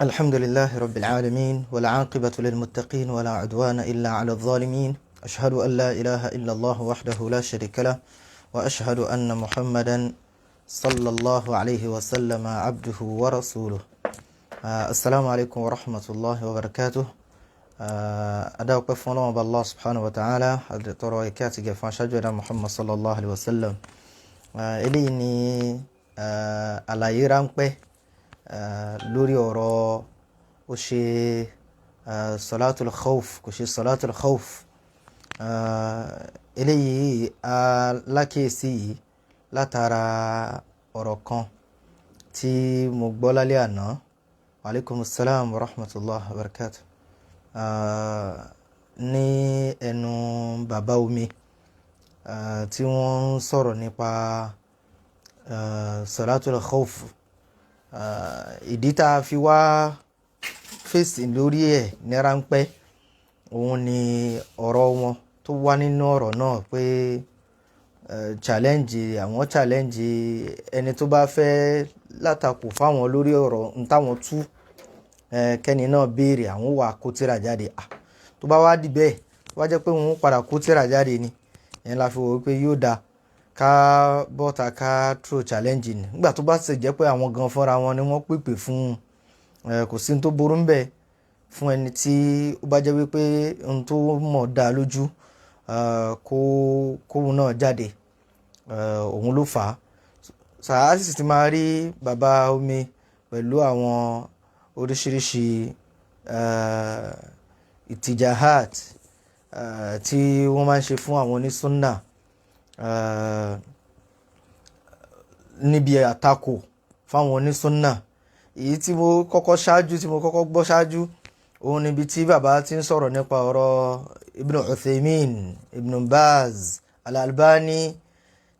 الحمد لله رب العالمين، والعاقبة للمتقين، ولا عدوان إلا على الظالمين. أشهد أن لا إله إلا الله وحده لا شريك له، وأشهد أن محمدا صلى الله عليه وسلم عبده ورسوله. السلام عليكم ورحمة الله وبركاته. Adáwọ̀pẹ́ fún Ọlọ́run Ọba Allah subhanahu wa ta'ala, àtọrọ ìkẹ́ àti gẹ̀ fún aṣáájú ẹ̀dá Muhammad sallallahu alayhi wa sallam. Eléyìí ni àlàyé ráńpẹ́ lórí ọ̀rọ̀ ó ṣe salatul khawf, kò ṣe salatul khawf. Eléyìí alákìyèsí yìí látara ọ̀rọ̀ kan tí mo gbọ́ lálẹ́ àná. Wa alaikum salam wa rahmatullahi wa barakatuh. Ní ẹnu bàbá omi tí wọ́n ń sọ̀rọ̀ nípa salatul khawf. Ìdí tá a fi wá fèsì lórí ẹ̀ ní ráńpẹ́, òun ni ọ̀rọ̀ wọn tó wá nínú ọ̀rọ̀ náà pé challenge, àwọn challenge ẹni tó bá fẹ́ látakò fáwọn lórí ọ̀rọ̀ n táwọn tú, kẹ́ni náà béèrè, àwọn wà kó tírà jáde. Tó bá wá di bẹ́ẹ̀, tó bá jẹ́ pé òun padà kó tírà jáde ni, ìyẹn la fi wò wípé yóò dáa ká bọ́ta ká throw challenge ni. Nígbà tó bá sì jẹ́ pé àwọn gan fúnra wọn ni wọ́n pèpè fún, kò sí ní tó burú ńbẹ̀ fún ẹni tí ó bá jẹ́ wípé ohun tó mọ̀ dá lójú, kó kóun náà jáde. Òun ló fà á. Sàá sì ti máa rí bàbá omi pẹ̀lú àwọn oríṣiríṣi ìtìjahat tí wọ́n máa ń ṣe fún àwọn onísúnnà níbi àtakò fáwọn onísúnnà. Èyí tí mo kọ́kọ́ ṣáájú, tí mo kọ́kọ́ gbọ́ ṣáájú, òun níbi tí bàbá ti ń sọ̀rọ̀ nípa ọ̀rọ̀ Ibn Uthaymin, Ibn Baz, Al-Albani,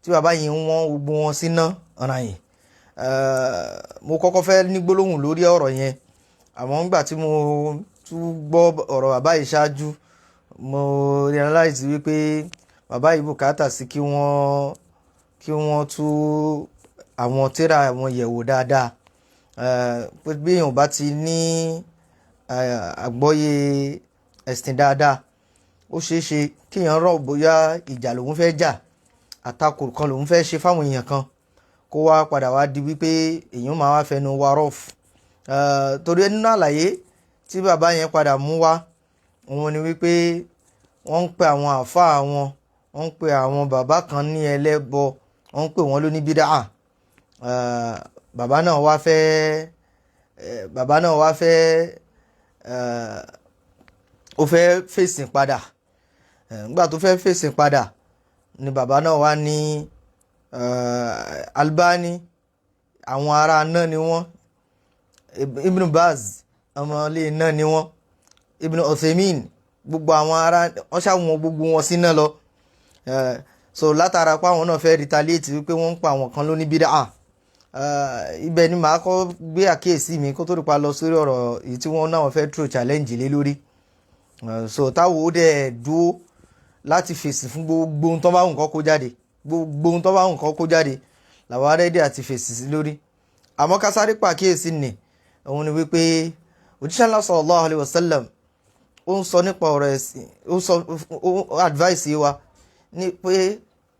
tí bàbá yìí ń wọ́n gbogbo wọn síná ọ̀ràn yìí. Mo kọ́kọ́ fẹ́ ní gbólóhùn lórí ọ̀rọ̀ yẹn, àmọ́ nígbà tí mo tún gbọ́ ọ̀rọ̀ bàbá yìí ṣáájú, mo realize wípé bàbá yìí bùkátà sí kí wọ́n tú àwọn tírà wọn yẹ̀wò dáadáa, pé bí èèyàn bá ti ní àgbọ́yé ẹ̀sìn dáadáa, ó ṣeé ṣe kéèyàn rọ̀ bóyá ìjà lòun fẹ́ jà, àtakò kan lòun fẹ́ ṣe fáwọn èèyàn kan, kó wá padà wá di wípé èèyàn máa wá fẹnu wa rough. Torí nínú àlàyé tí bàbá yẹn padà mú wá, òun ni wípé wọ́n ń pe àwọn àáfàá wọn, wọ́n ń pe àwọn bàbá kan ní ẹlẹ́bọ, wọ́n ń pè wọ́n lóní bídà. Bàbá náà wá fẹ́, ó fẹ́ fèsì padà. Nígbà tó fẹ́ fèsì padà ni bàbá náà wá ní Albani, àwọn ará náà ni wọ́n, Ibn Baz, ọmọ ilé náà ni wọ́n, Ibn Uthaymin, gbogbo àwọn ará wọ́n ṣàwọn gbogbo wọn sí náà lọ. So látara pé àwọn náà fẹ́ retaliate wípé wọ́n ń pa àwọn kan lóní bídà. Ibẹ̀ ni màá kọ́ gbé àkíyèsí mi kó tó rí pa lọ sórí ọ̀rọ̀ èyí tí wọ́n náà fẹ́ throw challenge lé lórí. So táwọn ó dẹ̀ dúró láti fèsì fún gbogbo ohun tó bá wù kó kó jáde, gbogbo ohun tó bá wù kó kó jáde làwọn ready àti fèsì sí lórí. Àmọ́ ká sáré pàkíyèsí nì, òun ni wípé òjíṣẹ́ ńlá sallallahu alaihi wasallam ó ń sọ nípa ọ̀rọ̀ ẹ̀sìn, ó sọ, ó advice wa ní pé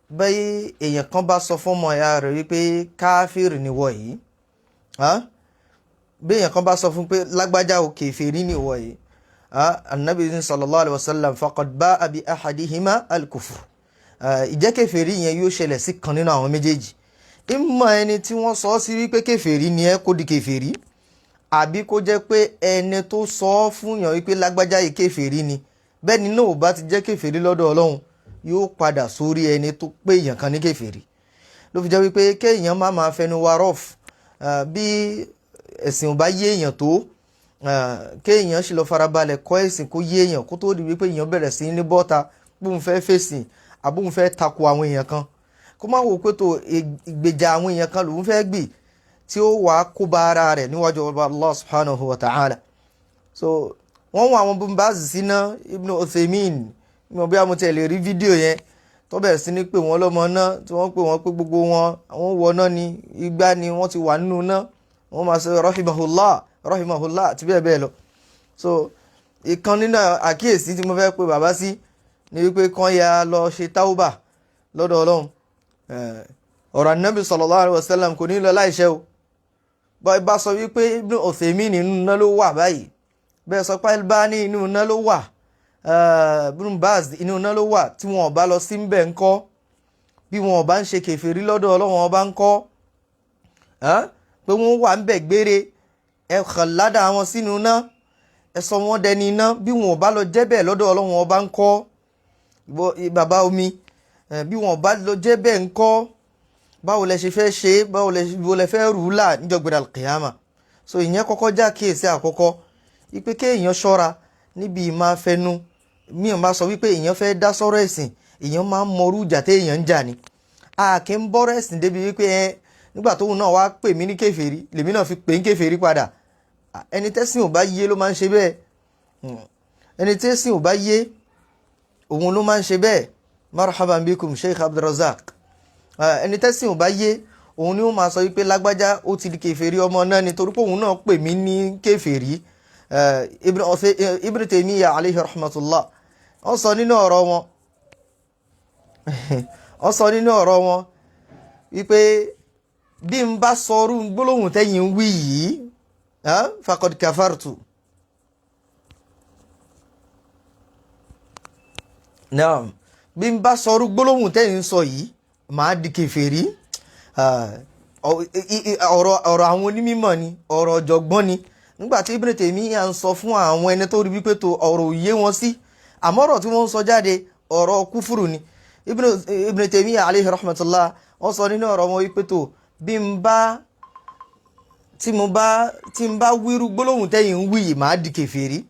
bẹ́ẹ̀ èèyàn kan bá sọ fún ọmọ ìyá rẹ̀ wípé káfíìrì ni wọ̀ yìí, bí èèyàn kan bá sọ fún pé lágbájá o, kèfèrí ni wọ̀ yìí, Anabi sallallahu alaihi wasallam, faqad ba'a bi ahadihima al-kufr. Ìjẹ́ kèfèrí yẹn yóò ṣẹlẹ̀ sí kan nínú àwọn méjèèjì. Ìmọ̀ ẹni tí wọ́n sọ sí wípé kèfèrí ni ẹ kó di kèfèrí, àbí kó jẹ́ pé ẹni tó sọ ọ́ fún yàn wípé lágbájá yìí kèfèrí ni, bẹ́ẹ̀ ni náà ò bá ti jẹ́ kèfèrí lọ́dọ̀ Ọlọ́run, yóò padà sórí ẹni tó pé èèyàn kan ní kèfèrí. Ló fi jẹ́ wípé kéèyàn má máa fẹnu wa rough. Bí ẹ̀sìn ò bá yé èèyàn tó, kéèyàn sì lọ farabalẹ̀ kọ́ ẹ̀sìn kó yé èèyàn, kó tó di wípé èèyàn bẹ̀rẹ̀ sí ní bọ́ta bóun fẹ́ fèsì àbóun fẹ́ takò àwọn èèyàn kan, kó má wò pé tó ìgbèjà àwọn èèyàn kan lòun fẹ́ gbì tí ó wàá kó bá ara rẹ̀ níwájú ọba Allah subhanahu wa ta'ala. So wọ́n wọ àwọn Bumbazi síná, Ibn Uthaymin, mo bí a mo tẹ̀ lè rí fídíò yẹn tó bẹ̀rẹ̀ sí ní pé wọ́n lọ́mọ náà, tí wọ́n pè wọ́n pé gbogbo wọn àwọn wọ náà ni, igbá ni wọ́n ti wà nínú náà. Wọ́n máa sọ rahimahullah rahimahullah àti bẹ́ẹ̀ bẹ́ẹ̀ lọ. So ìkan nínú àkíyèsí tí mo fẹ́ pe bàbá sí ni wípé kán ya lọ ṣe táwùbà lọ́dọ̀ Ọlọ́run. Ọ̀rọ̀ Ànábì sallallahu alaihi wasallam kò ní lọ láìṣẹ́ o. Bá sọ wípé Ibn Uthaymin nínú iná ló wà báyìí, bẹ́ẹ̀ sọ pé Albani inú iná ló wà, Ibn Baz inú iná ló wà, tí wọn ò bá lọ sí ń bẹ̀ ńkọ́? Bí wọn ò bá ń ṣe kèfèrí lọ́dọ̀ Ọlọ́run ọba ńkọ́? Pé wọ́n wà ń bẹ̀ gbére, ẹ kàn ládàá wọn sínú iná, ẹ sọ wọ́n dẹni iná. Bí wọn ò bá lọ jẹ́ bẹ́ẹ̀ lọ́dọ̀ Ọlọ́run ọba ńkọ́? Bàbá omi, bí wọn ò bá lọ jẹ́ bẹ́ẹ̀ ńkọ́? Báwo lẹ ṣe fẹ́ ṣe? Báwo lẹ fẹ́ rù ú là níjọ́ gbẹdà kìyàmà? So ìyẹn kọ́kọ́ já kíyèsí àkọ́kọ́, wípé kéèyàn ṣọ́ra níbi ìmáa fẹnu. Mi ò máa sọ wípé èèyàn fẹ́ dá sọ́rọ̀ ẹ̀sìn, èèyàn máa ń mọrú ìjà téèyàn ń jà ni. A kì í bọ́rọ̀ ẹ̀sìn débi wípé ẹ nígbà tóun náà wá pè mí ní kèfèrí, lèmi náà fi pè ń kèfèrí padà. Ẹni tẹ́sìn ò bá yé ló máa ń ṣe bẹ́ẹ̀. Ẹni tẹ́sìn ò bá yé, òun ló máa ń ṣe bẹ́ẹ̀. Marhaban bikum, Sheikh Abdulrazak. Ẹni tẹ́sìn ò bá yé, òun ni ó máa sọ wípé lágbájá ó ti di kèfèrí, ọmọ náà ni, torí pé òun náà pè mí ní kèfèrí. Ibn Taymiyyah alayhi rahmatullah, wọ́n sọ nínú ọ̀rọ̀ wọn, wọ́n sọ nínú ọ̀rọ̀ wọn wípé bí n bá sọrú gbólóhùn tẹ́yìn ń wí yìí, faqad kafartu. Naam, bí n bá sọrú gbólóhùn tẹ́yìn ń sọ yìí, màá di kèfèrí. Ọ̀rọ̀ àwọn onímọ̀ ni, ọ̀rọ̀ ọ̀jọ̀gbọ́n ni. Nígbà tí Ibn Taymiyyah ń sọ fún àwọn ẹni tó rí wípé tó ọ̀rọ̀ òye wọn sí, àmọ́ ọ̀rọ̀ tí wọ́n ń sọ jáde, ọ̀rọ̀ kúfùrù ni. Ibn Taymiyyah alayhi rahmatullah, wọ́n sọ nínú ọ̀rọ̀ wọn wípé tó bí n bá tí mo bá tí n bá wíru gbólóhùn tẹ́yìn ń wí yìí, màá di kèfèrí.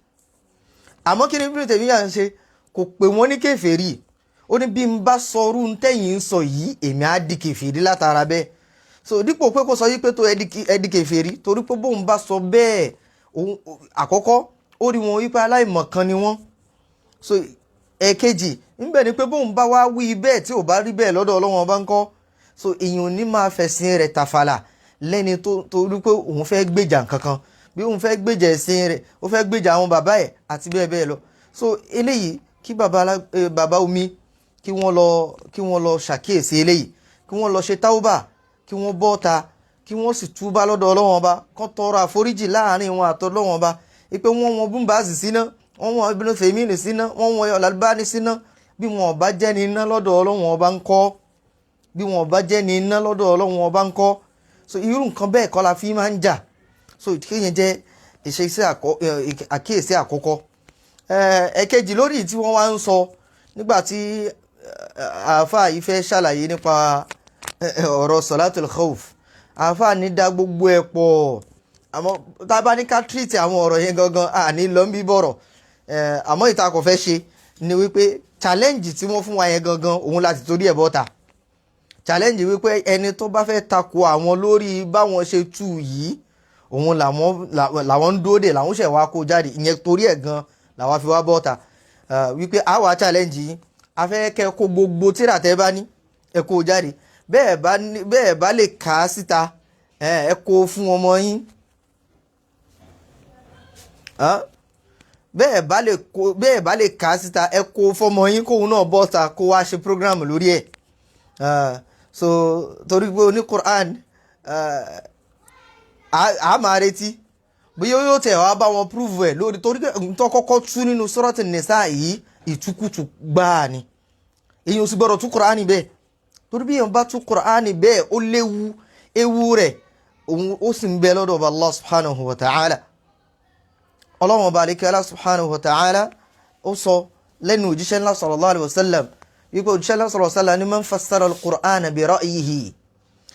Àmọ́ kí ni Ibn Taymiyyah ń ṣe? Kò pè wọ́n ní kèfèrí. Ó ní bí n bá sọrú tẹ́yìn ń sọ yìí, èmi á di kèfèrí látara bẹ́ẹ̀. So dípò pé kó sọ yí pé tó ẹ di kèfèrí, torí pé bóun bá sọ bẹ́ẹ̀, àkọ́kọ́ ó rí wọn wípé aláìmọ̀kan ni wọ́n. So ẹ̀kejì ńbẹ̀ ni pé bóun bá wá wí bẹ́ẹ̀, tí ò bá rí bẹ́ẹ̀ lọ́dọ̀ Ọlọ́run ọba ńkọ́? So èèyàn ò ní máa fẹ̀sìn rẹ̀ tàfàlà lẹ́ni tó torí pé òun fẹ́ gbèjà kankan, bí òun fẹ́ gbèjà ẹ̀sìn rẹ̀, ó fẹ́ gbèjà àwọn bàbá ẹ̀ àti bẹ́ẹ̀ bẹ́ẹ̀ lọ. So eléyìí, kí bàbá omi kí wọ́n lọ ṣàkíyèsí eléyìí, kí wọ́n lọ ṣe táwùbà, kí wọ́n bọ́ ta, kí wọ́n sì túbá lọ́dọ̀ Ọlọ́run ọba, kán tọrọ àforíjì láàrin wọn àtọlọ́run ọba, ipe wọ́n wọn Bùnbáàsì síná, wọ́n wọn Ibn Taymiyyah síná, wọ́n wọn Al-Albani síná. Bí wọn ò bá jẹ́ ní iná lọ́dọ̀ Ọlọ́run ọba ńkọ́? Bí wọn ò bá jẹ́ ní iná lọ́dọ̀ Ọlọ́run ọba ńkọ́? So irú nǹkan bẹ́ẹ̀ kọ́ la fi máa ń jà. So kéèyàn jẹ́ ìṣesí àkíyèsí àkọ́kọ́. Ẹ̀kejì lórí tí wọ́n wá ń sọ nígbà tí àáfàá yìí fẹ́ ṣàlàyé nípa ọ̀rọ̀ salatul khawf, àáfàá ní dá gbogbo ẹ̀ pọ̀. Àmọ́ tá a bá ní ká treat àwọn ọ̀rọ̀ yẹn gangan, àní lọ ń bí bọ̀rọ̀. Àmọ́ ìta kò fẹ́ ṣe ni wípé challenge tí wọ́n fún wa yẹn gangan, òun láti torí ẹ̀ bọ́ta challenge, wípé ẹni tó bá fẹ́ takò àwọn lórí báwọn ṣe tú yìí, òun làwọn ń dúró dè, làwọn ṣẹ̀ wá kó jáde. Ìyẹn torí ẹ̀ gan làwọn fi wá bọ́ta wípé àwa challenge yìí, a fẹ́ kẹ́ kó gbogbo tíra tẹ́ bá ní, ẹ kó jáde. Bẹ́ẹ̀ bá lè kà á síta, ẹ kó fún ọmọ yín. Bẹ́ẹ̀ bá lè kà á síta, ẹ kó fọmọ yín, kóun náà bọ́ta kó wá ṣe program lórí ẹ̀. So torí pé oní Quran, a máa retí bí yóò tẹ̀ wá bá wọn prove ẹ̀ lórí, torí pé tó kọ́kọ́ tú nínú Suratu Nisa yìí, ìtukùtù gbáà ni. Èyí ò sì gbọ́dọ̀ tú Quran bẹ́ẹ̀, torí bí èèyàn bá tú Quran bẹ́ẹ̀, ó léwu. Ewu rẹ̀ òun ó sì ń bẹ lọ́dọ̀ ọba Allah subhanahu wa ta'ala. Ọlọ́run ọba àlekẹ́ subhanahu wa ta'ala ó sọ lẹ́nu òjíṣẹ́ ńlá sallallahu alayhi wa sallam wípé òjíṣẹ́ ńlá sallallahu alayhi wa sallam ní man fassara al-Qur'ana bi ra'yihi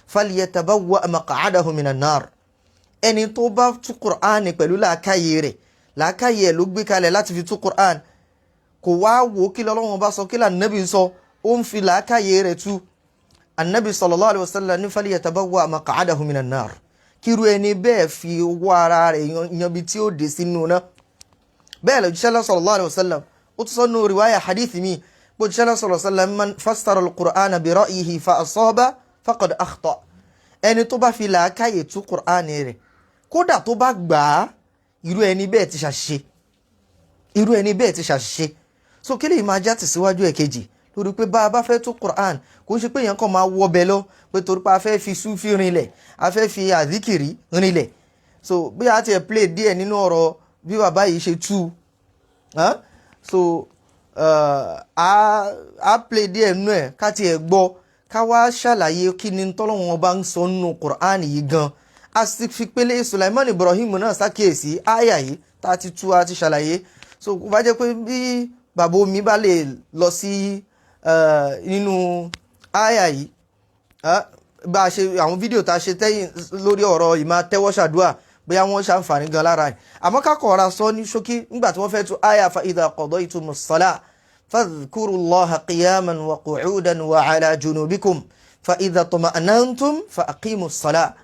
falyatabawwa maq'adahu minan nar. Ẹni tó bá tú Qur'an pẹ̀lú làákàyè rẹ̀, làákàyè ẹ̀ ló gbé kalẹ̀ láti fi tú Qur'an, kò wá wò kí lọ́lọ́run bá sọ, kí lànàbì sọ, ó ń fi làákàyè rẹ̀ tú. Anabi sallallahu alayhi wa sallam ní falyatabawwa maq'adahu minan nar, kíru ẹni bẹ́ẹ̀ fi owó ara rẹ̀ yanbi tí ó dé sínú náà. Bẹ́ẹ̀ lọ jíṣẹ́ lọ sallallahu alayhi wa sallam, ó tún sọ nù riwaya hadith mi bó jíṣẹ́ lọ sallallahu alayhi wa sallam man fassara al-Qur'ana bi ra'yihi fa asaba faqad akhta. Ẹni tó bá fi làákàyè tú Qur'an rẹ̀ Kódà tó bá gbà á, irú ẹni bẹ́ẹ̀ ti ṣàṣìṣe, irú ẹni bẹ́ẹ̀ ti ṣàṣìṣe. So kí lè máa já tẹ̀síwájú ẹ̀kejì lórí pé bá a bá fẹ́ tó Quran, kò ń ṣe pé èèyàn kàn máa wọbẹ̀ lọ pé torí pé a fẹ́ fi Sufi rinlẹ̀, a fẹ́ fi àdíkìrí rinlẹ̀. So bí a tiẹ̀ play díẹ̀ nínú ọ̀rọ̀ bí bàbá yìí ṣe tú, so a play díẹ̀ nínú ẹ̀, ká tiẹ̀ gbọ́, ká wá ṣàlàyé kí ni tọ́lọ́wọ́n bá ń sọ nínú Quran yìí gan. A sì fi pélé Sulaiman Ibrahim náà ṣàkíyèsí àyà yìí tá a ti tú, a ti ṣàlàyé. So kó bá jẹ́ pé bí bàbá omi bá lè lọ sí nínú àyà yìí, bá a ṣe àwọn fídíò tá a ṣe tẹ́yìn lórí ọ̀rọ̀ ìmọ̀ tẹ́wọ́ ṣàdúà, bóyá wọ́n ṣàǹfààní gan lára ẹ̀. Àmọ́ ká kọ̀ọ̀ra sọ ní ṣókí, nígbà tí wọ́n fẹ́ tú àyà fa idha qadaytumus salah fadhkurullaha qiyaman wa qu'udan wa ala junubikum fa idha tuma'nantum fa aqimus salah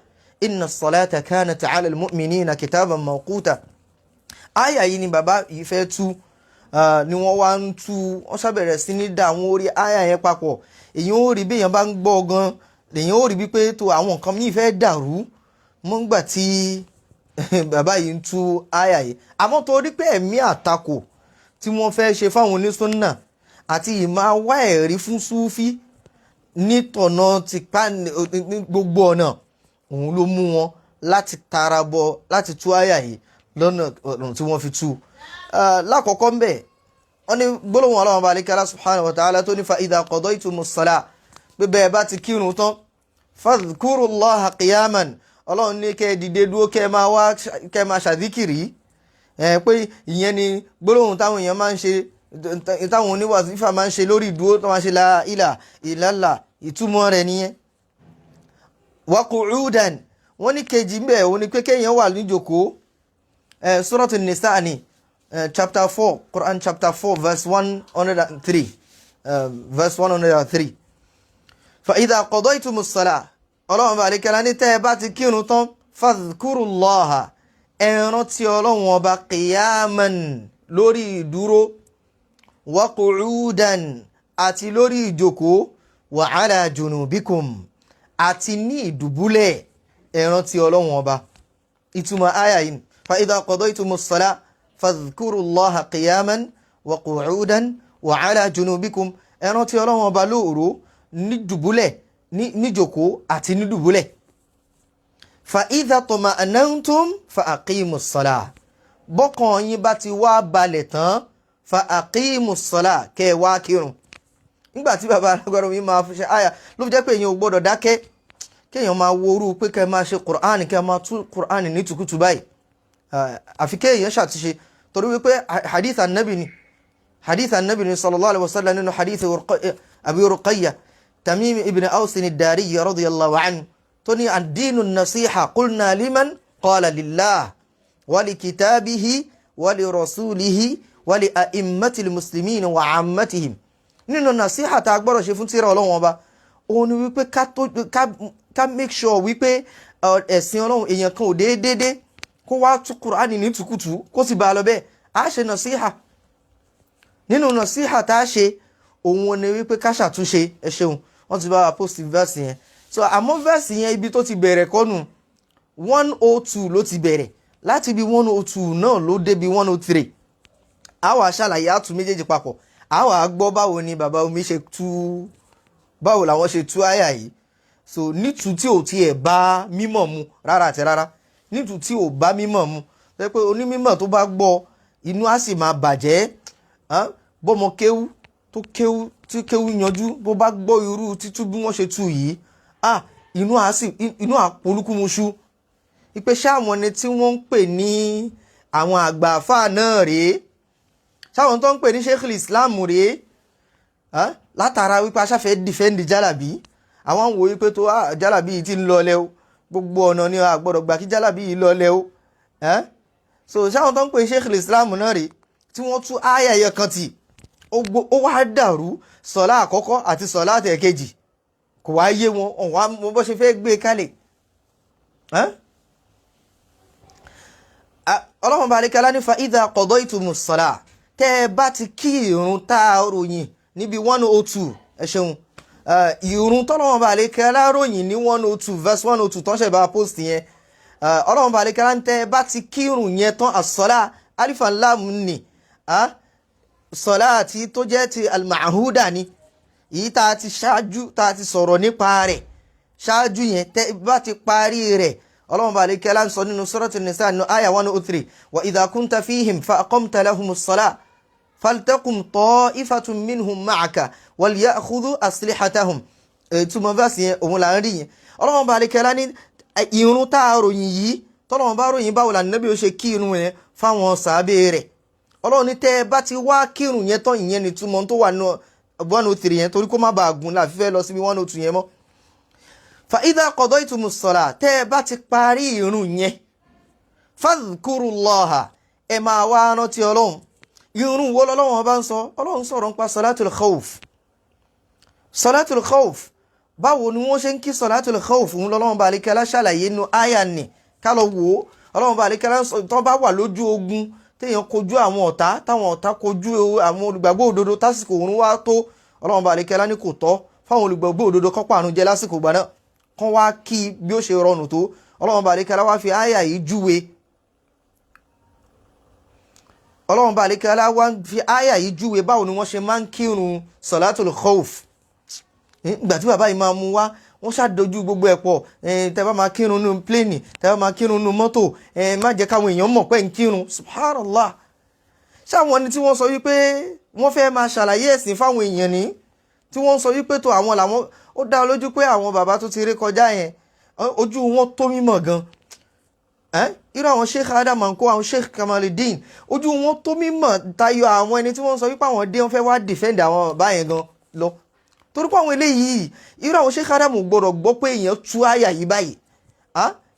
inna as-salata kanat ala al-mu'minina kitaban mawquta. Àyà yìí ni bàbá yìí fẹ́ tú, ni wọ́n wá ń tú. Wọ́n ṣàbẹ̀rẹ̀ sí ní dá àwọn orí àyà yẹn papọ̀. Èyí ó rí bí èèyàn bá ń gbọ́ gan, èyàn ó rí bí pé tó àwọn nǹkan míì fẹ́ dàrú mọ́ngbà tí bàbá yìí ń tú àyà yìí. Àmọ́ torí pé ẹ̀mí àtakò tí wọ́n fẹ́ ṣe fáwọn onísúnnà àti ìmáa wá ẹ̀rí fún Súfí nítọ̀nà tipa ní gbogbo ọ̀nà, òun ló mú wọn láti tara bọ láti tú àyà yìí lọ́nà ọ̀nà tí wọ́n fi tú. Lákọ̀ọ́kọ́ ń bẹ̀, wọ́n ní gbólóhùn Ọlọ́run bá alékẹ́lá subhanahu wa ta'ala tó ní fa idha qadaytumus salah, pé bẹ́ẹ̀ bá ti kírun tán, fadhkurullaha qiyaman, Ọlọ́run ní kẹ́ ẹ dìde dúró, kẹ́ ẹ máa wá, kẹ́ ẹ máa ṣàdíkìrì ẹ, pé ìyẹn ni gbólóhùn táwọn èèyàn máa ń ṣe, táwọn oníwàsífà máa ń ṣe lórí ìdúró, tó máa ṣe la ilaha illallah. Ìtumọ̀ rẹ̀ nìyẹn. Wa qu'udan, wọ́n ní kejì ń bẹ̀, òun ni pé kéèyàn wà níjòkó. Suratul Nisa ni, chapter 4, Quran chapter 4 verse 103, verse 103. Fa idha qadaytumus salah, Ọlọ́run bá àlékẹ́lá ní tẹ́ ẹ bá ti kírun tán, fadhkurullaha, ẹ rántí Ọlọ́run Ọba, qiyaman, lórí ìdúró, wa qu'udan, àti lórí ìjókòó, wa ala junubikum, àti ní ìdùbúlẹ̀, ẹ rántí Ọlọ́run Ọba. Ìtumọ̀ àyà yìí, fa idha qadaytumus salah fadhkurullaha qiyaman wa qu'udan wa ala junubikum, ẹ rántí Ọlọ́run Ọba lóòró, ní dùbúlẹ̀, níjòkó àti ní dùbúlẹ̀. Fa idha tuma'nantum fa aqimus salah, bọ́kàn yín bá ti wá balẹ̀ tán, fa aqimus salah, kẹ́ ẹ wá kírun. Nígbà tí bàbá alágbára mi máa fi ṣe àyà, ló fi jẹ́ pé èèyàn ò gbọ́dọ̀ dákẹ́ kéèyàn máa worú pé kẹ́ ẹ máa ṣe Qur'an, kẹ́ ẹ máa tú Qur'an ní tukutu báyìí, àfi kéèyàn ṣàtúnṣe, torí wípé hadith anabi ni, hadith anabi ni sallallahu alayhi wa sallam, nínú hadith Abi Ruqayya Tamim ibn Aws ad-Dari radiyallahu anhu, tó ní ad-dinu nasiha, qulna liman, qala lillah wa li kitabihi wa li rasulihi wa li a'immatil muslimin wa ammatihim. Nínú nasiha tá a gbọ́dọ̀ ṣe fún tírà Ọlọ́run Ọba, òun ni wípé ká make sure wípé ẹ̀sìn Ọlọ́run, èèyàn kan ò déédéé kó wá tú Kùránì ní tukutu kó sì bá a lọ bẹ́ẹ̀. Á ṣe nasiha. Nínú nasiha tá a ṣe, òun ni wípé ká ṣàtúnṣe. Ẹ ṣeun, wọ́n ti bá wa post verse yẹn. So àmọ́ verse yẹn, ibi tó ti bẹ̀rẹ̀ kọ́nu, 102 ló ti bẹ̀rẹ̀. Láti ibi 102 náà ló débi 103. A wà ṣàlàyé, àtú méjèèjì papọ̀, a wà gbọ́ báwo ni bàbá omi ṣe tú, báwo làwọn ṣe tú àyà yìí. So nítú tí ò tiẹ̀ bá mímọ̀ mu rárá àti rárá, nítú tí ò bá mímọ̀ mu, tó pé onímọ̀ tó bá gbọ́, inú á sì máa bàjẹ́. Bọ́mọ kéwú tó kéwú, tí kéwú yanjú, bó bá gbọ́ irú títú bí wọ́n ṣe tú yìí, ah, inú á sì inú àpolúkúmuṣú ìpè sáwọn ni tí wọ́n ń pè ní àwọn àgbà àfáà náà rèé, sáwọn tó ń pè ní Sheikh Islam rèé, látara wípé aṣáfẹ́ defend jálàbí. Àwọn ń wo wípé tó jálàbí yìí ti ń lọlẹ̀ o, gbogbo ọ̀nà ni a gbọ́dọ̀ gbà kí jálàbí yìí lọlẹ̀ o. So sáwọn tó ń pè Sheikh Islam náà rèé tí wọ́n tú ayẹyẹ kan tì, ó wá dàrú, sọ̀lá àkọ́kọ́ àti sọ̀lá àtẹ̀kejì kò wá yé wọn, ọ̀wá mo bọ́ ṣe fẹ́ gbé kalẹ̀. Ọlọ́run bá alékẹ́lá ní fa idha qadaytumus salah, tẹ́ ẹ bá ti kí ìrun tá a ròyìn níbi 102. Ẹ ṣeun. Ìrun tọ́lọ́run bá alékẹ́lá ròyìn ní 102, verse 102 tó ń ṣẹ̀ bá post yẹn. Ọlọ́run bá àlékẹ́lá ń tẹ́ bá ti kírun yẹn tán, àsọlá alifa lam ni sọlá àti tó jẹ́ ti al-ma'huda ni, èyí tá a ti ṣáájú, tá a ti sọ̀rọ̀ nípa rẹ̀ ṣáájú yẹn, tẹ́ bá ti parí rẹ̀, Ọlọ́run bá àlékẹ́lá ń sọ nínú Suratul Nisa nínú àyà 103, wa idha kunta fihim fa aqamta lahumus salah faltaqum ta'ifatun minhum ma'aka walyakhudhu aslihatahum. Ìtumọ̀ verse yẹn òun là ń rí yẹn. Ọlọ́run bá àlékẹ́lá ní irun tá a ròyìn yìí, tọ́lọ́run bá ròyìn báwo là Nábì ó ṣe kí irun yẹn fáwọn sàábé rẹ̀, Ọlọ́run ní tẹ́ ẹ bá ti wá kírun yẹn tán, ìyẹn ní túmọ̀ tó wà nínú 103 yẹn, torí kó má bàa gùn láfi fẹ́ lọ síbi 102 yẹn mọ́. Fa idha qadaytumus salah, tẹ́ ẹ bá ti parí irun yẹn, fadhkurullaha, ẹ máa wá rántí Ọlọ́run. Irun wo lọ́lọ́run bá ń sọ? Ọlọ́run sọ̀rọ̀ nípa salatul khawf. Salatul khawf, báwo ni wọ́n ṣe ń kí salatul khawf? Ń lọ́lọ́run bá àlékẹ́lá ṣàlàyé nínú àyà nì, ká lọ wò ó. Ọlọ́run bá àlékẹ́lá tó bá wà lójú ogun, téèyàn kojú àwọn ọ̀tá, táwọn ọ̀tá kojú àwọn olùgbàgbọ́ òdodo, tásìkò òun wá tó, Ọlọ́run bá àlékẹ́lá ní kò tọ́ fáwọn olùgbàgbọ́ òdodo kọ́ pààrùn jẹ lásìkò gbà náà, kán wá kí bí ó ṣe rọrùn tó. Ọlọ́run bá àlékẹ́lá wá fi àyà yìí júwe. Ọlọ́run bá àlékẹ́lá wá fi àyà yìí júwe báwo ni wọ́n ṣe máa ń kírun salatul khawf. Ìgbà tí bàbá yìí máa mú wá, wọ́n ṣàdojú gbogbo ẹ̀ pọ̀. Tẹ́ bá máa kírun nínú pléènì, tẹ́ bá máa kírun nínú mọ́tò, má jẹ́ káwọn èèyàn mọ̀ pé ń kírun. Subhanallah, ṣáwọn ẹni tí wọ́n sọ wípé wọ́n fẹ́ máa ṣàlàyé ẹ̀sìn fáwọn èèyàn ní, tí wọ́n sọ wípé tó àwọn làwọn, ó dá lójú pé àwọn bàbá tó ti rí kọjá yẹn, ojú wọn tó mímọ̀ gan. Irú àwọn Sheikh Adam anko, àwọn Sheikh Kamaluddin, ojú wọn tó mímọ̀ tayọ àwọn ẹni tí wọ́n sọ wípé àwọn dé, wọ́n fẹ́ wá defend àwọn bàbá yẹn gan lọ, torí pé àwọn eléyìí, irú àwọn Sheikh Adam gbọ́dọ̀ gbọ́ pé èèyàn tú àyà yìí báyìí,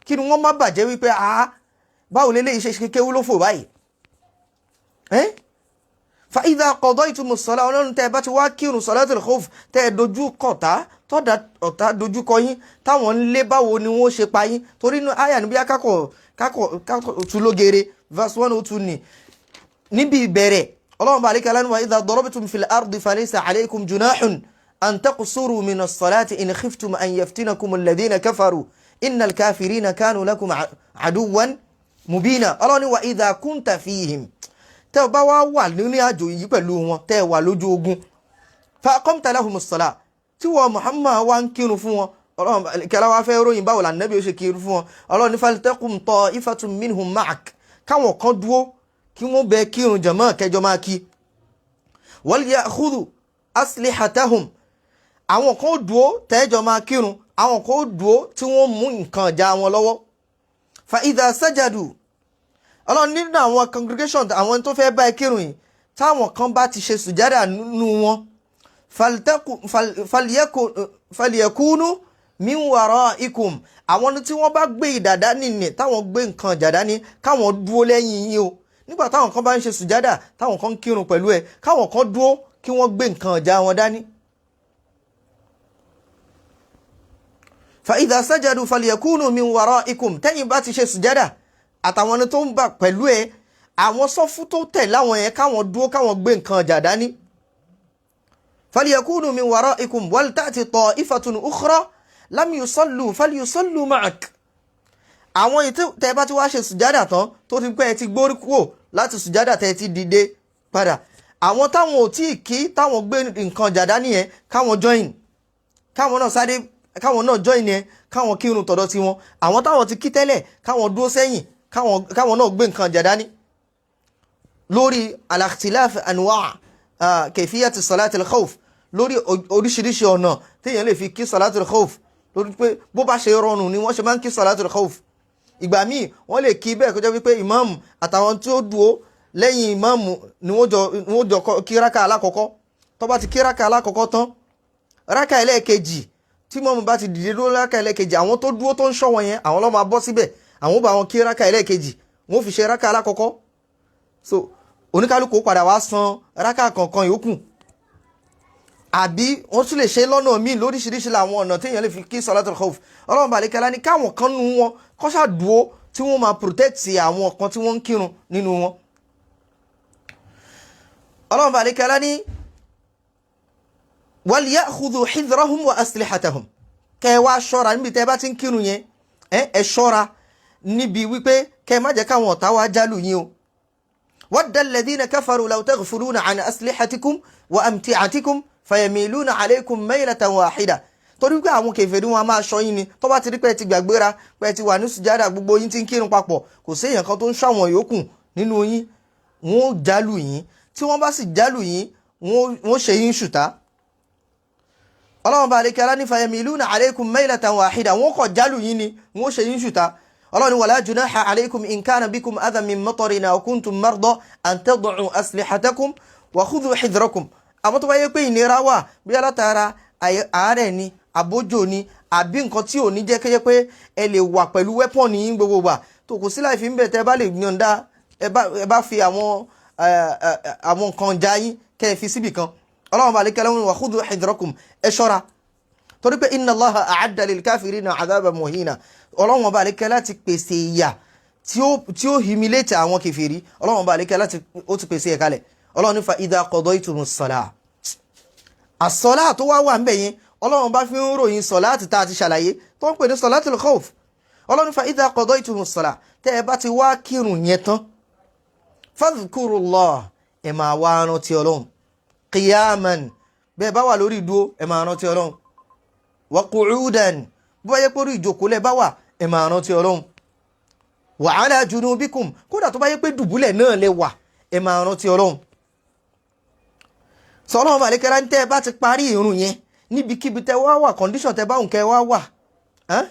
kí ni wọ́n má bàjẹ́ wípé báwo leléyìí ṣe kéwú ló fò báyìí. Fa idha qadaytumus salah, Ọlọ́run tẹ́ ẹ bá ti wá kírun salatul khawf, tẹ́ ẹ dojú kọ̀tá, tọ́da ọ̀tá dojú kọ yín, táwọn ń lé báwo ni wọ́n ṣe pa yín, torí inú àyà níbi kákọ̀ kákọ̀ kákọ̀ tú lógere, verse 102 ni níbi ìbẹ̀rẹ̀. Ọlọ́run bá àlékè lánàá, wa idha darabtum fil ardi falaysa alaykum junahun an taqsuru min as-salati in khiftum an yaftinakum alladhina kafaru innal kafirina kanu lakum aduwwan mubina. Ọlọ́run ní wa idha kunta fihim, tẹ́ ọ bá wá wà nínú àjò yìí pẹ̀lú wọn, tẹ́ ẹ wà lójú ogun, fa aqamta lahumus salah, tí wọ́n Muhammad wá ń kírun fún wọn, Ọlọ́run kẹlá wá fẹ́ ròyìn báwo la Nábì ó ṣe kírun fún wọn. Ọlọ́run ní faltaqum ta'ifatun minhum ma'ak, káwọn kan dúró kí wọ́n bẹ kírun jàmá, kẹjọ máa kí. Wal ya'khudhu aslihatahum, àwọn kan dúró tẹ́jọ máa kírun, àwọn kan dúró tí wọ́n mú nǹkan ìjà wọn lọ́wọ́. Fa idha sajadu, Ọlọ́run nínú àwọn congregation, àwọn tó fẹ́ bá ẹ kírun yìí, táwọn kan bá ti ṣe sùjádà nínú wọn, falyakunu min waraikum, àwọn tí wọ́n bá gbé ìdàdá nìní, táwọn gbé nǹkan ìjà dání, káwọn dúró lẹ́yìn yín o. Nígbà táwọn kan bá ń ṣe sùjádà, táwọn kan ń kírun pẹ̀lú ẹ, káwọn kan dúró kí wọ́n gbé nǹkan ìjà wọn dání. Fa idha sajadu falyakunu min waraikum, tẹ́yìn bá ti ṣe sùjádà, àtàwọn ẹni tó ń bà pẹ̀lú ẹ, àwọn sọ́fún tó tẹ̀ láwọn yẹn, káwọn dúró, káwọn gbé nǹkan ìjà dání. Falyakunu min waraikum walta'ti ta'ifatun ukhra lam yusallu falyusallu ma'ak. Àwọn èyí tẹ́ bá ti wá ṣe sùjádà tán, tó ti pẹ́ ẹ ti gbórí kúrò láti sùjádà, tẹ́ ti dìde padà, àwọn táwọn ò tí ì kí, táwọn gbé nǹkan ìjà dání yẹn, káwọn join, káwọn náà sáré, káwọn náà join yẹn, káwọn kírun tọ̀dọ̀ tiwọn. Àwọn táwọn ti kí tẹ́lẹ̀, káwọn dúró sẹ́yìn, káwọn náà gbé nǹkan ìjà dání. Lórí al-ikhtilaf anwa' kayfiyati salati al-khawf, lórí oríṣiríṣi ọ̀nà téèyàn lè fi kí salatul khawf, lórí pé bó bá ṣe rọrùn ni wọ́n ṣe máa ń kí salatul khawf. Ìgbà míì wọ́n lè kí bẹ́ẹ̀, kó jẹ́ wípé ìmáàmù àtàwọn tí ó dúró lẹ́yìn ìmáàmù ni wọ́n jọ kí rákà alákọ̀ọ́kọ́. Tó bá ti kí rákà alákọ̀ọ́kọ́ tán, rákà ẹlẹ́ẹ̀kejì, tí ìmáàmù bá ti dìde dúró rákà ẹlẹ́ẹ̀kejì, àwọn tó dúró tó ń ṣọ́ wọn yẹn, àwọn ló máa bọ́ síbẹ̀, àwọn ó bá wọn kí rákà ẹlẹ́ẹ̀kejì, wọ́n fi ṣe rákà alákọ̀ọ́kọ́. So oníkálukú padà wá san rákà kọ̀ọ̀kan yòókù, àbí wọ́n tún lè ṣe lọ́nà míì. Lóríṣiríṣi làwọn ọ̀nà téèyàn lè fi kí salatul khawf. Ọlọ́run bàlẹ́kẹ́lá ní káwọn kan nu wọn kọ́ṣà dúró tí wọ́n máa protect àwọn kan tí wọ́n ń kírun nínú wọn. Ọlọ́run bàlẹ́kẹ́lá ní wal ya'khudhu hidrahum wa aslihatahum, kẹ́ ẹ wá ṣọ́ra níbi tẹ́ ẹ bá ti ń kírun yẹn, ẹ ṣọ́ra, Níbi wípé kẹ́ ẹ má jẹ́ káwọn ọ̀tá wa jálù yín o. Wadda alladhina kafaru law taghfuluna an aslihatikum wa amti'atikum fayamiluna alaykum maylatan wahida. Torí pé àwọn kèfèrí wọn a máa ṣọ́ yín ni. Tó bá ti rí pé ẹ ti gbàgbéra, pé ẹ ti wà ní sùjádà, gbogbo yín ti ń kírun papọ̀, kò sí èèyàn kan tó ń ṣọ́ àwọn yòókù nínú yín, wọn ó jálù yín. Tí wọ́n bá sì jálù yín, wọ́n ó ṣe yín ṣùtá. Ọlọ́run bá lè kí alá ní fayamiluna alaykum maylatan wahida, wọ́n kọ̀ jálù yín ni, wọ́n ó ṣe yín ṣùtá. Ọlọ́run, wala junaha alaykum in kana bikum adhan min matarin aw kuntum marda an tad'u aslihatakum wa khudhu hidrakum. Àmọ́ tó bá yẹ pé ìnira wà, bí alátara àárẹ̀ ni, àbójò ni, àbí nǹkan tí ò ní jẹ́ kéye pé ẹ lè wà pẹ̀lú weapon yín gbogbo gbà tó, kò sí láì fi ń bẹ̀. Tẹ́ bá lè yọ̀ǹda, ẹ bá fi àwọn nǹkan já yín, kẹ́ ẹ fi síbì kan. Ọlọ́run bá lè kẹ́lẹ́ wọn, wa khudhu hidrakum, ẹ ṣọ́ra, torí pé inna Allaha a'adda lil kafirina 'adhaban muhina. Ọlọ́run bá lè kẹ́ láti pèsè ìyà tí ó humiliate àwọn kèfèrí. Ọlọ́run bá lè kẹ́ láti ó ti pèsè ẹ̀ kalẹ̀. Ọlọ́run ní fa idha qadaytumus salah. Àsọlá tó wá wà ń bẹ̀ yẹn, Ọlọ́run bá fi ń ròyìn sọ̀láàtì tá a ti ṣàlàyé tó ń pè ní sọ̀láàtul khawf. Ọlọ́run, fa idha qadaytumus salah, tẹ́ ẹ bá ti wá kírun yẹn tán, fadhkurullah, ẹ máa wá rántí Ọlọ́run, qiyaman, bẹ́ẹ̀ bá wà lórí ìdúró, ẹ máa rántí Ọlọ́run, wa qu'udan, bó bá yẹ pé orí ìjókòó lẹ bá wà, ẹ máa rántí Ọlọ́run, wa ala junubikum, kódà tó bá yẹ pé dùbúlẹ̀ náà lẹ wà, ẹ máa rántí Ọlọ́run. Sọlọ́run àlékẹ́lá ń tẹ́ ẹ bá ti parí ìrun yẹn, níbikíbi tẹ́ wá wà, condition tẹ́ bá òun kẹ́ wá wà, ẹ́n?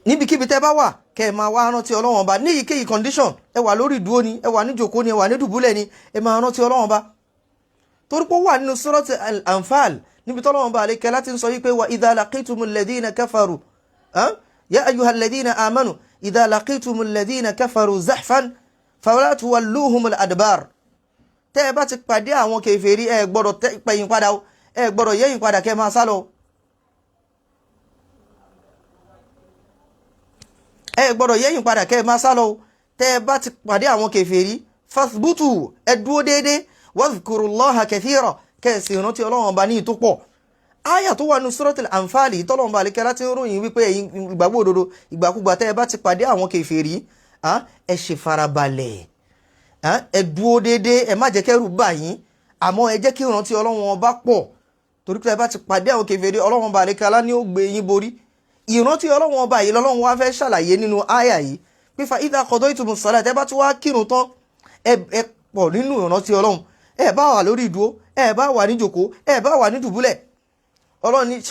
Níbikíbi tẹ́ bá wà, kẹ́ ẹ máa wá rántí Ọlọ́run Ọba ní èyíkéyìí condition. Ẹ wà lórí ìdúró ni, ẹ wà ní ìjókòó ni, ẹ wà ní dùbúlẹ̀ ni, ẹ máa rántí Ọlọ́run Ọba, torí pé ó wà nínú Surat Al-Anfal, níbi tọ́lọ́run Ọba àlékẹ́ láti ń sọ yí pé wa idha laqitumul ladhina kafaru, ya ayyuhal ladhina amanu idha laqitumul ladhina kafaru zahfan fala tuwalluhumul adbar. Tẹ́ ẹ bá ti pàdé àwọn kèfèrí, ẹ gbọ́dọ̀ pẹ̀yìn padà o, ẹ gbọ́dọ̀ yẹ̀yìn padà kẹ́ máa sálọ. Ẹ gbọ́dọ̀ yẹ̀yìn padà kẹ́ máa sálọ o. Tẹ́ ẹ bá ti pàdé àwọn kèfèrí, fathbutu, ẹ dúó déédéé, wadhkurullaha kathira, kẹ́ ẹ sì rántí Ọlọ́run Ọba ní ìtúpọ̀. Áyà tó wà ní Suratul Anfal, tọ́lọ́run Ọba àlékẹ́ láti ń ròyìn wípé ẹ̀yin ìgbàgbọ́ òdodo, ìgbàkúgbà tẹ́ ẹ bá ti pàdé àwọn kèfèrí, ẹ ṣe farabalẹ̀, ẹ dúó déédéé, ẹ má jẹ́ kẹ́rù bà yín, àmọ́ ẹ jẹ́ kí ìrántí Ọlọ́run Ọba pọ̀, torí pé ẹ bá ti pàdé àwọn kèfèrí, Ọlọ́run Ọba àlékẹ́ lá ní ó gbé yín borí. Ìrántí Ọlọ́run Ọba yìí lọ́lọ́run wá fẹ́ ṣàlàyé nínú áyà yìí pé fa idha qadaytumus salat, ẹ bá ti wá kírun tán, ẹ pọ̀ nínú ìrántí Ọlọ́run. Ẹ bá wà lórí ìdúró, ẹ bá wà ní jòkó, ẹ bá wà ní dùbúlẹ̀. Ọlọ́run ní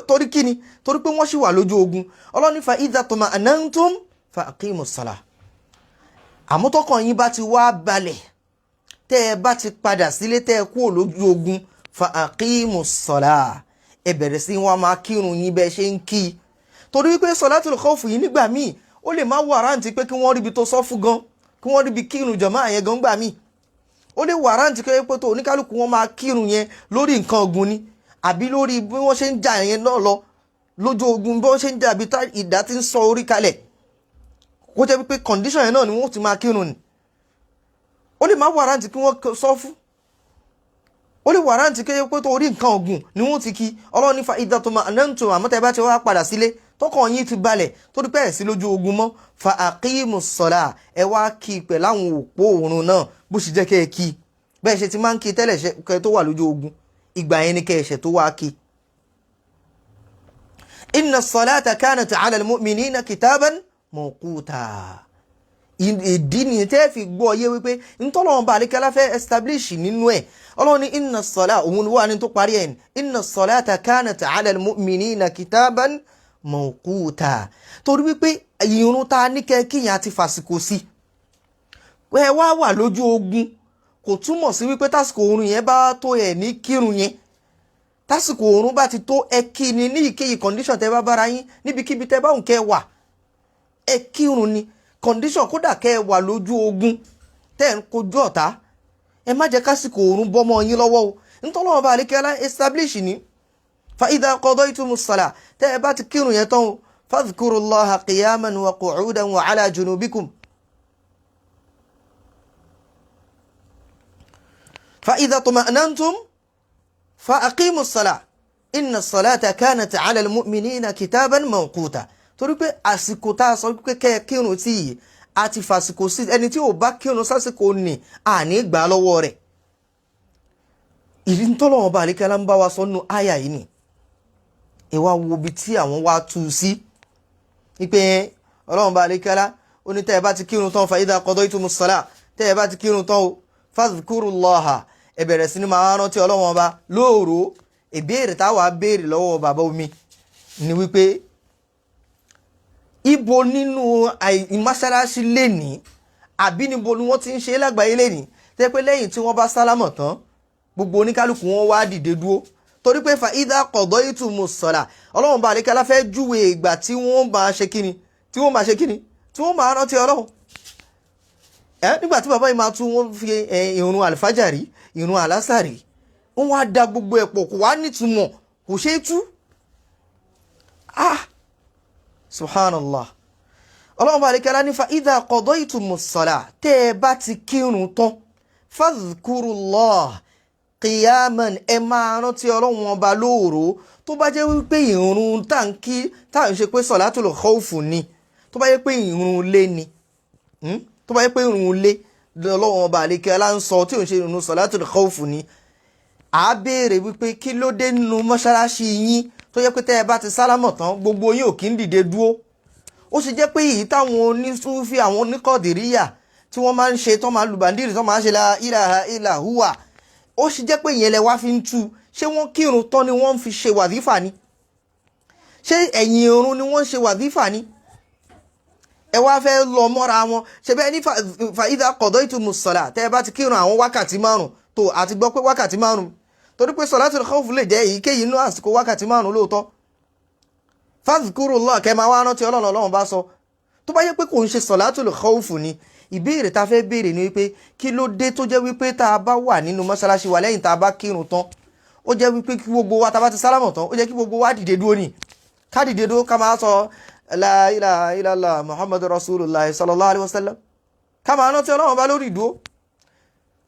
torí kíni? Torí pé wọ́n sì wà lójú ogun. Ọlọ́run ní fa idha tuma'nantum fa aqimus salah. Àmọ́ tọ́kàn yín bá ti wá balẹ̀, tẹ́ ẹ bá ti padà sílé, tẹ́ ẹ kúrò lójú ogun, fa aqimus salah, ẹ bẹ̀rẹ̀ sí wọn máa kírun yín bẹ́ẹ̀ ṣe ń kí i. Torí wípé sọ̀látùl khawf yìí, nígbà míì, ó lè má warrant pé kí wọ́n ríbi tó sọ́fù gan, kí wọ́n ríbi kírun jàmáà yẹn gan. Gbà míì, ó lè warrant pé tó oníkálukú wọn máa kírun yẹn lórí nǹkan ọ̀gùn ni, àbí lórí bí wọ́n ṣe ń jà yẹn náà lọ lójú ogun, bí wọ́n ṣe ń jà, bí ìdá ti ń sọ orí kalẹ̀, kó jẹ́ pé condition yẹn náà ni wọ́n ti máa kírun ni. Ó lè má warrant kí wọ́n sọ́fù, ó lè warrant kí pé tó orí nǹkan ọ̀gùn ni wọ́n ti kí. Ọlọ́run ní fa idha tuma'nantum, àmọ́ tẹ́ bá ti wá padà sílé, tọkàn yín ti balẹ̀, torí pé ẹ̀ sí lójú ogun mọ́, fa aqimus salah, ẹ wá kí i pẹ̀lú àwọn òpó òrun náà bó ṣe jẹ́ kẹ́ ẹ kí bẹ́ẹ̀ ṣe ti máa ń kí tẹ́lẹ̀ kẹ́ tó wà lójú ogun. Ìgbà yẹn ni kẹ́ ẹ ṣẹ̀ tó wá kí. Inna salata kanat ala al-mu'minina kitaban mawquta. Ìdí ni tẹ́ fi gbọ́ yé wípé ntọ́lọ́wọ́n bá àlékẹ́lá fẹ́ establish nínú ẹ̀, Ọlọ́run ní inna sala, òun wà ní tó parí ẹ̀, inna salata kanat ala al-mu'minina kitaban mawquta, torí wípé ìrun ta ní kẹ́ kíyàn àti fàsìkò sí. Ẹ wá wà lójú ogun, kò túmọ̀ sí wípé tásìkò oorun yẹn bá tó ẹ̀ ní kírun yẹn. Tásìkò oorun bá ti tó, ẹ kí ni ní ìkéyìí condition tẹ́ bá bára yín, níbikíbi tẹ́ bá òun kẹ́ wà, ẹ kírun ni condition. Kódà kẹ́ ẹ wà lójú ogun, tẹ́ ẹ ń kojú ọ̀tá, ẹ má jẹ́ kásìkò oorun bọ́mọ yín lọ́wọ́ o. Nítorí wọn bá àlékẹ́lá establish ní fa idha qadaytumus salah, tẹ́ ẹ bá ti kírun yẹn tán o, fadhkurullaha qiyaman wa qu'udan wa ala junubikum, fa idha tuma'nantum fa aqimus salah, Inna salata kanat ala al-mu'minina kitaban mawquta. Torí pé àsìkò tá a sọ pé kẹ́ ẹ kírun sí yìí, a ti fàsìkò sí, ẹni tí ò bá kírun sásìkò nì àní gbà lọ́wọ́ rẹ̀. Ìdí tọ́lọ́wọ́n bá àlékẹ́lá ń bá wa sọ nínú àyà yìí ni. Ẹ wá wo ibi tí àwọn wá tú sí wípé Ọlọ́run bá àlékẹ́lá ó ní tẹ́ ẹ bá ti kírun tán, fa idha qadaytumus salah, tẹ́ ẹ bá ti kírun tán o, fadhkurullaha, ẹ bẹ̀rẹ̀ sí ni máa rántí Ọlọ́run ọba lóòrò. Ìbéèrè táwa béèrè lọ́wọ́ bàbá omi ni wípé ibo nínú mọ́ṣáláṣí lẹ́ni àbí níbo ni wọ́n ti ń ṣe é lágbàáyé lẹ́ni tẹ́ pé lẹ́yìn tí wọ́n bá sálámọ̀ tán, gbogbo oníkálukú wọn wá dìde dúró? Torí pé fa idha qadaytumus salah, Ọlọ́run bá àlékẹ́lá fẹ́ júwe ìgbà tí wọ́n máa ṣe kíni, tí wọ́n máa ṣe kíni, tí wọ́n máa rántí Ọlọ́run. Ẹ nígbà tí bàbá yìí máa tún, wọ́n fi ìrun àlùfájàrí, ìrun àlásàrì, wọ́n wá da gbogbo ẹ̀ pọ̀, kò wá nítumọ̀, kò ṣeé tú. Ah, subhanallah. Ọlọ́run bá àlékẹ́lá ní fa idha qadaytumus salah, tẹ́ ẹ bá ti kírun tán, fadhkurullah qiyaman, ẹ máa rántí Ọlọ́run ọba lóòró. Tó bá jẹ́ wípé ìrun táǹkì táà ń ṣe pé salatul khawfu ni, tó bá jẹ́ pé ìrun lé ni, tó bá jẹ́ pé ìrun lé Ọlọ́run ọba àlékẹ́lá ń sọ tí ò ń ṣe ìrun salatul khawfu ni, à á béèrè wípé kí ló dé nínú mọ́ṣáláṣí yín tó jẹ́ pé tẹ́ ẹ bá ti sálámọ̀ tán, gbogbo yín ò kí ń dìde dúró? Ó sì jẹ́ pé èyí táwọn onísúfì, àwọn oníkọ̀dìríyà tí wọ́n máa ń ṣe, tó máa lu bàndírì, tó máa ń ṣe la ilaha illa huwa, ó sì jẹ́ pé ìyẹn lẹ wá fi ń tú. Ṣé wọ́n kírun tán ni wọ́n fi ṣe wàdífà ni? Ṣé ẹ̀yìn irun ni wọ́n ń ṣe wàdífà ni? Ẹ wá fẹ́ lọ mọ́ra wọn. Ṣe bẹ́ẹ̀ ní fa idha qadaytumus salah, tẹ́ ẹ bá ti kírun àwọn wákàtí 5 tó àti gbọ́ pé wákàtí 5, torí pé salatul khawf lè jẹ́ èyíkéyìí inú àsìkò wákàtí 5 lóòótọ́, fadhkurullah, kẹ́ máa wá rántí Ọlọ́run. Ọlọ́run bá sọ, tó bá yẹ pé kò ń ṣe salatul khawf ni, ìbéèrè tá a fẹ́ béèrè ni wípé kí ló dé tó jẹ́ wípé tá a bá wà nínú mọ́ṣáláṣí wa, lẹ́yìn tá a bá kírun tán, ó jẹ́ wípé kí gbogbo wa, tá a bá ti sálámọ̀ tán, ó jẹ́ kí gbogbo wa dìde dúró ni, ká dìde dúró, ká máa sọ la ilaha illallah Muhammadu rasulullah sallallahu alayhi wa sallam, ká máa rántí Ọlọ́run bá lórí ìdúró?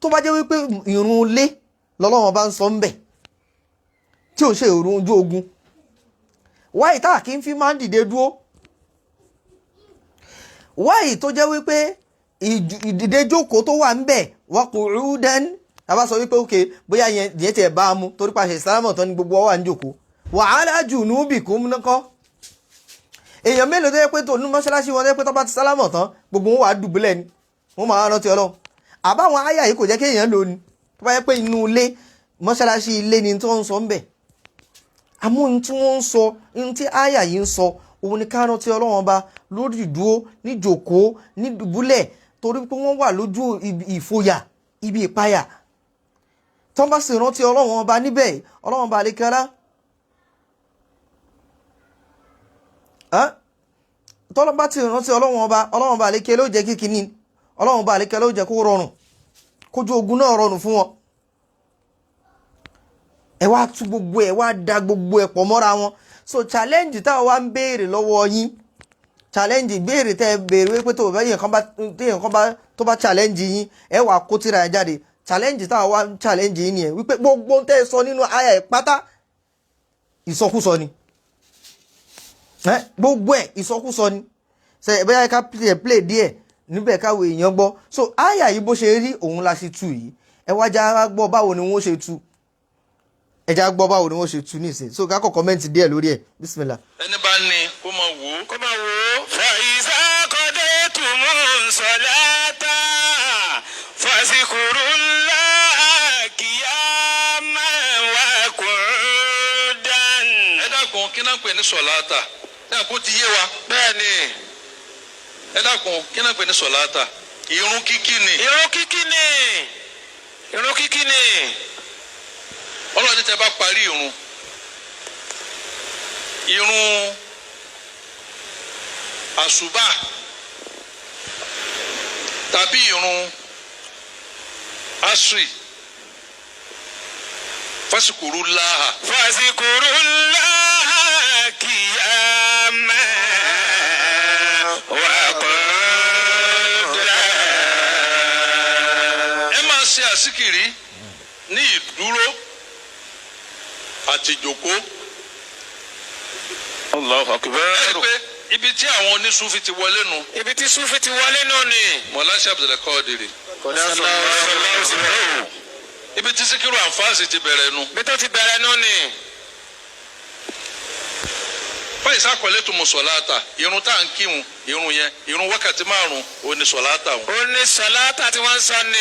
Tó bá jẹ́ wípé ìrun lé lọ́lọ́run bá ń sọ ń bẹ̀, tí ò ń ṣe ìrun ojú ogun, wáyé tá a kì í fi máa ń dìde dúró? Wáyé tó jẹ́ wípé ìdìde jókòó tó wà ń bẹ̀, wa qu'udan, tàbá sọ wípé òkè bóyá yẹn tiẹ̀ bá a mú, torí pàṣẹ ìsálámọ̀ tán ni gbogbo wa wà ń jókòó, wa ala junubikum ńkọ́? Èèyàn mélòó tó yẹ pé tó ní mọ́ṣáláṣí wọn tó yẹ pé tó bá ti sálámọ̀ tán, gbogbo wọn wà á dùbúlẹ̀ ni wọ́n máa rántí Ọlọ́run? Àbáwọn àyà yìí kò jẹ́ kéèyàn lò ní. Tó bá yẹ pé inú ilé, mọ́ṣáláṣí ilé ni tó ń sọ ń bẹ̀, àmọ́ ohun tí wọ́n ń sọ, ohun tí àyà yìí ń sọ, òun ni ká rántí Ọlọ́run ọba lórí ìdúró, níjòkóó, nídùbúlẹ̀, torí pé wọ́n wà lójú ìfòyà, ibi ìpayà. Tó bá sì rántí Ọlọ́run ọba níbẹ̀, Ọlọ́run ọba àlékẹ́lá, tọ́lọ́ bá ti rántí Ọlọ́run ọba, Ọlọ́run ọba àlékẹ́lá ó jẹ́ kíkiní, Ọlọ́run ọba àlékẹ́lá ó jẹ́ kó rọrùn, kójú ogun náà rọrùn fún wọn. Ẹ wá tú gbogbo ẹ, wá da gbogbo ẹ pọ̀ mọ́ra wọn. So challenge táwọn wá ń béèrè lọ́wọ́ yín, challenge ìbéèrè tẹ́ ẹ béèrè wípé tó bá yẹn kan bá téèyàn kan bá tó bá challenge yín, ẹ wà kó tíra ẹ jáde. Challenge táwọn wá ń challenge yín nìyẹn, wípé gbogbo tẹ́ ẹ sọ nínú àyà ẹ pátá, ìsọkúsọ ni. Gbogbo ẹ ìsọkúsọ ni. Ṣe bóyá ká play díẹ̀ níbẹ̀ káwé èèyàn gbọ́. So àyà yìí, bó ṣe rí òun la ṣe tú yìí. Ẹ wá já gbọ́ báwo ni wọ́n ṣe tú. Ẹ já gbọ́ báwo ni wọ́n ṣe tú nísìn. So ká kọ́ comment díẹ̀ lórí ẹ̀. Bismillah. Ẹni bá ní kó máa wò ó. Kó máa wò ó. فإذا قضيتم الصلاة فاذكروا الله قياما وقعودا. Ẹ dákun, kí náà pè ní sọ̀láàtà? Ẹ kó ti yé wa. Bẹ́ẹ̀ni. Ẹ dákun, kí náà pè ní sọ̀láàtà? Irun kíkí ni. Irun kíkí ni, irun kíkí ni. Ọlọ́run ní tẹ́ bá parí irun àṣùbà tàbí irun asri, فاذكروا الله. فاذكروا الله قياما وقعودا. Ẹ máa ṣe àsìkiri ní ìdúró àti ìjòkó. Allahu akbar. Ẹ rí i pé ibi tí àwọn onísúfì ti wọlé nu. Ibi tí Sufi ti wọlé náà ni. Mọ̀láṣí Abdulkadiri. Ibi tí Síkírù Ànfàsì ti bẹ̀rẹ̀ nu. Bí tó ti bẹ̀rẹ̀ náà ni. Báyìí sákọ̀lẹ́ tó mú sọ̀láàtà, irun tá à ń kírun, irun yẹn, irun wákàtí 5 ò ní sọ̀láàtà wọn. Ó ní sọ̀láàtà tí wọ́n ń sọ ni.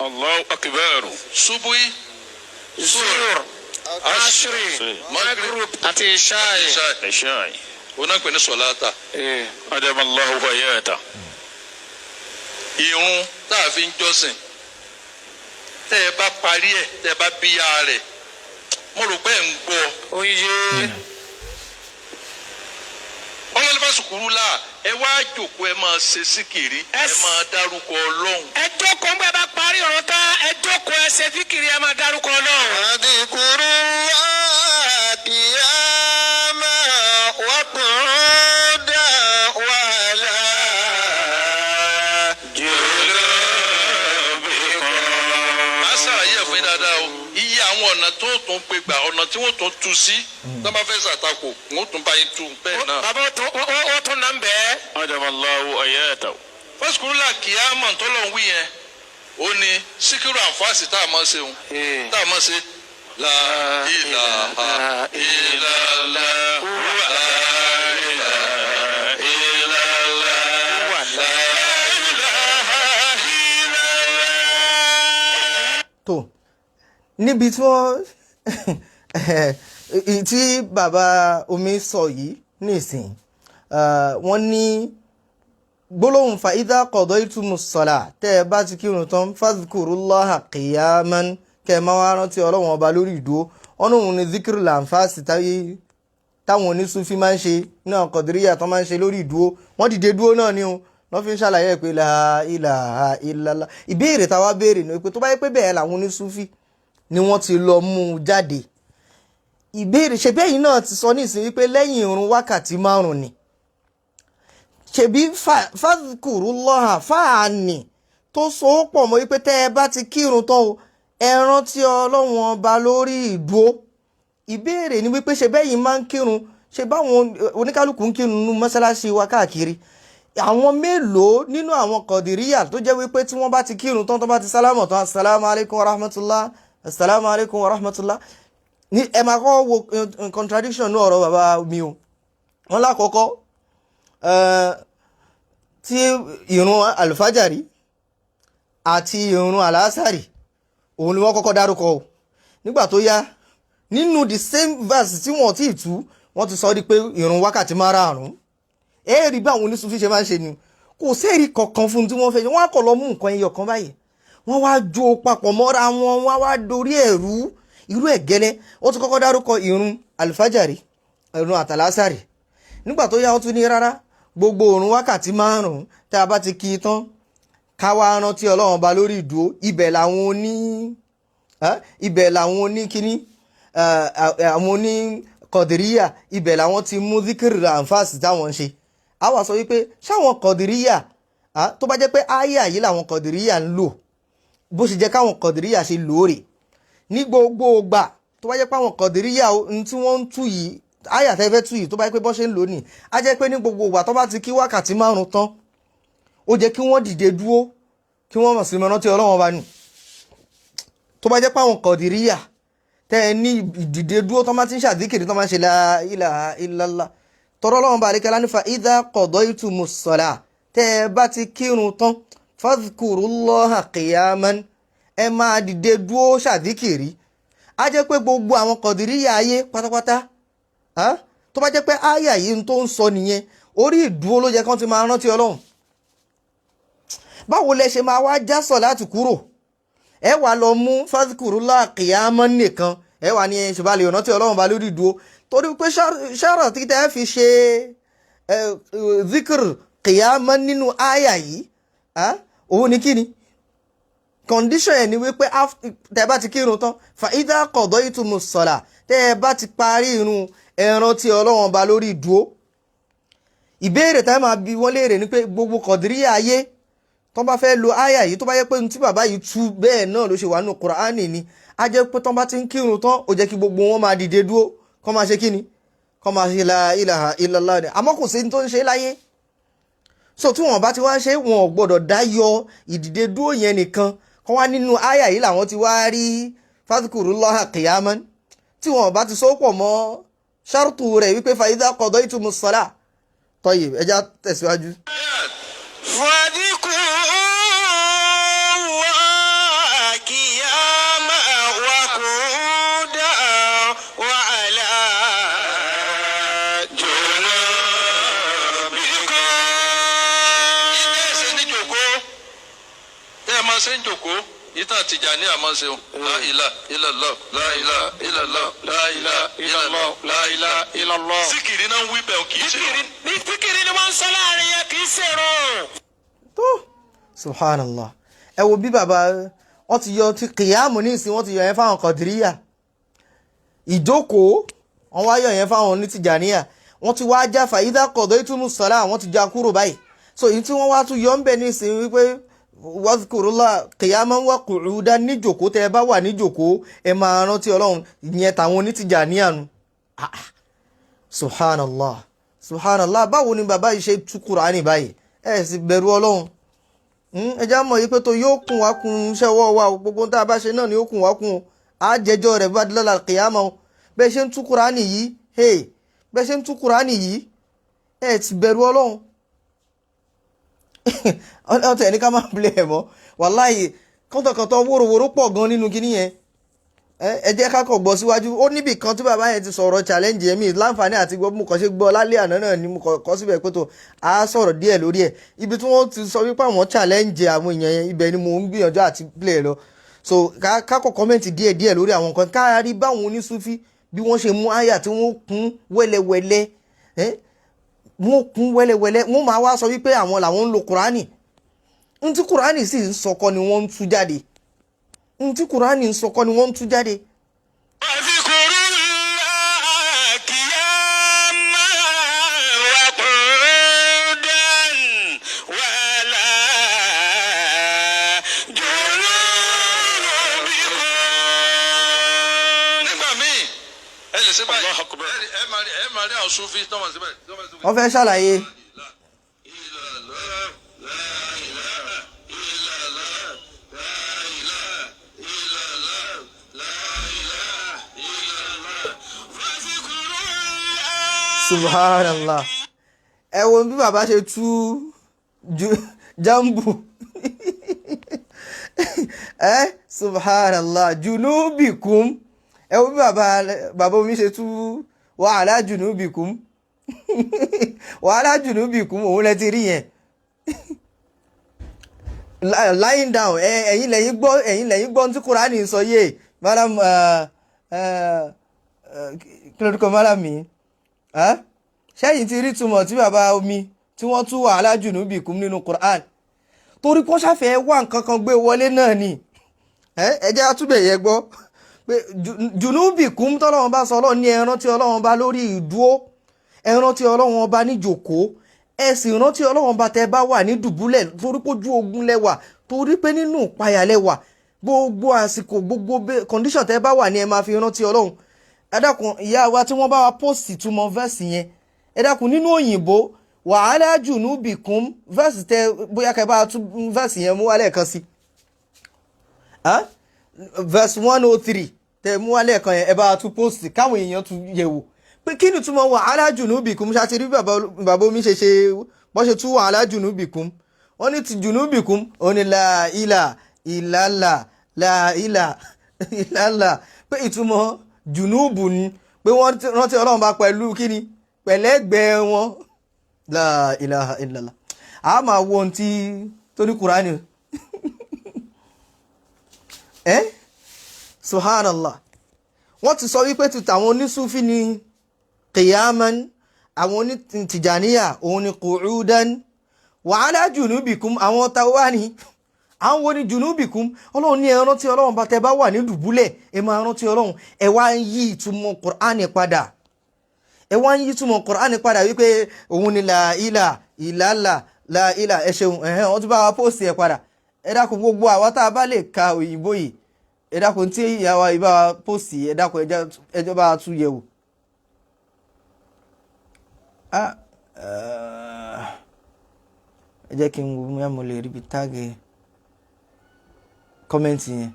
Allahu akbar. Subui, Zuhr, Ashri, Maghrib àti Ishai. Ishai. Òun náà pè ní sọ̀láàtà. Adamallahu hayata. Irun tá a fi ń jọ́sìn, tẹ́ ẹ bá parí ẹ̀, tẹ́ ẹ bá bíyà rẹ̀, mo rò pé ẹ̀ ń gbọ́. Oye. Ọlọ́lẹ́fà sùkúrú là, ẹ wá jòkó, ẹ máa ṣe síkìrì, ẹ máa dárúkọ Ọlọ́run. Ẹ jókòó, ńgbà bá parí ọ̀rọ̀ tán, ẹ jókòó, ẹ ṣe fíkìrì, ẹ máa dárúkọ Ọlọ́run. واذكروا الله قياما وقعودا وعلى جنوبكم. Màá ṣàlàyé ẹ̀ fún yín dáadáa o, iye àwọn ọ̀nà tó tún gbé gbà, ọ̀nà tí wọ́n tún tú sí tó bá fẹ́ ṣàtakò, wọ́n tún bá yín tú bẹ́ẹ̀ náà. Bàbá ó tún nà ń bẹ́ẹ̀. Adamallahu hayata. Fọ́sùkúrú là kìámọ̀ tọ́lọ̀ ń wí yẹn, ó ní Síkírù Ànfàsì tá a máa ṣe òun tá a máa ṣe la ilaha illallah, la ilaha illallah, la ilaha illallah. Tó níbi tí wọ́n tí bàbá omi sọ yìí nísìn, wọ́n ní gbólóhùn fa idha qadaytumus salah, tẹ́ ẹ bá ti kírun tán, fadhkurullaha qiyaman, kẹ́ ẹ máa wá rántí Ọlọ́run Ọba lórí ìdúró. Ọ̀nà òun ni zikiru lànfààsì táwọn onísúfí máa ń ṣe náà, kọ̀díríyà tó máa ń ṣe lórí ìdúró. Wọ́n dìde dúró náà ni o, wọ́n fi ń ṣàlàyé ẹ̀ pé la ilaha illallah. Ìbéèrè táwa béèrè ni pé, tó bá yẹ pé bẹ́ẹ̀ làwọn onísúfí ni wọ́n ti lọ mú un jáde, ìbéèrè, ṣe bẹ́ẹ̀ yìí náà ti sọ nísìnyí pé lẹ́yìn irun wákàtí 5 ni, ṣebí fadhkurullaha fáàní tó so ó pọ̀ mọ́ wípé tẹ́ ẹ bá ti kírun tán o, ẹ rántí Ọlọ́run Ọba lórí ìdúró. Ìbéèrè ni wípé, ṣe bẹ́ẹ̀ yìí máa ń kírun, ṣe báwọn oníkálukú ń kírun nínú mọ́ṣáláṣí wa káàkiri, àwọn mélòó nínú àwọn kọ̀dìríyà tó jẹ́ wípé tí wọ́n bá ti kírun tán, tó bá ti sálámọ̀ tán, assalamu alaikum wa rahmatullah, assalamu alaikum wa rahmatullah, ní ẹ máa kọ́ wo contradiction ní ọ̀rọ̀ bàbá mi o. Wọ́n lákọ̀ọ́kọ́ tí ìrun alfajari àti ìrun alásàrì, òun ni wọ́n kọ́kọ́ dárúkọ o. Nígbà tó yá, nínú the same verse tí wọ́n ti tú, wọ́n ti sọ di pé ìrun wákàtí 5. Ẹ rí bí àwọn onísùfí ṣe máa ń ṣe ni, kò sẹ́ẹ̀rí kankan fún tí wọ́n fẹ́ ṣe. Wọ́n á kọ̀ lọ mú nǹkan ẹyọ kan báyìí, wọ́n wá jó papọ̀ mọ́ra wọn, wọ́n wá dorí ẹ̀rú irú ẹ̀ gẹ́lẹ́. Ó ti kọ́kọ́ dárúkọ ìrun alfajari, ìrun àtàlásàrì. Nígbà tó yá, ó tún ní rárá, gbogbo òrun wákàtí 5 tá a bá ti kí i tán, ká wá rántí Ọlọ́run Ọba lórí ìdúró. Ibẹ̀ làwọn oní kíní, àwọn oní kọ̀dìríyà, ibẹ̀ làwọn ti mú zikiri ànfàsì táwọn ń ṣe. A wá sọ wípé ṣáwọn kọ̀dìríyà, tó bá jẹ́ pé áyà yìí làwọn kọ̀dìríyà ń lò, bó ṣe jẹ́ káwọn kọ̀dìríyà ṣe lóore ní gbogbo ìgbà, tó bá jẹ́ pé àwọn kọ̀dìríyà ohun tí wọ́n ń tú yìí, áyà tẹ́ fẹ́ tú yìí, tó bá jẹ́ pé bọ́ ṣe ń lò ní, á jẹ́ pé ní gbogbo ìgbà tó bá ti kí wákàtí 5 tán, ó jẹ́ kí wọ́n dìde dúró, kí wọ́n mọ̀ sí mọ́ rántí Ọlọ́run Ọba nù. Tó bá jẹ́ pé àwọn kọ̀dìríyà tẹ́ ẹ ní ìdìde dúró tó máa ti ń ṣàdíkìrì, tó máa ń ṣe la ilaha illallah, tọrọ Ọlọ́run bá àríkẹ́lá nífa idha qadaytumus salah, tẹ́ ẹ bá ti kírun tán, fadhkurullaha qiyaman, ẹ máa dìde dúró ṣàdíkìrì. Á jẹ́ pé gbogbo àwọn kọ̀dìríyà ayé pátápátá, tó bá jẹ́ pé áyà yìí tó ń sọ nìyẹn, orí ìdúró ló jẹ́ kán ti máa rántí Ọlọ́run. Báwo lẹ ṣe máa wá já sọ̀ láti kúrò, ẹ wà lọ mú fadhkurullaha qiyaman nìkan, ẹ wà ní ṣùgbọ́n rántí Ọlọ́run bá lórí ìdúró, torí pé ṣáàrọ̀ tí tẹ́ fi ṣe zikr qiyaman nínú àyà yìí, òun ni kíni condition ẹ̀ ni wípé tẹ́ bá ti kírun tán, fa idha qadaytumus salah, tẹ́ bá ti parí irun, ẹ rántí Ọlọ́run Ọba lórí ìdúró. Ìbéèrè tá máa bi wọ́n léèrè ni pé, gbogbo kọ̀díríyà ayé tó bá fẹ́ lo àyà yìí, tó bá yẹ pé tí bàbá yìí tú bẹ́ẹ̀ náà ló ṣe wà nínú Kùránì ni, á jẹ́ pé tó bá ti ń kírun tán, ó jẹ́ kí gbogbo wọn máa dìde dúró, kó máa ṣe kí ni, Kọ́ máa ṣe la ilaha illallah ni, àmọ́ kò sí ní tó ń ṣe láyé. So tí wọn bá ti wá ṣe, wọn ò gbọ́dọ̀ dá yọ ìdìde dúró yẹn nìkan kọ́ wá nínú àyà yìí làwọn ti wá rí fadhkurullaha qiyaman, tí wọn bá ti so pọ̀ mọ́ ṣárùtù rẹ̀ wípé fa idha qadaytumus salah. Tayyib, ẹja tẹ̀síwájú. فاذكروا الله قياما وقعودا وعلى جنوبكم. Ilé ẹsẹ̀ ní jòkó tẹ́ ẹ máa ṣe ń jòkó yìí tàn Tìjàní àmọ́ ṣe o. La ilaha illallah, la ilaha illallah, la ilaha illallah, la ilaha illallah. Síkìrì náà ń wí bẹ́ẹ̀, kì í ṣe o. Ní síkìrì ni wọ́n ń sọ láàrin yẹn, kì í ṣèrò. Tó, subhanallah, ẹ wo bí bàbá wọn ti yọ ti kìyàmù ní ìsìn, wọn ti yọ yẹn fáwọn Kọdìríyà, ìjókòó wọn wá yọ yẹn fáwọn onítìjàníyà, wọn ti wá já fa idha qadaytumus salah, wọn ti já kúrò báyìí. So èyí tí wọ́n wá tún yọ ń bẹ̀ ní ìsìn wípé wadhkurullah qiyaman wa qu'udan, níjòkó, tẹ́ ẹ bá wà níjòkó, ẹ máa rántí Ọlọ́run, ìyẹn tàwọn onítìjàníyà nu. Ah, ah. Subhanallah, subhanallah, báwo ni bàbá yìí ṣe tú Kùránì báyìí? Ẹ sì bẹ̀rù Ọlọ́run. Ẹ já mọ̀ yìí pé tó yóò kún wá kún ṣẹ́wọ́ wa o. Gbogbo ohun tá a bá ṣe náà ni ó kún wá kún o, á jẹjọ́ rẹ̀ bá lọ́la kìyàmọ́ o. Bẹ́ẹ̀ ṣe ń tú Kùránì yìí, hey, bẹ́ẹ̀ ṣe ń tú Kùránì yìí, ẹ ti bẹ̀rù Ọlọ́run. Ọtẹ ẹni ká máa bilẹ̀ ẹ̀ mọ́. Wàláhì, kọ́ńtọ̀kọ́ńtọ̀ wóróworó pọ̀ gan nínú kinní yẹn. Ẹ jẹ́ ká kọ̀ gbọ́ síwájú. Ó níbì kan tí bàbá yẹn ti sọ̀rọ̀ challenge yẹn, mi láǹfààní àti gbọ́. Mo kàn ṣe gbọ́ lálẹ́ àná náà ni mo kọ́ síbẹ̀ pé tó a sọ̀rọ̀ díẹ̀ lórí ẹ̀, ibi tí wọ́n ti sọ wípé àwọn challenge àwọn èèyàn yẹn, ibẹ̀ ni mo ń gbìyànjú àti play lọ. So ká kọ̀ comment díẹ̀ díẹ̀ lórí àwọn nǹkan ká rí báwọn onísúfí bí wọ́n ṣe mú àyà tí wọ́n kún wẹ́lẹ́wẹ́lẹ́, wọ́n kún wẹ́lẹ́wẹ́lẹ́, wọ́n máa wá sọ wípé àwọn làwọn ń lo Kùránì. Ntí Kùránì sì ń sọkọ ni wọ́n ń tú jáde, ntí Kùránì ń sọkọ ni wọ́n ń tú jáde. واذكروا الله قياما وقعودا وعلى جنوبكم. Nígbà míì, ẹ lè ṣe báyìí. Allahu Akbar. Ẹ máa rí àwọn Sufi tó máa ṣe báyìí, tó máa ṣe báyìí. Wọ́n fẹ́ ṣàlàyé. Illallah, la ilaha illallah, la ilaha illallah, la ilaha illallah. واذكروا الله Subhanallah, ẹ wo bí bàbá ṣe tú jambu ẹ. Subhanallah, junubikum. Ẹ wo bí bàbá omi ṣe tú wàhálà junubikum, wàhálà junubikum, òun lẹ ti rí yẹn, lying down. Ẹ ẹ̀yin lẹ́yìn gbọ́, ẹ̀yin lẹ́yìn gbọ́ tí Kúránì sọ yé. Madam, kí lórúkọ madam mi? Ṣẹ́yìn ti rí túmọ̀ tí bàbá omi tí wọ́n tú wàhálà junubikum nínú Quran, torí kó ṣàfẹ́ wá nǹkan kan gbé wọlé náà ni. Ẹ jẹ́ àtúbẹ̀ yẹ gbọ́ pé junubikum tọ́lọ́run bá sọ, Ọlọ́run ní ẹ rántí Ọlọ́run bá lórí ìdúró, ẹ rántí Ọlọ́run ọba níjòkó, ẹ sì rántí Ọlọ́run ọba tẹ́ bá wà ní dùbúlẹ̀, torí pé ojú ogun lẹ́wà, torí pé nínú ìpayà lẹ́wà, gbogbo àsìkò, gbogbo condition tẹ́ bá wà ní ẹ máa fi rántí Ọlọ́run. Ẹ dákun, ìyá wa tí wọ́n bá wa post ìtumọ̀ verse yẹn, ẹ dákun, nínú òyìnbó, wàhálà junubikum, verse tẹ bóyá kẹ́ bá tún verse yẹn mú wálẹ̀ kan sí. Huh? Verse 103 tẹ mú wálẹ̀ kan yẹn, ẹ bá tún post káwọn èèyàn tún yẹ̀ wò pé kí ni túmọ̀ wàhálà junubikum. Ṣáà ti rí bàbá omi ṣe bọ́ ṣe tú wàhálà junubikum. Wọ́n ní ti junubikum, ó ní la ilà ìlàlà, la ilà ìlàlà, pé ìtumọ̀ junubu ni pé wọ́n rántí Ọlọ́run bá pẹ̀lú kíni, pẹ̀lẹ́gbẹ̀ẹ́ wọn. La ilaha illallah. A máa wo ohun tí tó ní Kùránì ẹ́. Subhanallah, wọ́n ti sọ wípé ti tàwọn onísúfì ní qiyaman, àwọn onítìjàníyà òun ni qu'udan, wàhálà junubikum. Àwọn táwa ni àwọn wo ni junubikum? Ọlọ́run ní ẹ rántí Ọlọ́run bá tẹ bá wà ní dùbúlẹ̀, ẹ máa rántí Ọlọ́run. Ẹ wá ń yí ìtumọ̀ Kùránì padà, ẹ wá ń yí ìtumọ̀ Kùránì padà wípé òun ni la ilà ìlàlà, la ilà. Ẹ ṣeun, ẹ̀hẹ́n, wọ́n tún bá wa post ẹ̀ padà. Ẹ dákun, gbogbo àwa tá a bá lè ka òyìnbó yìí, ẹ dákun, tí ìyá wa ìbá wa post, ẹ dákun, ẹjọ́ bá wa tún yẹ̀ wò. Ah, ẹ jẹ́ kí n wo bóyá mo lè rí ibi tag comment yẹn.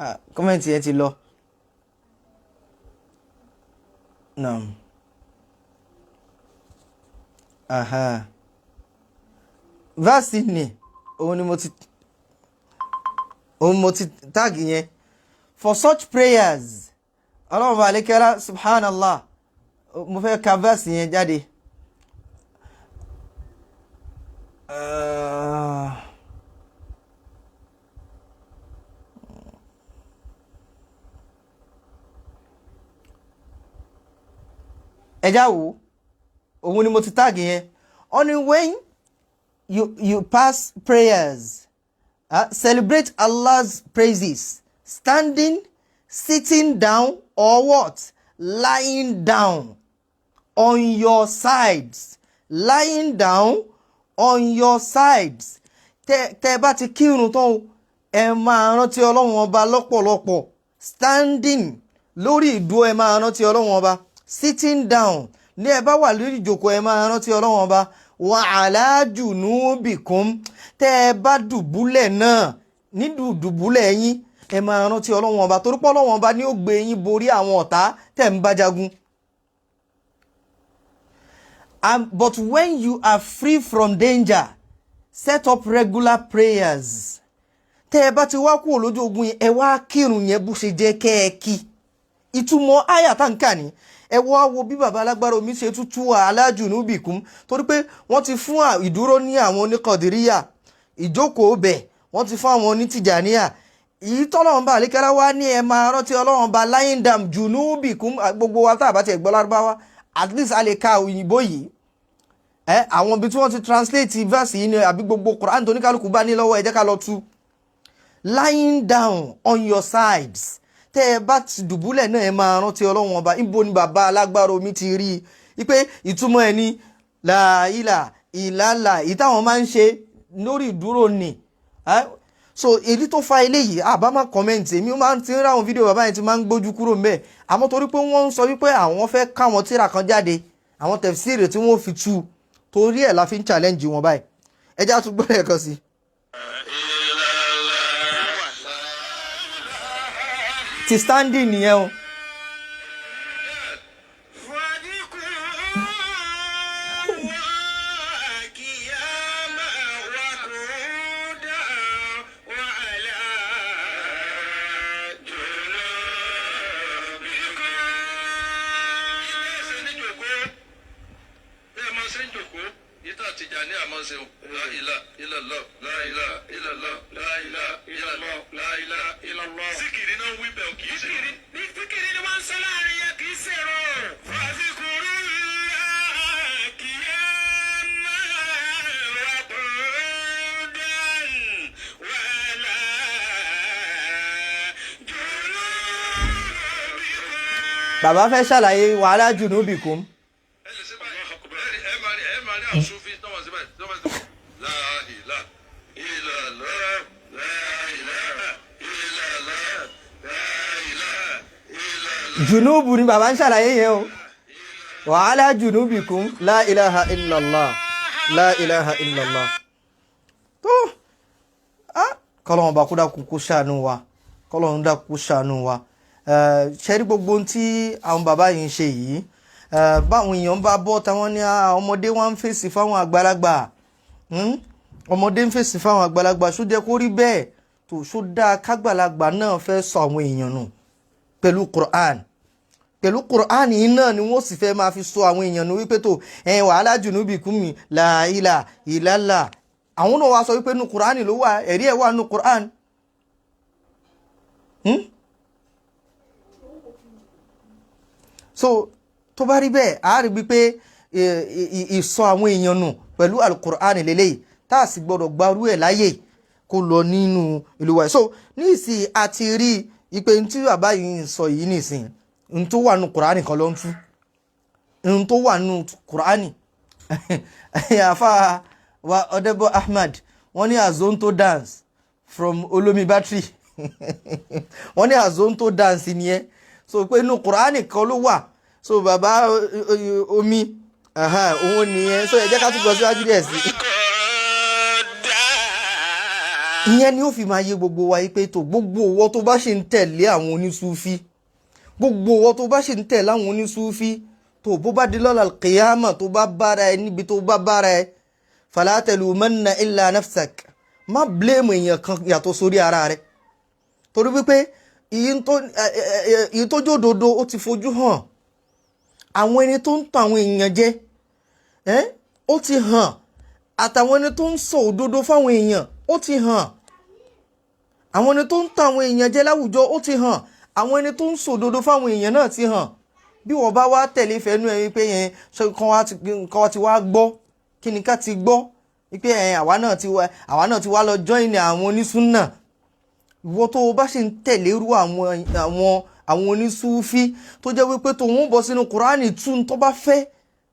Ah, comment yẹn ti lọ. Naam. Aha. Verse ni òun mo ti tag yẹn. For such prayers, Ọlọ́run bá alékẹ́lá, subhanallah, mo fẹ́ ka verse yẹn jáde. Ẹ já wo, òun ni mo ti tag yẹn. Ó ní when you pass prayers, celebrate Allah's praises, standing, sitting down or what? Lying down on your sides. Lying down on your sides. Tẹ bá ti kírun tán o, ẹ máa rántí Ọlọ́run Ọba lọ́pọ̀lọpọ̀. Standing, lórí ìdúró, ẹ máa rántí Ọlọ́run Ọba. Sitting down, ní ẹ bá wà lórí ìjókòó, ẹ máa rántí Ọlọ́run Ọba. Wa ala junubikum, tẹ́ ẹ bá dùbúlẹ̀ náà, ní dùbúlẹ̀ yín, ẹ máa rántí Ọlọ́run Ọba, torí pé Ọlọ́run Ọba ni ó gbé yín borí àwọn ọ̀tá tẹ́ ń bá jagun. But when you are free from danger, set up regular prayers. Tẹ́ ẹ bá ti wá kúrò lójú ogun yẹn, ẹ wá kírun yẹn bó ṣe jẹ́ kẹ́ ẹ kí. Ìtumọ̀ àyà tá n kà ní, ẹ wá wo bí baba alágbára omi ṣe tútù ala junubikum, torí pé wọ́n ti fún ìdúró ní àwọn oníkọ̀dìríyà, ìjókòó bẹ̀ wọ́n ti fún àwọn onítìjàníyà. Èyí tọ́lọ́run bá àlékẹ́lá wá ní ẹ máa rántí Ọlọ́run bá lying down, junubikum. Gbogbo wa tá a bá tiẹ̀ gbọ́ Lárúbáwá, at least a lè ka òyìnbó yìí. Ẹ àwọn ibi tí wọ́n ti translate verse yìí ni, àbí gbogbo Quran tó ní kálukú bá ní lọ́wọ́, ẹ jẹ́ ká lọ tú. Lying down on your sides, tẹ́ ẹ bá ti dùbúlẹ̀ náà, ẹ máa rántí Ọlọ́run Ọba. Níbo ni bàbá alágbára omi ti rí i pé ìtumọ̀ ẹ ní làílà ìlàlà èyí táwọn máa ń ṣe lórí ìdúró ni? So èyí tó fa eléyìí, àbá má comment. Èmi máa ń ti ń ráwọn fídíò bàbá yẹn ti máa ń gbójú kúrò ńbẹ̀, àmọ́ torí pé wọ́n ń sọ wípé àwọn fẹ́ káwọn tíra kan jáde, àwọn tafsir tí wọ́n fi tú, torí ẹ̀ la fi ń challenge wọn báyìí. Ẹ já tún gbọ́dọ̀ ẹ̀kan sí i. Ti standing nìyẹn o. واذكروا الله قياما وقعودا وعلى جنوبكم. Ṣe ní jòkó, bẹ́ẹ̀ máa ṣe ń jòkó yìí tá àtijọ́ ní àmọ́ ṣe o. La ilaha illallah, la ilaha illallah, la ilaha illallah, la ilaha illallah. Síkìrì náà wí bẹ́ẹ̀, kì í ṣe. Ní síkìrì ni wọ́n ń sọ láàrin yẹn, kì í ṣèrò. فاذكروا الله قياما وقعودا وعلى جنوبكم. Bàbá fẹ́ ṣàlàyé wàhálà junubikum. Ẹ lè ṣe báyìí, ẹ máa rí àwọn Sufi tó wọ́n ṣe báyìí, tó wọ́n ṣe báyìí. La ilaha illallah, la ilaha illallah, la ilaha illallah. Junubu ni bàbá ń ṣàlàyé yẹn o. Wàhálà junubikum, la ilaha illallah, la ilaha illallah. Tó ah, kọ́lọ́run bá kó dákun kó ṣàánú wa, kọ́lọ́run dákun kó ṣàánú wa. Ṣe rí gbogbo ohun tí àwọn bàbá yìí ń ṣe yìí, báwọn èèyàn bá bọ́ táwọn ní, "Ah, ọmọdé wọn ń fèsì fáwọn àgbàlagbà, Ọmọdé ń fèsì fáwọn àgbàlagbà, ṣó jẹ́ kó rí bẹ́ẹ̀ tó? Ṣó dáa kágbàlagbà náà fẹ́ sọ àwọn èèyàn nù pẹ̀lú Quran?" Pẹ̀lú Quran yìí náà ni wọ́n sì fẹ́ máa fi sọ àwọn èèyàn nù wípé tó ẹ̀ wàhálà junubikum mi làílà ìlàlà. Àwọn náà wá sọ wípé nu Quran ló wà, ẹ̀rí ẹ̀ wà nu Quran. So tó bá rí bẹ́ẹ̀, a rí wípé ìsọ àwọn èèyàn nù pẹ̀lú alukur'an lélẹ́yìí, tá a sì gbọ́dọ̀ gbarú ẹ̀ láyè kó lọ nínú ìlú wa. So ní ìsìn, àti rí ipe tí bàbá yìí ń sọ yìí nìsín, n tó wà nù Quran kan ló ń tú, n tó wà nù Quran. Àfa wa Ọdẹbọ Ahmad, wọ́n ní azonto dance from Olómi Battery. Wọ́n ní azonto dance nìyẹn. So pé inú Quran kan ló wà. So bàbá omi Òun nìyẹn. So ẹ jẹ́ ká tún gbọ́ síwájú díẹ̀ sí i. Ìyẹn ni ó fi máa yé gbogbo wa yìí pé tó gbogbo owó tó bá ṣe ń tẹ̀lé àwọn onísúfí, gbogbo owó tó bá ṣe ń tẹ̀lé àwọn onísúfí, tó bó bá di lọ́la kìyàmà, tó bá bára ẹ níbi tó bá bára ẹ, fala talumanna illa nafsak, má blame èèyàn kan yàtọ̀ sórí ara rẹ, torí wípé ìyí tó jódodo ó ti fojú hàn. Àwọn ẹni tó ń tan àwọn èèyàn jẹ ó ti hàn, àtàwọn ẹni tó ń sọ òdodo fáwọn èèyàn ó ti hàn, àwọn ẹni tó ń tan àwọn èèyàn jẹ láwùjọ ó ti hàn, àwọn ẹni tó ń sọ òdodo fáwọn èèyàn náà ti hàn. Bí wọ́n bá wá tẹ̀lé ìfẹ́nú ẹ wípé yẹn ṣe kán wá ti wá gbọ́, kí ni ká ti gbọ́ wípé ẹ̀ àwa náà ti wá lọ join àwọn onísúnà. Ìwọ tó o bá ṣe ń tẹ̀lé irú àwọn onísúfí tó jẹ́ wípé tòun bọ́ sínú Kùránì tún tó bá fẹ́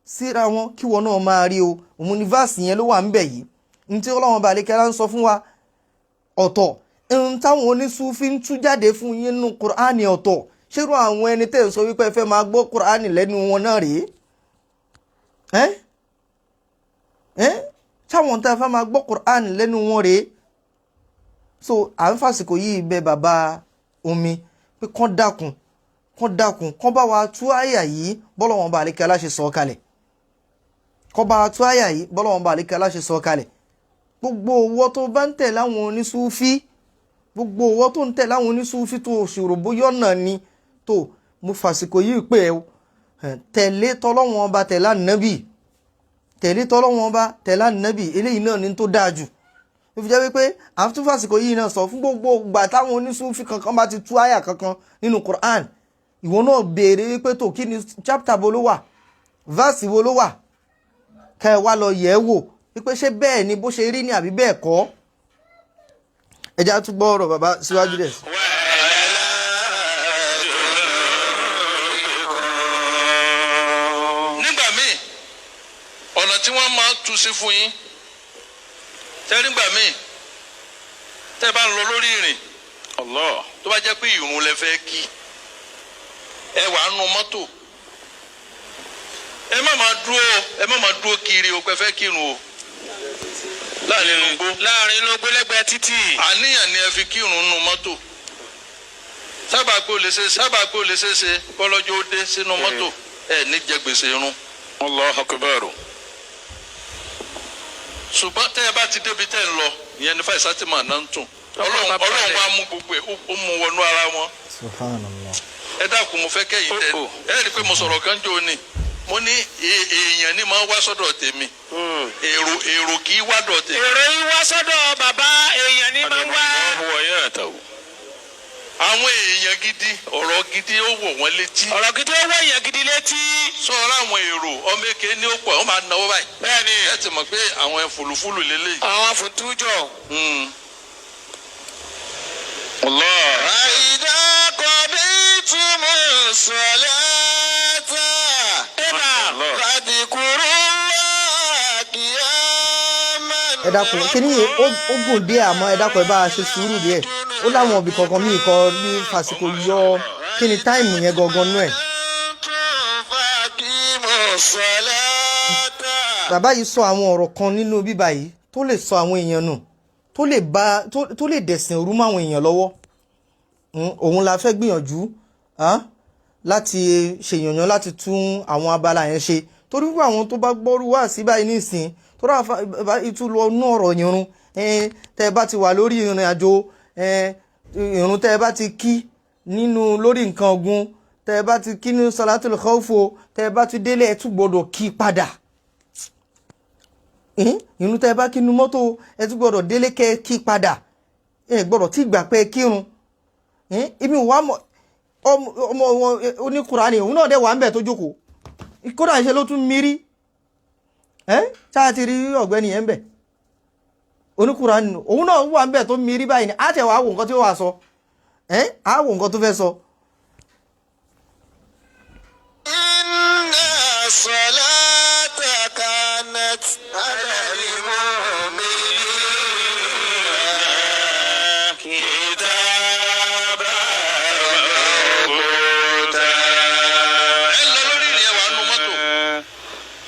síra wọn, kí wọn náà máa rí o. Òun ní verse yẹn ló wà ń bẹ̀ yìí, ní tí Ọlọ́run bá lékẹ́lá ń sọ fún wa ọ̀tọ̀, ohun táwọn onísúfí ń tú jáde fún yín nínú Kùránì ọ̀tọ̀. Ṣérú àwọn ẹni tẹ́ ń sọ wípé ẹ fẹ́ máa gbọ́ Kùránì lẹ́nu wọn náà rèé? Ẹ́ ẹ́ ṣáwọn tẹ́ fẹ́ máa gbọ́ Kùránì lẹ́nu wọn rèé? So à ń fàsìkò yìí bẹ bàbá omi pé kán dákun, kán dákun, kán bá wa tú àyà yìí bọ́lọ́wọ́n bá àlékẹ́ aláṣẹ sọ kalẹ̀, kán bá wa tú àyà yìí bọ́lọ́wọ́n bá àlékẹ́ aláṣẹ sọ kalẹ̀. Gbogbo owó tó bá ń tẹ̀ láwọn onísúfí, gbogbo owó tó ń tẹ̀ láwọn onísúfí tó ṣòro bóyá ọ̀nà ni tó, mo fàsìkò yìí pé ẹ tẹ̀lé tọ́lọ́wọ́n ọba, tẹ̀lé ànábì, tẹ̀lé tọ́lọ́wọ́n ọba, tẹ̀lé ànábì, eléyìí náà ni tó dáa jù. Ó fi jẹ́ wípé àtúnfàsìkò yìí náà sọ fún gbogbo ìgbà táwọn onísúfí kankan bá ti tú àyà kankan nínú Quran, ìwọ náà béèrè wípé tó kí ni chapter bo ló wà, verse wo ló wà, kẹ́ ẹ wá lọ yẹ̀ ẹ́ wò wípé ṣé bẹ́ẹ̀ ni bó ṣe rí ni àbí bẹ́ẹ̀ kọ́. Ẹ jẹ́ á tún gbọ́ ọ̀rọ̀ bàbá síwájú rẹ̀. Nígbà míì ọ̀nà tí wọ́n máa tú sí fún yín tẹ́rí, gbà míì tẹ́ bá ń lọ lórí ìrìn, tó bá jẹ́ pé ìrun lẹ fẹ́ kí, ẹ wà á nu mọ́tò, ẹ má máa dúró, ẹ má máa dúró kiri o, pé fẹ́ kírun o láàrin inú igbó, láàrin inú gbẹlẹgbẹ títì. Àníyàn ni ẹ fi kírun nu mọ́tò. Sábà pé o lè ṣe, sábà pé o lè ṣe ṣe kọ́lọ́jọ́ ó dé sínú mọ́tò, ẹ ní jẹ gbèsè irun. Allahu Akbar. Ṣùgbọ́n tẹ́ ẹ bá ti débi tẹ́ ẹ ń lọ, ìyẹn ní fàìsà tí màá náà ń tún. Ọlọ́run Ọlọ́run wa mú gbogbo ẹ̀, ó mú wọnú ara wọn. Subhanallah. Ẹ dákun, mo fẹ́ kẹ́yìn tẹ ẹ rí i pé mo sọ̀rọ̀ kan jò ní, mo ní èèyàn ní máa wá sọ́dọ̀ tèmi, èrò kì í wá dọ̀ tèmi. Èrò yìí wá sọ́dọ̀ bàbá, èèyàn ní máa ń wá. Àwọn èèyàn gidi, ọ̀rọ̀ gidi ó wọ̀ wọ́n létí. Ọ̀rọ̀ gidi ó wọ èèyàn gidi létí. Sọ̀rọ̀ àwọn èrò ọmọ èké ní ó pọ̀, wọ́n máa náwó báyìí. Bẹ́ẹ̀ni. Ẹ ti mọ̀ pé àwọn fùlùfùlù lélẹ́yìí. Àwọn afùtújọ. وإذا قضيتم الصلاة Ẹ̀bà. فاذكروا الله قياما. Ẹ dákun, kíní yìí ó gùn díẹ̀, àmọ́ ẹ dákun, ẹ bá a ṣe sùúrù díẹ̀. Ó láwọn òbí kankan míì kọ ní fàsìkò yọ kí ni time yẹn gangan nú ẹ̀. فأقيموا الصلاة. Bàbá yìí sọ àwọn ọ̀rọ̀ kan nínú bíbá yìí tó lè sọ àwọn èèyàn nù, tó lè ba tó lè dẹ̀sìn òru mọ́ àwọn èèyàn lọ́wọ́. Òun la fẹ́ gbìyànjú láti ṣèyànyàn láti tún àwọn abala yẹn ṣe, torí wípé àwọn tó bá gbọ́rú wá sí báyìí nísìn tó rà ìtú lọ nú ọ̀rọ̀ irun, tẹ́ ẹ bá ti wà lórí ìrìn àjò, irun tẹ́ ẹ bá ti kí nínú lórí nǹkan ọ̀gùn, tẹ́ ẹ bá ti kí ní salatul khawfo, tẹ́ ẹ bá ti délé, ẹ tún gbọ́dọ̀ kí padà. Irun tẹ́ ẹ bá kí nu mọ́tò, ẹ tún gbọ́dọ̀ délé kẹ́ ẹ kí padà, ẹ gbọ́dọ̀ tí gbà pé kírun. Ibi wàá mọ ọmọ wọn oníkùránì, òun náà dẹ̀ wà ń bẹ̀ tó jókòó, kódà ṣe ló tún mírí ṣáà ti rí ọ̀gbẹ́ni yẹn ń bẹ̀ oníkùránì, òun náà wà ń bẹ̀ tó mírí báyìí ni. Á tẹ̀ wá wò nǹkan tí ó wà sọ, á wò nǹkan tó fẹ́ sọ. إن الصلاة كانت على المؤمنين كتابا موقوتا. Ẹ lọ lórí ìrìn, ẹ wà nù mọ́tò,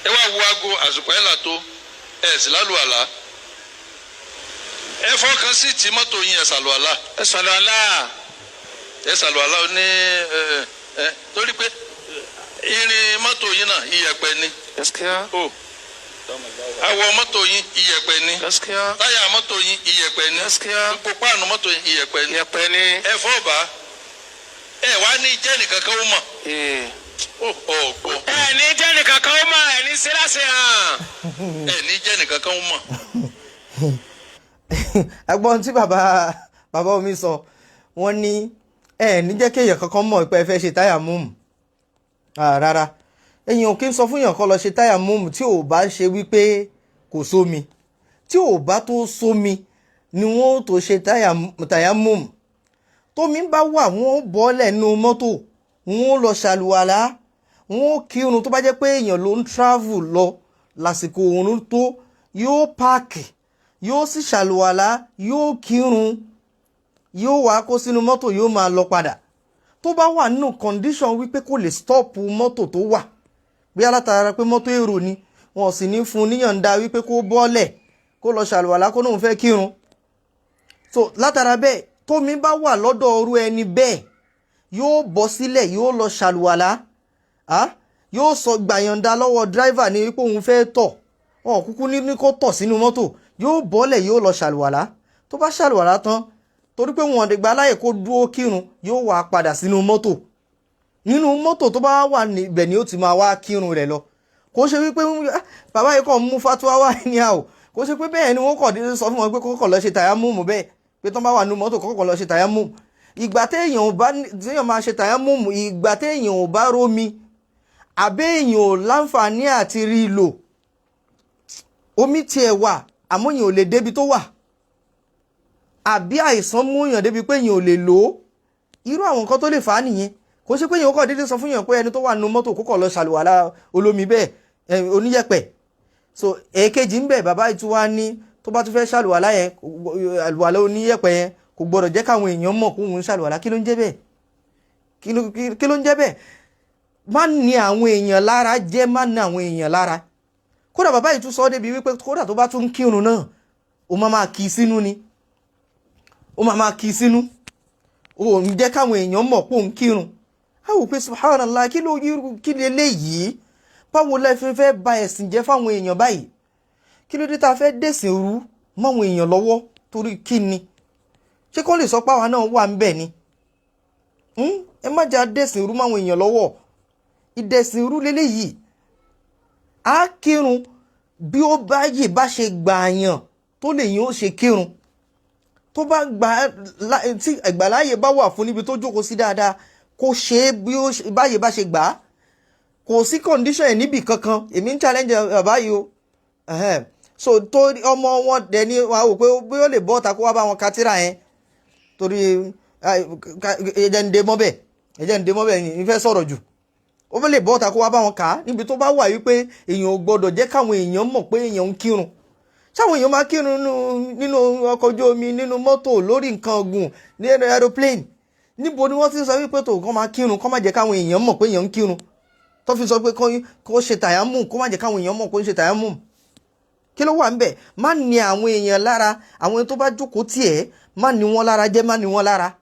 ẹ wá wo Ẹ sì lálùwàlá, ẹ fọkàn sí ti mọ́tò yín, ẹ ṣàlùwàlá. Ẹ sọ̀rọ̀ ọ̀la. Ẹ ṣàlùwàlá ní ẹ ẹ torí pé irin mọ́tò yín náà iyẹ̀pẹ̀ ni. Gaskiya. O awọ mọ́tò yín iyẹ̀pẹ̀ ni. Gaskiya. Táyà mọ́tò yín iyẹ̀pẹ̀ ni. Gaskiya. Gbogbo páànù mọ́tò yín iyẹ̀pẹ̀ ni. Yẹ̀pẹ̀ ni. Ẹ fọ́ bá ẹ wá ní jẹ́ nìkan kan ó mọ̀. Ó ọ̀gbọ́. Ẹ ní jẹ́ nìkan kan ó mọ̀, ẹ ní sí láṣẹ hàn. Ẹ ní jẹ́ nìkan kan ó mọ̀. Ẹ̀gbọ́n tí bàbá bàbá omi sọ, wọ́n ní ẹ ní jẹ́ kéèyàn kankan mọ̀ pé ẹ fẹ́ ṣe táyà múùmù. Rárá, èèyàn kì í sọ fún èèyàn kan lọ ṣe táyà múùmù tí ò bá ṣe wípé kò sómi. Tí ò bá tó sómi ni wọ́n ó tó ṣe táyà múùmù. Tómi bá wà, wọ́n ó bọ́lẹ̀ nínú mọ́tò, wọ́n ó lọ ṣàlùwàlá, wọ́n ó kírun. Tó bá jẹ́ pé èèyàn ló ń travel lọ lásìkò oòrùn tó, yóò páàkì, yóò sì ṣàlùwàlá, yóò kírun, yóò wá kó sínú mọ́tò, yóò máa lọ padà. Tó bá wà nínú condition wípé kò lè stop mọ́tò tó wà, bí alátara pé mọ́tò èrò ni, wọn sì ní fún un níyànda wípé kó bọ́lẹ̀ kó lọ ṣàlùwàlá, kó lóun fẹ́ kírun. So látara bẹ́ẹ̀, tómi bá wà lọ́dọ̀ ọrú ẹni bẹ́ẹ̀, yóò bọ́ sílẹ̀, yóò lọ ṣàlùwàlá, yóò sọ gbàyànda lọ́wọ́ driver ní wípé òun fẹ́ tọ̀. Wọn kúkú ní kó tọ̀ sínú mọ́tò. Yóò bọ́lẹ̀, yóò lọ ṣàlùwàlá. Tó bá ṣàlùwàlá tán, torí pé wọn gbà láyè kó dúró kírun, yóò wá padà sínú mọ́tò. Nínú mọ́tò tó bá wà níbẹ̀ ni ó ti máa wá kírun rẹ̀ lọ. Kò ṣe wípé bàbá yìí kàn mú fatuwa wá ní àwò. Kò ṣe pé bẹ́ẹ̀ ni wọ́n kọ̀ déédéé sọ fún wọn pé kọ́kọ́ lọ ṣe tàyámùmù bẹ́ẹ̀, pé tán bá wà nínú mọ́tò kọ́kọ́ lọ ṣe tàyámùmù. Ìgbà téèyàn ò bá téèyàn máa ṣe tàyámùmù, ìgbà téèyàn ò bá rómi àbẹ́ èèyàn ò láǹfààní àti rí i lò, omi tiẹ̀ wà àmọ́ èèyàn ò lè débi tó wà, àbí àìsàn mú èèyàn débi pé èèyàn ò lè lò ó. Irú àwọn nǹkan tó lè fà á nìyẹn. Kò ṣe pé èèyàn kọ̀ déédéé sọ fún èèyàn pé ẹni tó wà nínú mọ́tò kó kọ̀ lọ ṣàlùwàlá olómi bẹ́ẹ̀, oníyẹ̀pẹ̀. So èkejì ń bẹ̀, bàbá ìtura ní tó bá tún fẹ́ ṣàlùwàlá yẹn, àlùwàlá oníyẹ̀pẹ̀ yẹn, kò gbọ́dọ̀ jẹ́ káwọn èèyàn mọ̀ kó òun ṣàlùwàlá. Kí ló ń jẹ́ bẹ́ẹ̀? Kí ló ń jẹ́ bẹ́ẹ̀? Má ní àwọn èèyàn lára jẹ́, má ní àwọn èèyàn lára. Kódà bàbá yìí tún sọ débi wípé kódà tó bá tún kírun náà, ó máa máa kí sínú ni, ó máa máa kí sínú, ó ń jẹ́ káwọn èèyàn mọ̀ pé òun kírun. A wò pé subhanallah, kí ló kí leléyìí? Báwo lẹ fi fẹ́ ba ẹ̀sìn jẹ́ fáwọn èèyàn báyìí? Kí ló dé tá a fẹ́ dẹ̀sìn rú máwọn èèyàn lọ́wọ́? Torí kí ni? Ṣé kó lè sọ pé àwa náà wà ń bẹ̀ ni? Ẹ má jà dẹ̀sìn rú máwọn èèyàn lọ́wọ́. Ìdẹ̀sìn rú leléyìí. Á kírun bí ó bá yè bá ṣe gbààyàn tó lè yín ó ṣe kírun. Tó bá gbà tí ìgbàláyè bá wà fún níbi tó jókòó sí dáadáa, kó ṣe é bí ó báyè bá ṣe gbà á. Kò sí condition ẹ̀ níbì kankan. Èmi ń challenge bàbá yìí o. So tó ọmọ wọn dẹ̀ ni wàá wò pé bí ó lè bọ́ ta kó wá bá wọn ka tírà yẹn, torí ẹ̀jẹ̀ ń de mọ́ bẹ́ẹ̀, ẹ̀jẹ̀ ń de mọ́ bẹ́ẹ̀ ni ìfẹ́ sọ̀rọ̀ jù. Ó lè bọ́ ta kó wá bá wọn kà á níbi tó bá wà wípé èèyàn ò gbọ́dọ̀ jẹ́ káwọn èèyàn mọ̀ pé èèyàn ń kírun. Sáwọn èèyàn máa kírun nínú ọkọ̀ ojú omi, nínú mọ́tò, lórí nǹkan ọ̀gùn, ní aeroplane? Níbo ni wọ́n ti sọ wípé tó kọ́ máa kírun, kọ́ má jẹ́ káwọn èèyàn mọ̀ pé èèyàn ń kírun, tó fi sọ pé kó ṣe tàyámù, kó má jẹ́ káwọn èèyàn mọ̀ kó ń ṣe tàyámù? Kí ló wà ń bẹ̀? Má ní àwọn èèyàn lára. Àwọn tó bá jókòó tiẹ̀, má ní wọn lára jẹ́, má ní wọn lára.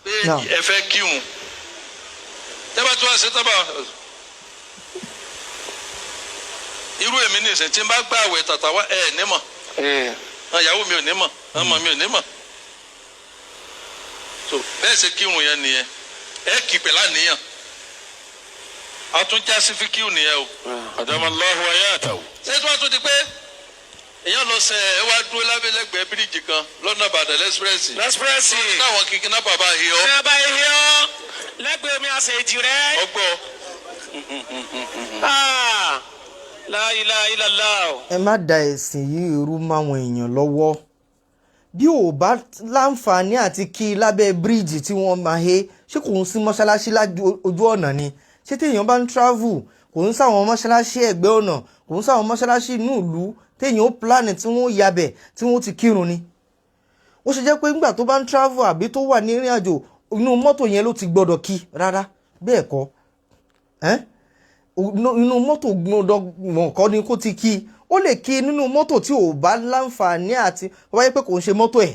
Pé ẹ fẹ́ kírun, tẹ́bà tí wọ́n ṣe tẹ́bà irú èmi ní ìsìn tí n bá gbà àwẹ̀ tàtà wá, ẹ̀ ní mọ̀, ìyàwó mi ò ní mọ̀, ọmọ mi ò ní mọ̀. So bẹ́ẹ̀ ṣe kírun yẹn nìyẹn. Ẹ kì pẹ̀lú àníyàn, àtúnjá sí fíkíù nìyẹn o. Adamallahu hayatahu. Ṣé tí wọ́n tún di pé èèyàn lọ sẹ ẹ wá dúró lábẹ́lẹ́gbẹ̀ẹ́ bíríìjì kan lọ́nà Ìbàdàn lẹ́sìpírẹ́sì? Lẹ́sìpírẹ́sì. Táwọn kìkìnnápà bá hi ọ. Ní abá ihe ọ lẹ́gbẹ̀ẹ́ omi àṣejì rẹ. Ọgbọ́. La ilaha illallah. Ẹ má da ẹ̀sìn yìí rú máwọn èèyàn lọ́wọ́. Bí ò bá láǹfààní àti kí lábẹ́ bíríìjì tí wọ́n máa he, ṣé kò ń sí mọ́ṣáláṣí ojú ọ̀nà ni? Ṣé téèyàn bá ń travel, kò ń sáwọn mọ́ṣáláṣí ẹ̀gbẹ́ ọ̀nà, kò ń sáwọn mọ́ṣáláṣí inú ìlú téèyàn ó plan tí wọ́n yabẹ̀ tí wọ́n ti kírun ni? Ó ṣe jẹ́ pé nígbà tó bá ń travel àbí tó wà ní ìrìn àjò, inú mọ́tò yẹn ló ti gbọ́dọ̀ kí? Rárá, bẹ́ẹ̀ kọ́. Inú mọ́tò gbọ́dọ̀ kọ́ ni kó ti kí. Ó lè kí nínú mọ́tò tí ò bá láǹfààní àti wáyé pé kò ń ṣe mọ́tò ẹ̀,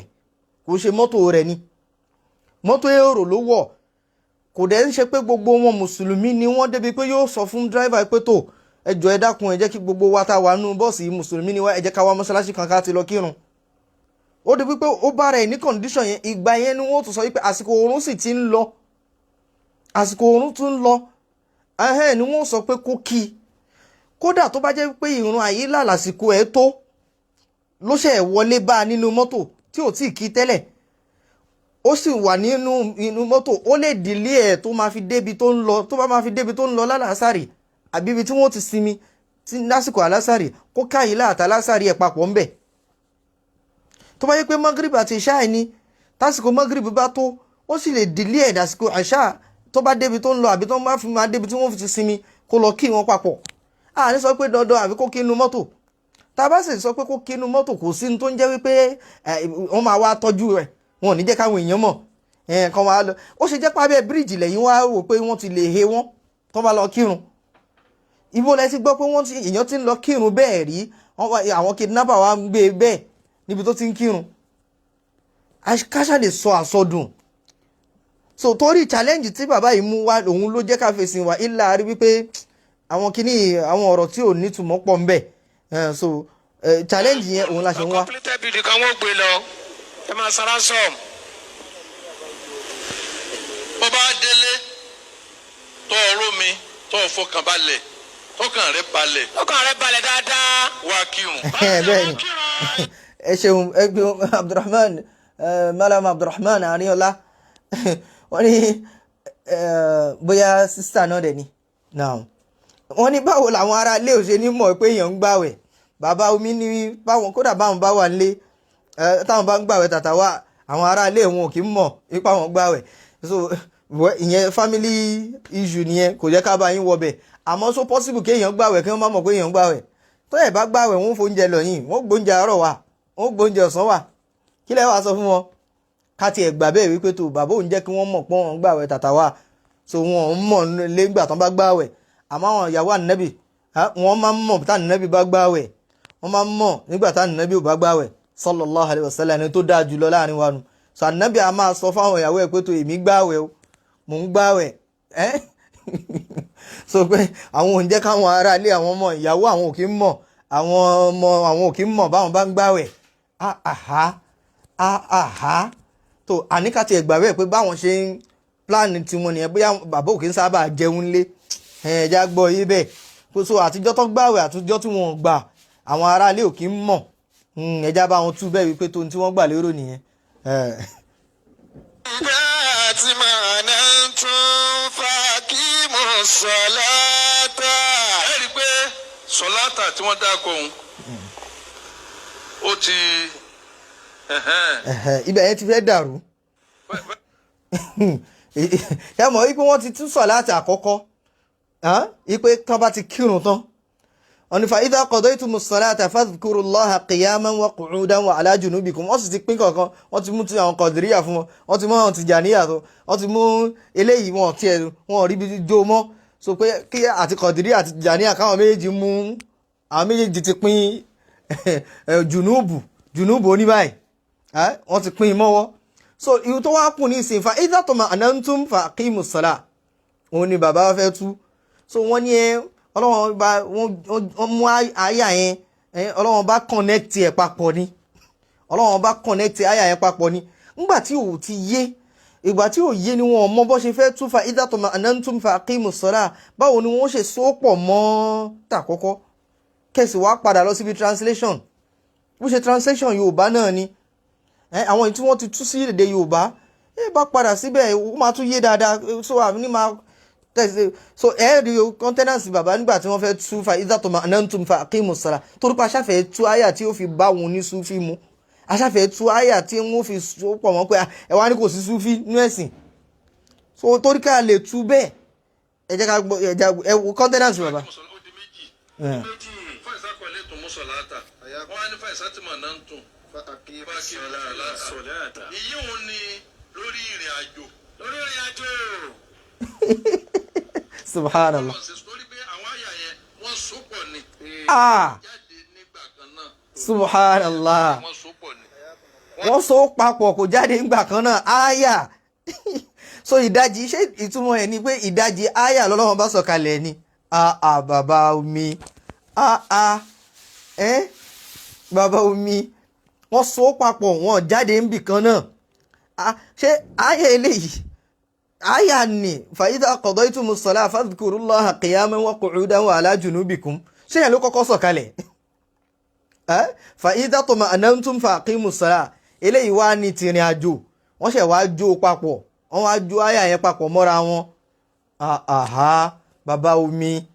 kò ń ṣe mọ́tò rẹ̀ ni, mọ́tò èrò ló wọ̀. Kò dẹ̀ ń ṣe pé gbogbo wọn mùsùlùmí ni wọ́n débi pé yóò sọ fún dírẹ́fà pé tó, ẹ jọ̀ọ́, ẹ dákun, ẹ jẹ́ kí gbogbo wa tá a wà nínú bọ́ọ̀sì yìí mùsùlùmí ni wá, ẹ jẹ́ ká wá mọ́ṣáláṣí kan ká ti lọ kírun. Ó di wípé ó bára ẹ̀ ní condition yẹn. Ìgbà yẹn ni wọ́n tún sọ wípé àsìkò oorun sì ti ń lọ, àsìkò oorun tún ń lọ ẹhẹ́n, ni wọ́n sọ pé kó kí i. Kódà tó bá jẹ́ pé ìrun àyílà lásìkò ẹ̀ tó ló ṣe wọlé bá a nínú mọ́tò tí ò tí ì kí tẹ́lẹ̀, ó sì wà nínú inú mọ́tò, ó lè dìlé ẹ̀ tó máa fi débi tó ń lọ. Tó bá máa fi débi tó ń lọ lálàásàrì àbí ibi tí wọ́n ti sinmi tí lásìkò àlásàrì, kó káyìlá àtàlásàrì ẹ̀ papọ̀ ńbẹ̀. Tó bá yẹ pé magrib àti ìṣá ni, tásìkò magrib bá tó, ó sì lè dìlé ẹ̀ dàsìkò àṣà. Tó bá débi tó ń lọ àbí tó bá fi máa débi tí wọ́n fi ti sinmi, kó lọ kí wọn papọ̀. A ní sọ pé dandan àbí kó kí inú mọ́tò. Tá a bá sì sọ pé kó kí inú mọ́tò, kò sí ní tó ń jẹ́ wípé wọ́n máa wá tọ́jú rẹ̀, wọn ò ní jẹ́ káwọn èèyàn mọ̀ kan wá lọ. Ó ṣe jẹ́ pé abẹ́ bíríìjì lẹ́yìn wá rò pé wọ́n ti lè he wọ́n tó bá lọ kírun. Ibo lẹ ti gbọ́ pé wọ́n ti èèyàn ti ń lọ kírun bẹ́ẹ̀ rí, àwọn kidnapper wa ń gbé e bẹ́ẹ̀ níbi tó ti ń kírun? Káṣá lè sọ àsọdùn. So torí challenge tí bàbá yìí mú wá, òun ló jẹ́ ká fèsì wá ilà rí wípé àwọn kinní, àwọn ọ̀rọ̀ tí ò nítumọ̀ pọ̀ ń bẹ̀. So challenge yẹn òun la ṣe ń wá. Completed building kan wọ́n gbé lọ, ẹ máa san ransom. Bó bá délé tó ọ̀rọ̀ mi tó fọkàn balẹ̀, tọkàn rẹ balẹ̀, ọkàn rẹ balẹ̀ dáadáa. Wá kírun. Bẹ́ẹ̀ ni, ẹ ṣeun, ẹ gbé Abdulrahman, Malam Abdulrahman Arinola. Wọ́n ní bóyá sister náà dẹ̀ ni now. Wọ́n ní báwo làwọn ará ilé ò ṣe ní mọ̀ pé èèyàn ń gbàwẹ̀? Bàbá omi ní báwọn, kódà báwọn bá wà nílé, táwọn bá ń gbàwẹ̀ tàtà wá, àwọn ará ilé wọn ò kì í mọ̀ ipa wọn gbàwẹ̀. So ìyẹn family issue nìyẹn, kò jẹ́ ká bá yín wọbẹ̀. Àmọ́ so possible kéèyàn gbàwẹ̀ kí wọ́n má mọ̀ pé èèyàn ń gbàwẹ̀? Tó ẹ̀ bá gbàwẹ̀, wọ́n fóúnjẹ lọ yìí, wọ́n gbóúnjẹ àárọ̀ wá, wọ́n gbóúnjẹ ọ̀sán wá. Kí lẹ́ wàá sọ fún wọn? Ká tiẹ̀ gbà bẹ́ẹ̀ wípé tó bàbá òun jẹ́ kí wọ́n mọ̀ pé wọ́n gbàwẹ̀ tàtà wá, so wọn ò mọ̀ lẹ́gbà tán bá gbàwẹ̀. Àmọ́ àwọn ìyàwó ànábì, wọ́n máa ń mọ̀ tá ànábì bá gbàwẹ̀, wọ́n máa ń mọ̀ nígbà tá ànábì ò bá gbàwẹ̀, sallallahu alaihi wasallam, ẹni tó dáa jùlọ láàrin wa nu. So ànábì a máa sọ fáwọn ìyàwó ẹ̀ pé tó, èmi gbàwẹ̀ o, mò ń gbàwẹ̀ ẹ́. So pé àwọn ò ń jẹ́ káwọn ará ilé àwọn ọmọ ìyàwó àwọn ò kí ń mọ̀, àwọn ọmọ àwọn ò kí ń mọ̀ báwọn bá ń gbàwẹ̀. Àhá àhá, tó àníkà tiẹ̀ gbà bẹ́ẹ̀ pé báwọn ṣe ń plan tiwọn nìyẹn, bóyá bàbá ò kí ń sábà jẹun lé ẹ̀ẹ́dá gbọ́ yé bẹ́ẹ̀. So àtijọ́ tó gbàwẹ̀, àtijọ́ tí wọ́n gbà, àwọn ará ilé ò kí ń mọ̀. Ẹja bá wọn tú bẹ́ẹ̀ wípé tó ní tí wọ́n gbà lérò nìyẹn. إذا اطمأننتم فأقيموا الصلاة. Ẹ rí i pé sọláàtà tí wọ́n dáko òun ó ti ẹ̀hẹ́n. Ibẹ̀ yẹn ti fẹ́ dàrú. Ẹ mọ̀ wípé wọ́n ti tún sọ̀láàtì àkọ́kọ́ wípé tán bá ti kírun tán, wọ́n ní فإذا قضيتم الصلاة فاذكروا الله قياما وقعودا وعلى جنوبكم. Wọ́n sì ti pín kọ̀ọ̀kan, wọ́n ti mú ti àwọn Kọ̀dìríyà fún wọn, wọ́n ti mú àwọn Tìjàníyà tó, wọ́n ti mú eléyìí, wọn tiẹ̀ wọn ò rí ibi jó mọ́. So pé kí àti Kọ̀dìríyà àti Tìjàníyà káwọn méjèèjì mú, àwọn méjèèjì ti pín jùnúbù jùnúbù oníbàyìí, wọ́n ti pín in mọ́wọ́. So ìhun tó wá kù ní ìsìn, فإذا اطمأننتم فأقيموا الصلاة, òun ni bàbá fẹ́ tú. So wọ́n ní ẹ Ọlọ́wọ́n bá wọ́n mú àyà yẹn, Ọlọ́wọ́n bá connect ẹ̀ papọ̀ ni, Ọlọ́wọ́n bá connect àyà yẹn papọ̀ ni. Ńgbà tí ò ti yé, ìgbà tí ò yé ni wọn mọ bó ṣe fẹ́ tú فإذا اطمأننتم فأقيموا الصلاة. Báwo ni wọ́n ṣe so pọ̀ mọ́ tàkọ́kọ́? Kẹsì wá padà lọ síbi translation. Bó ṣe translation Yorùbá náà ni àwọn èyí tí wọ́n ti tú sí èdè Yorùbá, ẹ bá padà síbẹ̀, ó máa tún yé dáadáa. So àmì ní máa tẹ̀sí. So ẹ rí countenance bàbá nígbà tí wọ́n fẹ́ tú فإذا اطمأننتم فأقيموا الصلاة, torí pé aṣáfẹ́ tú àyà tí ó fi bá wọn ní súfì mu, aṣáfẹ́ tú àyà tí wọ́n fi so pọ̀ mọ́ pé ẹ wá ní kò sí súfì nínú ẹ̀sìn. So torí ká lè tú bẹ́ẹ̀, ẹ jẹ́ ká gbọ́, ẹ wo countenance bàbá. Ó di méjì. فإذا قضيتم الصلاة, wọ́n á ní فإذا اطمأننتم فأقيموا فأقيموا الصلاة. الصلاة. Ìyí òun ni lórí ìrìn àjò. Lórí ìrìn àjò. Subhanallah. Torí pé àwọn àyà Ah, Jáde nígbà kan náà. subhanallah. Wọ́n so pọ̀ ni. Wọ́n so papọ̀, kò jáde ńgbà kan náà. Aya, so ìdajì, ṣé ìtumọ̀ ẹ̀ ni pé ìdajì aya lọ́lọ́wọ́n bá sọ̀kalẹ̀ ni? Ah ah, bàbá omi, ah ah, ẹ́ bàbá omi, wọ́n so papọ̀, wọ́n jáde ńbì kan náà. Ah, ṣé aya eléyìí, aya ni fàyídà qadaytumus salah fadhkurullaha qiyaman wa qu'udan wa ala junubikum, ṣé yẹn ló kọ́kọ́ sọ̀kalẹ̀? Fàyídà tuma'nantum faqimus salah, eléyìí wá ní tìrìn àjò, wọ́n ṣẹ̀ wá jó papọ̀, wọ́n wá jó àyà yẹn papọ̀ mọ́ra wọn. Àhá, bàbá omi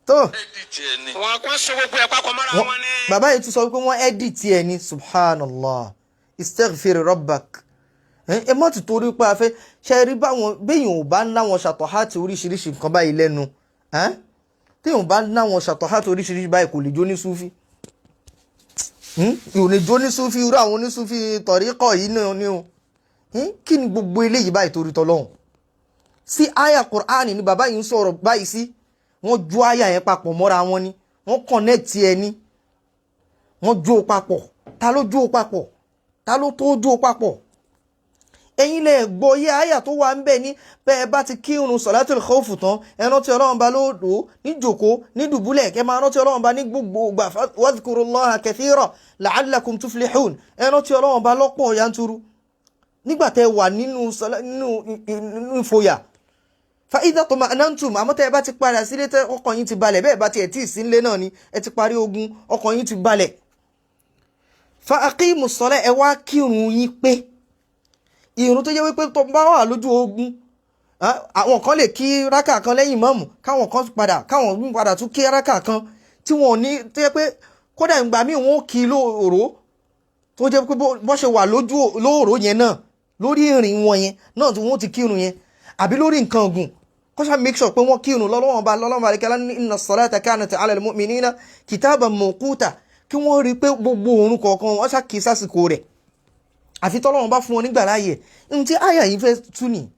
tó. Edit ẹ̀ ni. Wọn kò so gbogbo ẹ̀ papọ̀ mọ́ra wọn ni. Bàbá yìí tún sọ pé wọ́n edit ẹ̀ ní. Subhanallah, istaghfir rabbak. Ẹ mọ́ ti torí pé a fẹ́ ṣe rí báwọn béèyàn ò bá ń láwọn ṣàtọ̀hátì oríṣiríṣi nǹkan báyìí lẹ́nu, téèyàn bá ń láwọn ṣàtọ̀hátì oríṣiríṣi báyìí, kò lè jó ní súfì, kò lè jó ní súfì. Irú àwọn onísúfì tọ̀ríkọ̀ yìí náà ni o. Kí ni gbogbo eléyìí báyìí torí tọlọ́hun? Sí àyà Qur'an ni bàbá yìí ń sọ̀rọ̀ báyìí sí. Wọ́n jó àyà yẹn papọ̀ mọ́ra wọn ni, wọ́n connect ẹ ní, wọ́n jó papọ̀. Ta ló jó papọ̀? Ta ló tó jó papọ̀? Ẹ̀yin lẹ gbọ́ yé. Àyà tó wà ń bẹ̀ ní bẹ́ẹ̀ bá ti kírun sọ̀látùl khawfu tán, ẹ rántí Ọlọ́run bá lóòdò ní jòkó, ní dùbúlẹ̀, kẹ́ máa rántí Ọlọ́run bá ní gbogbo ìgbà, wadhkurullaha kathira la'allakum tuflihun. Ẹ rántí Ọlọ́run bá lọ́pọ̀ yanturu nígbà tẹ́ wà nínú ìfòyà. Fa idha tuma'nantum, àmọ́ tẹ́ ẹ bá ti padà sílé, tẹ́ ọkàn yín ti balẹ̀, bẹ́ẹ̀ bá tiẹ̀ tí ì sí nílé náà ni ẹ ti parí ogun, ọkàn yín ti balẹ̀, fa aqimus salah, ẹ wá kírun yín pé. Ìrun tó jẹ́ wípé tó bá wà lójú ogun, àwọn kan lè kí rákà kan lẹ́yìn mọ́ọ̀mù, káwọn kan padà, káwọn padà tún kí rákà kan tí wọn ò ní, tó jẹ́ pé kódà ìgbà míì wọn ò kí lóòró, tó jẹ́ pé bó ṣe wà lójú lóòró yẹn náà, lórí ìrìn wọn yẹn náà tí wọ́n ti kírun yẹn, àbí lórí nǹkan ọ̀gùn, kó ṣá make sure pé wọ́n kírun lọ́wọ́n ba lọ́wọ́n ba alẹ́kẹ́lá ní inna salata kanat ala al-mu'minina kitaban mawquta, kí wọ́n rí i pé gbogbo òun kọ̀ọ̀kan wọ́n ṣá kí sásìkò rẹ̀, àfi tọ́lọ́wọ́n bá fún wọn nígbà láàyè. Ohun tí àyà yìí fẹ́ tú nì.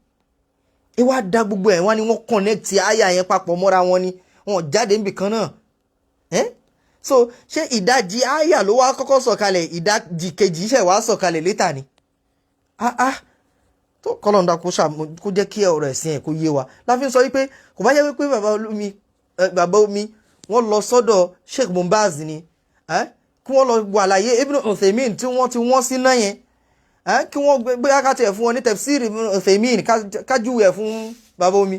Ẹ wá da gbogbo ẹ̀ wá ní wọ́n connect àyà yẹn papọ̀ mọ́ra wọn ni, wọn jáde níbì kan náà. So ṣé ìdajì àyà ló wá kọ́kọ́ sọ̀kalẹ̀, ìdajì kejì ṣẹ̀ wá sọ̀kalẹ̀ létà ni? Ah ah, tó kọ́lọ́ndà kó jẹ́ kí ọ̀rọ̀ ẹ̀sìn ẹ̀ kó yé wa. Láfi sọ wípé kò bá jẹ́ wípé bàbá omi wọ́n lọ sọ́dọ̀ Sheikh Mumbaz ni, kí wọ́n lọ wà láyé Ibn Uthaymin tí wọ́n ti wọ́n sí náà yẹn, kí wọ́n gbé ká tiẹ̀ fún wọn ní tafsir Ibn Uthaymin, kájúwe ẹ̀ fún bàbá omi.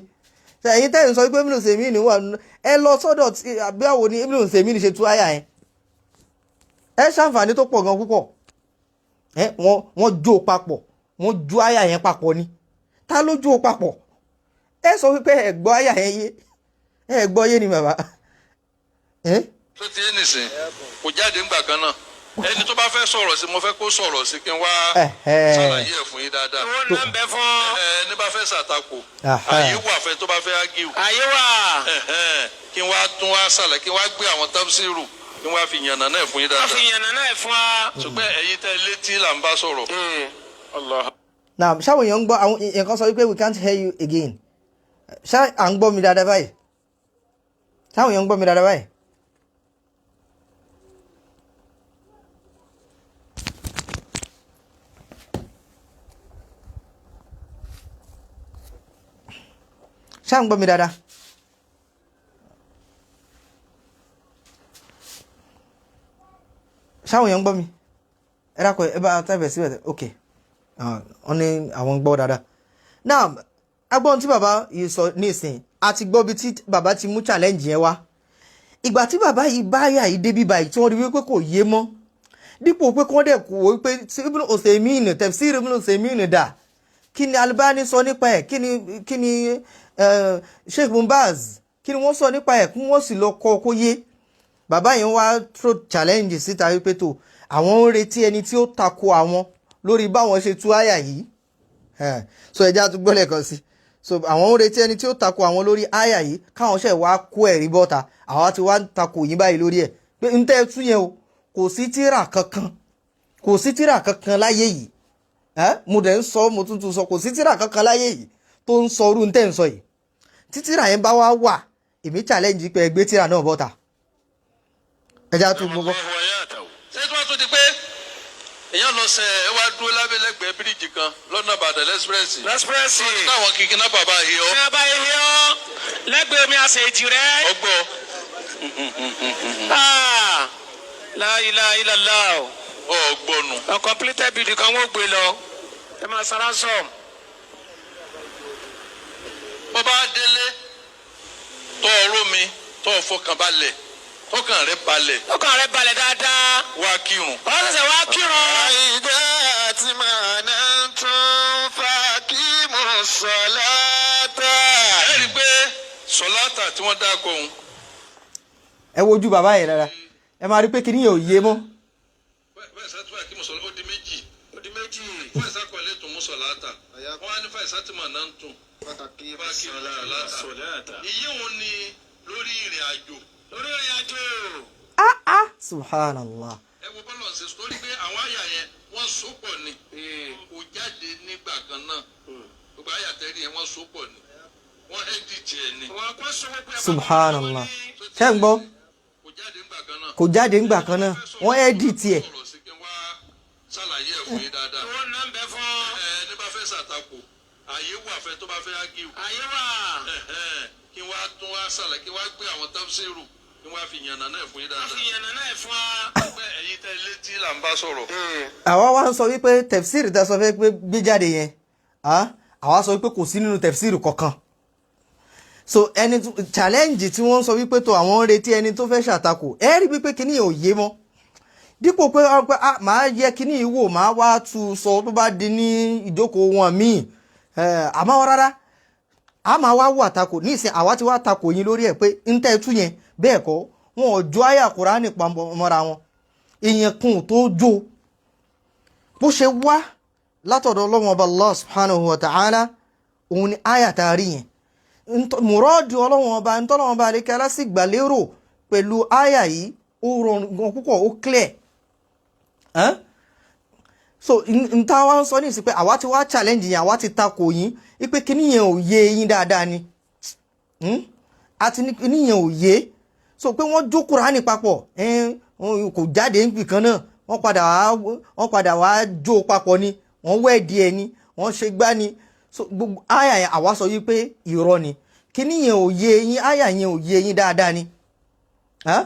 Ẹ̀yin tẹ́yìn sọ wípé Ibn Uthaymin wà, ẹ lọ sọ́dọ̀ àbíàwò ni Ibn Uthaymin ṣe tú àyà yẹn, ẹ ṣàǹfààní tó pọ̀ gan púpọ̀. Wọ́n jó papọ̀, wọ́n jó àyà yẹn papọ̀ ni. Ta ló jó papọ̀? Ẹ sọ wípé ẹ gbọ́ àyà yẹn yé, ẹ gbọ́ yé ni bàbá. Tó ti yé nìsín, kò jáde ńgbà kan náà. Ẹni tó bá fẹ́ sọ̀rọ̀ sí, mo fẹ́ kó sọ̀rọ̀ sí kí n wá ṣàlàyé ẹ̀ fún yín dáadáa. Ìwọ náà ń bẹ fún. Ẹni bá fẹ́ ṣàtakò, àyè wà fẹ́ tó bá fẹ́ ágíw. Àyè wà. Kí n wá tún wá ṣàlàyé, kí n wá gbé àwọn tafsiru, kí n wá fi yànnà náà fún yín dáadáa. Wọ́n fi yànnà náà fún wa. Ṣùgbọ́n ẹ̀yin tẹ́ létí là ń bá sọ̀rọ̀. Now, ṣáwọn èèyàn ń gbọ́? Àwọn èèyàn kan sọ wípé we can't hear you again. Ṣá à ń gbọ́ mi dáadáa báyìí? Ṣáwọn èèyàn ń gbọ́ mi dáadáa báyìí? Ṣá ń gbọ́ mi dáadáa? Ṣáwọn èèyàn ń gbọ́ mi? Ẹ dákọ̀, ẹ bá tẹ́fẹ̀ẹ́ síbẹ̀. Ok, wọ́n ní àwọn ń gbọ́ dáadáa. Now, agbọ́n tí bàbá yìí sọ nísìn, a ti gbọ́ bí tí bàbá ti mú challenge yẹn wá. Ìgbà tí bàbá yìí báyà yìí débi báyìí tí wọ́n rí wípé kò yé mọ́, dípò pé kí wọ́n dẹ̀ kú wípé Ibn Uthaymin, tafsir Ibn Uthaymin dà, kí ni Albani sọ nípa ẹ̀, kí ni Sheikh Mumbaz, kí ni wọ́n sọ nípa ẹ̀, kí wọ́n sì lọ kọ́ kó yé bàbá yẹn. Wá throw challenge síta wípé tó àwọn ń retí ẹni tí ó tako àwọn lórí báwọn ṣe tú àyà yìí. So ẹja tún gbọ́ lẹ́ẹ̀kan sí. So àwọn ń retí ẹni tí ó tako àwọn lórí àyà yìí, káwọn ṣe wá kó ẹ̀rí bọ́ta. Àwa ti wá ń tako yín báyìí lórí ẹ̀ pé ń tẹ́ ẹ tú yẹn o, kò sí tíra kankan, kò sí tíra kankan láyé yìí. Mo dẹ̀ ń sọ, mo tún tún sọ, kò sí tíra kankan láyé yìí tó ń sọ irú ń tẹ́ ń sọ yìí. Tí tíra yẹn bá wá wà, Èmi challenge pé ẹ gbé tíra náà bọ́ta. Ẹja tún gbogbo. Ṣé tí wọ́n tún di pé èèyàn lọ sẹ ẹ wá dúró lábẹ́lẹ́gbẹ̀ẹ́ bíríìjì kan lọ́nà Ìbàdàn lẹ́sìpírẹ́sì Lẹ́sìpírẹ́sì. táwọn kìkìnnápà bá hi ọ Ní abá ihe ọ́ lẹ́gbẹ̀ẹ́ mi àṣejì rẹ̀. ọgbọ́ Ah, La ilaha illallah. ọgbọ́nu Uncompleted building kan wọ́n gbé lọ. Ẹ máa san ransom. Bọ́ bá délé tọ́ ọ̀rọ̀ mi, tọ́ ọ fọkàn balẹ̀, tọkàn rẹ balẹ̀, Ọkàn rẹ̀ balẹ̀ dáadáa. wá kírun. Wọ́n ṣẹ̀ṣẹ̀ wá kírun. فإذا اطمأننتم فأقيموا الصلاة. Ẹ rí i pé sọláàtà tí wọ́n dákọ̀ òun Ẹ wojú bàbá yẹn rárá, ẹ máa rí pé kíní yẹn ò yé mọ́. Fàìsà tí wàá kí mùsọ̀lá, ó di méjì, ó di méjì. Fàìsà kọ̀lé tún mùsọ̀láàtà, wọ́n á ní fàìsà tí màá náà ń tún فأقيموا bá kí mùsọ̀láàtà. Ìyí òun ni lórí ìrìn àjò. Lórí ìrìn àjò. Ah ah, subhanallah. Ẹ wo bọ́lọ̀ ṣe sọ pé àwọn àyà yẹn wọ́n so pọ̀ ni, kò jáde nígbà kan náà. Gbogbo àyà tẹ́lẹ̀ yẹn, wọ́n so pọ̀ ni, wọ́n ẹ́dìtì ẹ̀ ni. Wọ́n kó so gbogbo ẹ̀. Subhanallah, ṣé ń gbọ́? Kò jáde nígbà kan náà. Kò jáde ńgbà kan náà, wọ́n edit ẹ̀. Sọ̀rọ̀ sí kí n wá ṣàlàyé ẹ̀ fún yín dáadáa. Wọ́n náà ń bẹ fún. Ẹ ní bá fẹ́ ṣàtakò, àyè wà fẹ́ tó bá fẹ́ ágíw. Ayé wà. Kí n wá tún wá ṣàlàyé, kí n wá gbé àwọn tafsiru, kí n wá fi yànnà náà fún yín Wọ́n fi dáadáa. yànnà náà fún wa. Pé ẹ̀yin tẹ́ létí là ń bá sọ̀rọ̀. Àwa wá ń sọ wípé tẹ̀fsíìrì tá a sọ fẹ́ pé gbé jáde yẹn, ah, àwa sọ wípé kò sí nínú tẹ̀fsíìrì kankan. So ẹni challenge tí wọ́n sọ wípé tó àwọn ń retí ẹni tó fẹ́ ṣàtakò, ẹ rí wípé kíní yẹn ò yé mọ́. Dípò pé ọ pé, ah, màá yẹ kíní yìí wò, màá wá tu sọ tó bá di ní ìjókòó wọn míì. Àmọ́ rárá, a máa wá wò àtakò ní ìsìn. Àwa ti wá takò yín lórí ẹ̀ pé ń tẹ́ tú yẹn, bẹ́ẹ̀ kọ́, wọn ò jó àyà Kùránì papọ̀ mọ́ra wọn. Èèyàn kan ò tó jó bó ṣe wá látọ̀dọ̀ Ọlọ́run Ọba Allah subhanahu wa ta'ala. Òun ni àyà tá a rí yẹn. Mùrọ́ọ̀dù Ọlọ́run Ọba ntọ́lọ́run Ọba àlékẹ́ alásìgbàlérò pẹ̀lú àyà yìí, ó rọrùn gan púpọ̀, ó clear. Ẹ́n? So n ta wá ń sọ ní ìsìn pé àwa ti wá challenge yẹn, àwa ti takò yín wípé kíní yẹn ò yé yín dáadáa ni. Àti ní kíní yẹn ò yé. So pé wọ́n jó Kùránì papọ̀, ẹn, wọn kò jáde níbì kan náà, wọ́n padà wá jó papọ̀ ni, wọ́n wẹ́ẹ̀dì ẹ̀ ni, wọ́n ṣe gbá ni. So gbogbo àyà yẹn, àwa sọ wípé irọ́ ni, kíní yẹn ò yé yín, àyà yẹn ò yé yín dáadáa ni. Huh?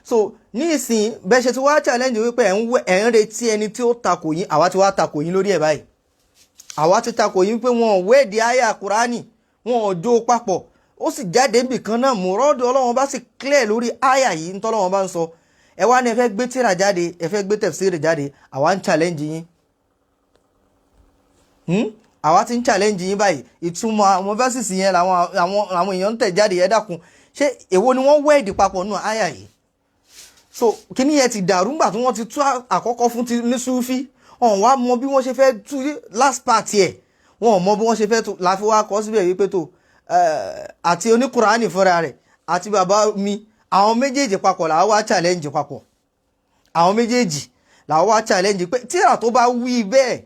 So ní ìsìn, bẹ́ẹ̀ ṣe ti wá challenge wípé ẹ̀ ń retí ẹni tí ó takò yín, àwa ti wá takò yín lórí ẹ̀ báyìí. Àwa ti takò yín pé wọn ò wéèdì àyà Kùránì, wọn ò jó papọ̀, ó sì jáde níbì kan náà. Mùrọ́dù Ọlọ́wọ́n bá sì clear lórí àyà yìí ń tọ́lọ́wọ́n bá ń sọ. Ẹ wá ní ẹ fẹ́ gbé tírà jáde, ẹ fẹ́ gbé tẹ̀fsírì jáde, àwa ń challenge yín. Àwa ti ń challenge yín báyìí. Ìtumọ̀ àwọn verses yẹn làwọn àwọn èèyàn ń tẹ̀ jáde. Ẹ dákun, ṣé èwo ni wọ́n wẹ́ẹ̀dì papọ̀ nù àyà yìí? So kíní yẹn ti dàrú ńgbà tí wọ́n ti tú àkọ́kọ́ fún ti ní Súfí, ọ̀hún wá mọ bí wọ́n ṣe fẹ́ tú last part yẹ, wọn ò mọ bí wọ́n ṣe fẹ́ tú. Láfi wá kọ́ síbẹ̀ wípé tó àti oníkùránì fúnra rẹ̀ àti bàbá mi, àwọn méjèèjì papọ̀ làwọn wá challenge papọ̀. Àwọn méjèèjì làwọn wá challenge pé tíra tó bá wí bẹ́ẹ̀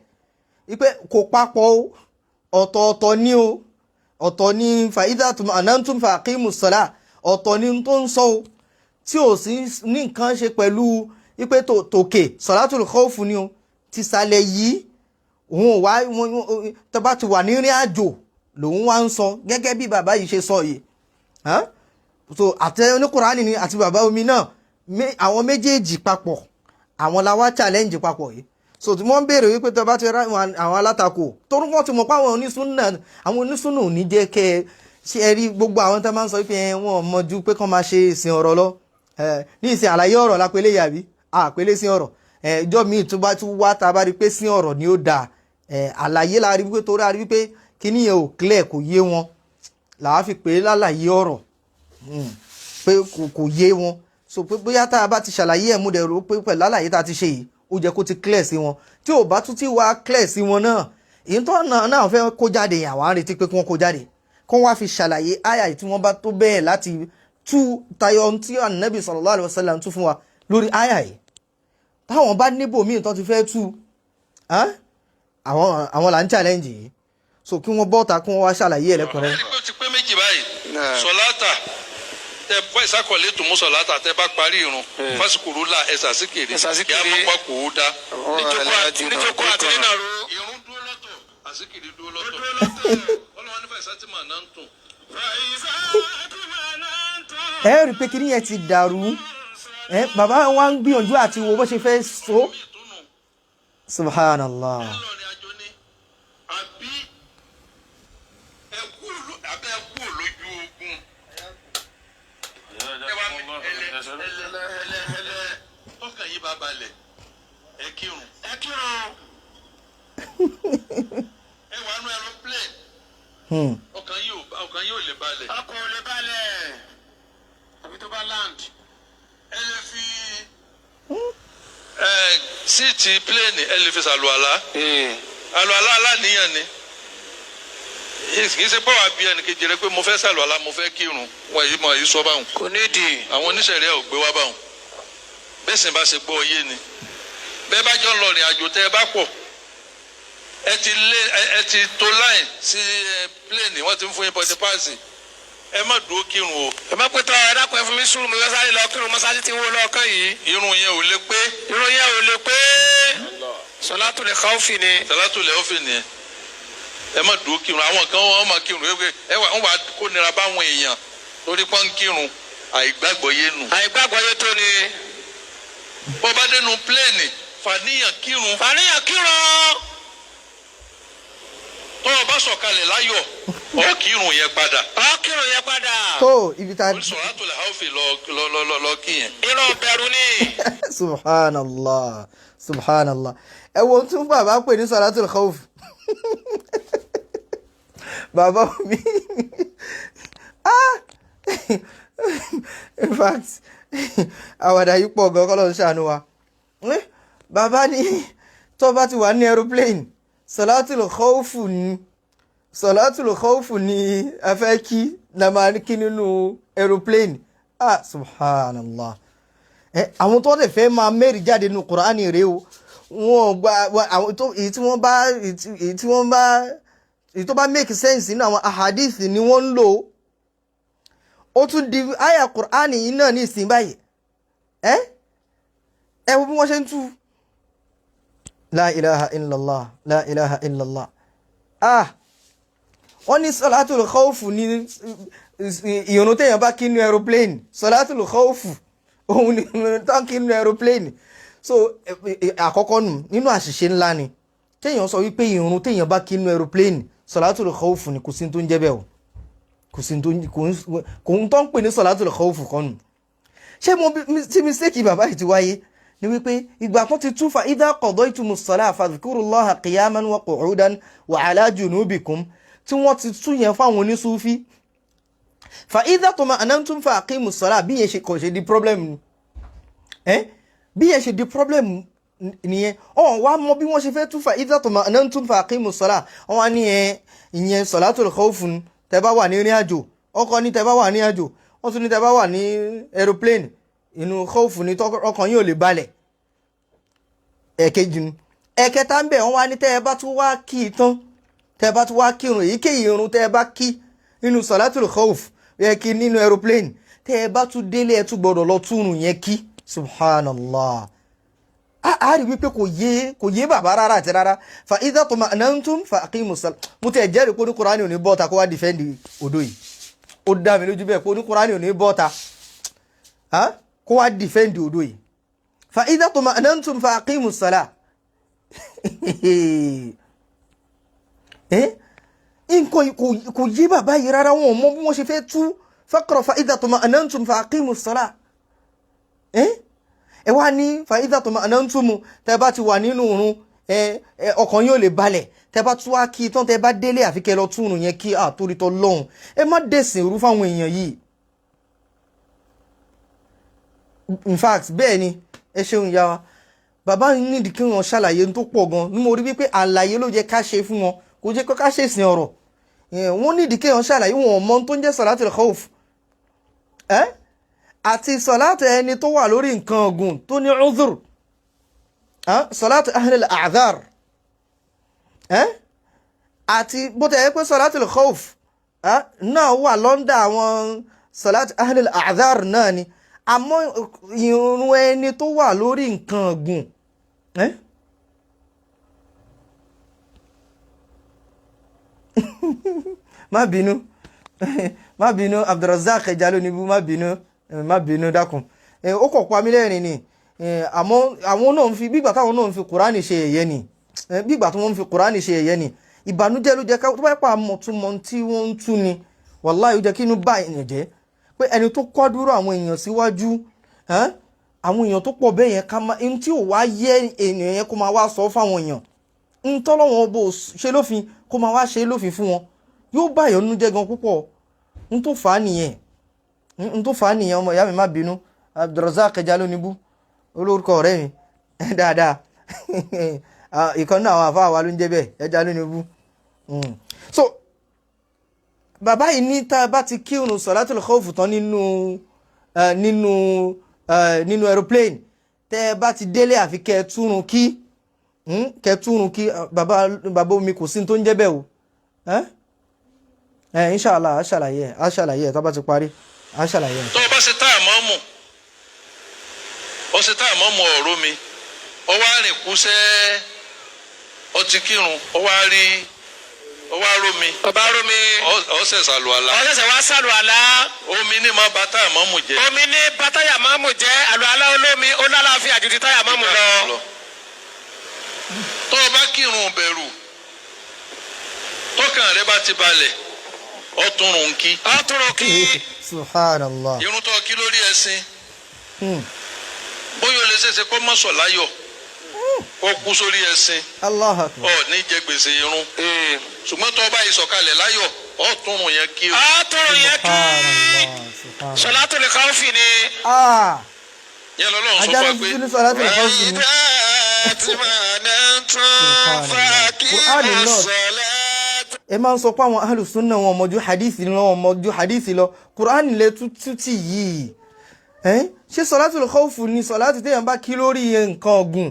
wípé kò papọ̀ o, ọ̀tọ̀ọ̀tọ̀ ní o. Ọ̀tọ̀ ní فإذا اطمأننتم فأقيموا الصلاة, ọ̀tọ̀ ní tó ń sọ o, tí ò sí ní nǹkan ṣe pẹ̀lú wípé tòkè صلاة الخوف ni o. Tìsàlẹ̀ yìí, òun ò wá tó bá ti wà ní ìrìn àjò lòun wá ń sọ, gẹ́gẹ́ bí bàbá yìí ṣe sọ yìí. Hàn? So àti oníkùránì ni àti bàbá omi náà, àwọn méjèèjì papọ̀, àwọn la wá challenge papọ̀ yìí. So tí wọ́n ń béèrè wípé tó bá ti rá àwọn alátakò, torí wọ́n ti mọ̀ pé àwọn onísúnà ò ní jẹ́ kẹ́ ẹ ṣe. Ẹ rí gbogbo àwọn tó máa ń sọ wípé wọn ò mọ ju pé kán máa ṣe ìsìn ọ̀rọ̀ lọ. Ní ìsìn àlàyé ọ̀rọ̀ lápẹ́lẹ́ yàbí àpẹ́lẹ́ sí ọ̀rọ̀. Ìjọ míì tó bá tún wá, tá a bá rí pé sí ọ̀rọ̀ ni ó dáa, àlàyé la rí wípé, torí a rí wípé kíní yẹn ò clear, kò yé wọn, làá fi pè é lálàyé ọ̀rọ̀, pé kò yé wọn. So pé bóyá tá a bá ti ṣàlàyé ẹ̀, mú dẹ̀ rò pé pẹ̀lú àlàyé tá a ti ṣe yìí, ó jẹ́ kó ti clear sí wọn. Tí ò bá tún ti wá clear sí wọn náà, èyí tó náà fẹ́ kó jáde yẹn, àwa ń retí pé kí wọ́n kó jáde, kó wá fi ṣàlàyé àyà yìí tí wọ́n bá tó bẹ́ẹ̀ láti tú tayọ ohun tí Ànábì sallallahu alaihi wasallam tú fún wa lórí àyà yìí. Táwọn bá níbò míì tó ti fẹ́ tú, àwọn là ń challenge yìí. So kí wọ́n bọ́ta, kí wọ́n wá ṣàlàyé ẹ̀lẹ́kùnrin. Ẹni pé ó ti pé méjì báyìí. Sọláta. Tẹ فإذا قضيتم الصلاة, tẹ bá parí irun, فاذكروا الله, ẹ ṣàsíkiri. Ẹ ṣàsíkiri. Kí a mọ̀ pa kò ó dá. Níjókòó àti nínàró. Irun dúró lọ́tọ̀, àsíkiri dúró lọ́tọ̀. Ọlọ́wọ́n ní فإذا اطمأننتم. Ẹ rí i pé kíní yẹn ti dàrú. Ẹ bàbá wa ń gbìyànjú àti wo bó ṣe fẹ́ so. Ìtùnú Subhanallah. Ńlọrin àjò ni àbí ẹkú àbẹ ẹkú lójú ogun, ẹ wá mi ẹlẹ ẹlẹ ẹlẹ ẹlẹ, tọkàn yìí bá balẹ̀, ẹ kírun. Ẹ kírun. Ẹ wà nú aeroplane, ọkàn yìí ò lè balẹ̀. Ọkọ̀ ò lè balẹ̀. Àbí tó bá land. Ẹ lè fi seat plane, ẹ lè fi ṣàlùwàlá. Àlùwàlá aláníyàn ni, kì í ṣe pé wàá bí ẹnìkejì rẹ pé mo fẹ́ ṣàlùwàlá, mo fẹ́ kírun. Wọ́n yìí mọ̀ yìí sọ báwọn. Kò nídìí. Àwọn oníṣẹ̀ríà ò gbé wá báwọn. Bẹ́ẹ̀ sì bá ṣe gbọ́ yé ni bẹ́ẹ̀ bá jọ ń lọ rìn àjò, tẹ́ ẹ bá pọ̀, ẹ ti lé ẹ ti tó line sí ẹ plane, wọ́n ti ń fún yín boarding pass, ẹ má dúró kírun o. Ẹ má pẹ́ tọ́, ẹ dákun, ẹ fún mi sùúrù, mo fẹ́ sáré lọ kírun mọ́sáàsì tí ń wó lọ́ọ̀kan yìí. Irun yẹn ò lè pé. Irun yẹn ò lè pé. صلاة الخوف ni. صلاة الخوف nìyẹn. Ẹ má dúró kírun. Àwọn kan wọ́n máa kírun, ẹ wà wọ́n wà kó nira báwọn èèyàn torí pọ́n kírun, àìgbàgbọ́ yé nu. Àìgbàgbọ́ yé tó ni. Bọ́ bá dénú plane, fàníyàn kírun. Fàníyàn kírun. Tọ́ ọ bá sọ̀kalẹ̀ láyọ̀, ọ kírun yẹn padà. Ọ kírun yẹn padà. Tó ibi tá. صلاة الخوف lọ lọ lọ lọ lọ kí yẹn. Irun bẹ̀rù ni. Subhanallah, subhanallah. Ẹ wo tún bàbá pè ní صلاة الخوف. Bàbá mi, ah, in fact, àwàdà yìí pọ̀ gan, kọ́lọ́ ń ṣàánú wa. Bàbá ní tó bá ti wà ní aeroplane, صلاة الخوف ni, صلاة الخوف ni a fẹ́ kí la máa kí nínú aeroplane. Ah, subhanallah. Ẹ àwọn tó lè fẹ́ máa mẹ́rin jáde nínú Kùránì rèé o. Wọn gba àwọn tó èyí tí wọ́n bá èyí tí wọ́n bá èyí tó bá make sense nínú àwọn ahadith ni wọ́n ń lò. Ó tún di àyà Kùránì yìí náà ní ìsìn báyìí. Ẹ wo bí wọ́n ṣe ń tú. لا إله إلا الله، لا إله إلا الله. Ah, wọ́n ní صلاة الخوف ní ìrun téèyàn bá kí nínú aeroplane. صلاة الخوف òun ni ìrun tó ń kí nínú aeroplane. So àkọ́kọ́ nù nínú àṣìṣe ńlá ni téèyàn sọ wípé ìrun téèyàn bá kí nínú aeroplane, صلاة الخوف ni. Kò sí tó ń jẹ́ bẹ́ẹ̀ o. Kò sí tó kò ń tó ń pè ní صلاة الخوف kan nù. Ṣé mo tí mistake bàbá yìí ti wáyé ni wípé ìgbà kan ti tú فإذا قضيتم الصلاة فاذكروا الله قياما وقعودا وعلى جنوبكم, tí wọ́n ti tú yẹn fáwọn onísúfí, فإذا اطمأننتم فأقيموا الصلاة, bí yẹn ṣe kò ṣe di problem ni ẹ́, bí yẹn ṣe di problem nìyẹn. Ọ̀hún wá mọ bí wọ́n ṣe fẹ́ tú فإذا اطمأننتم فأقيموا الصلاة. Wọ́n wá ní ẹ ìyẹn صلاة الخوف tẹ́ bá wà ní ìrìn àjò. Ọkọ ní tẹ́ bá wà ní àjò, wọ́n tún ní tẹ́ bá wà ní aeroplane, inú خوف ní, ọkàn yín ò lè balẹ̀. Ẹ̀kejì nu. Ẹ̀kẹta ń bẹ̀, wọ́n wá ní tẹ́ ẹ bá tún wá kí i tán, tẹ́ ẹ bá tún wá kírun èyíkéyìí irun tẹ́ ẹ bá kí nínú صلاة الخوف yẹ kí nínú aeroplane, tẹ́ ẹ bá tún délé, ẹ tún gbọ́dọ̀ lọ túrun yẹn kí. Subhanallah. A rí wípé kò yé bàbá rárá àti rárá. فإذا اطمأننتم فأقيموا الصلاة. Mo tẹ̀ jẹ́rìí pé oníkùránì ò ní bọ́ta kó wá defend odò yìí. Ó dá mi lójú bẹ́ẹ̀ pé oníkùránì ò ní bọ́ta kó wá defend odò yìí. فإذا اطمأننتم فأقيموا الصلاة. Nǹkan kò yé bàbá yìí rárá. Wọn ò mọ bí wọ́n ṣe fẹ́ tú faqra فإذا اطمأننتم فأقيموا الصلاة. Ẹ wá ní فإذا اطمأننتم, tẹ bá ti wà nínú òrun, ẹ ọkàn yóò lè balẹ̀, tẹ bá tún wá kí tán, tẹ bá délé, àfi kẹ́ lọ túrun yẹn kí. Àtòrítọ́ lọ́hùn, ẹ má dẹ̀sìn rú fáwọn èèyàn yìí. In fact, bẹ́ẹ̀ ni. Ẹ ṣeun, ìyá wa. Bàbá nídìí kí wọ́n ṣàlàyé tó pọ̀ gan ni. Mo rí wípé àlàyé ló jẹ́ ká ṣe fún wọn, kò jẹ́ ká ṣèsìn ọ̀rọ̀. Wọ́n nídìí kí wọ́n ṣàlàyé. Wọn mọ tó ń jẹ́ صلاة الخوف àti sọ̀látù ẹni tó wà lórí nǹkan ọ̀gùn tó ní عذر, صلاة أهل الأعذار, àti bó tẹ̀ ẹ́ pé صلاة الخوف náà wà lọ́ndà àwọn. salat ahlil a'dhar náà ni. Àmọ́ ìrun ẹni tó wà lórí nǹkan ọ̀gùn ẹ́ má bínú, má bínú, Abdulrasaq Jalonibu, má bínú, má bínú, dákun. Ó kọ̀ pa mí lẹ́rìn ni. Àmọ́ àwọn náà ń fi bígbà táwọn náà ń fi Kùránì ṣe ẹ̀yẹ ni, bígbà tí wọ́n ń fi Kùránì ṣe ẹ̀yẹ ni. Ìbànújẹ́ ló jẹ́ ká tó bá pa àmọ̀túnmọ̀ tí wọ́n ń tú ni, wàláhì ó jẹ́ kí inú bá èèyàn jẹ́ pé ẹni tó kọ́ dúró àwọn èèyàn síwájú, àwọn èèyàn tó pọ̀ bẹ́ẹ̀ yẹn, ká má ẹni tí ò wá yẹ èèyàn yẹn kó máa wá sọ fáwọn èèyàn ń tọ́lọ́wọ́n bó ṣe lófin, kó máa wá ṣe lófin fún wọn, yóò bá ìyọnu jẹ́ gan púpọ̀. Ń tó fà á nìyẹn, ń tó fà á nìyẹn. Ọmọ ìyá mi, má bínú, Abdulrasaq Jalonibu, olórúkọ ọ̀rẹ́ mi dáadáa, ìkan náà àwọn àfáà wa ló ń jẹ́ bẹ́ẹ̀, Jalonibu. So bàbá yìí ní tá a bá ti kírun sọ̀látùl khawf tán nínú aeroplane, tẹ́ ẹ bá ti délé, àfi kẹ́ ẹ túrun kí, kẹ́ ẹ túrun kí. Bàbá, bàbá omi, kò sí tó ń jẹ́ bẹ́ẹ̀ o. Ẹ inshallah, á ṣàlàyé ẹ, á ṣàlàyé ẹ tó bá ti parí, á ṣàlàyé ẹ. Tó o bá ṣe táyà mọ́mù, ó ṣe táyà mọ́mù ọ̀rọ̀ mi, ó wá rìn kúṣẹ́, ó ti kírun, ó wá rí, ó wá rómi. Ọba rómi. Ó ṣẹ̀ ṣàlùwàlá. Ó ṣẹ̀ṣẹ̀ wá sàlùwàlá. Omi ní máa ba táyà mọ́mù jẹ́. Omi ní ba táyà mọ́mù jẹ́. Àlùwàlá olómi ó lálàáfíà ju ti táyà mọ́mù lọ. Tó o bá kírun bẹ̀rù, tọkàn rẹ bá ti balẹ̀, ó tún rùn kí. Ó tún rùn kí. Subhanallah. Irun tó kí lórí ẹṣin, bóyá o lè ṣeéṣe kó mọ́sọ̀ láyọ̀, kó kú sórí ẹṣin. Allah akbar. Ọ ní jẹ gbèsè irun, ṣùgbọ́n tó o bá yìí sọ̀kalẹ̀ láyọ̀, ó tún rùn yẹn kí o. Ó tún rùn yẹn kí. Subhanallah, subhanallah. Sọlátùl khawfi ni. Ah. Yẹn lọ́lọ́run sọ fún Ajá wa ló pé tún ní sọ̀látùl khawfi ni. Qur'an náà. Ẹ máa ń sọ pé àwọn alùsùnà wọn mọ̀jú hadithi lọ, wọn mọ̀jú hadithi lọ. Qur'an lè tútù yìí. Ṣé sọ̀látùl khawfi ni sọ̀látù téèyàn bá kí lórí nǹkan ọ̀gùn?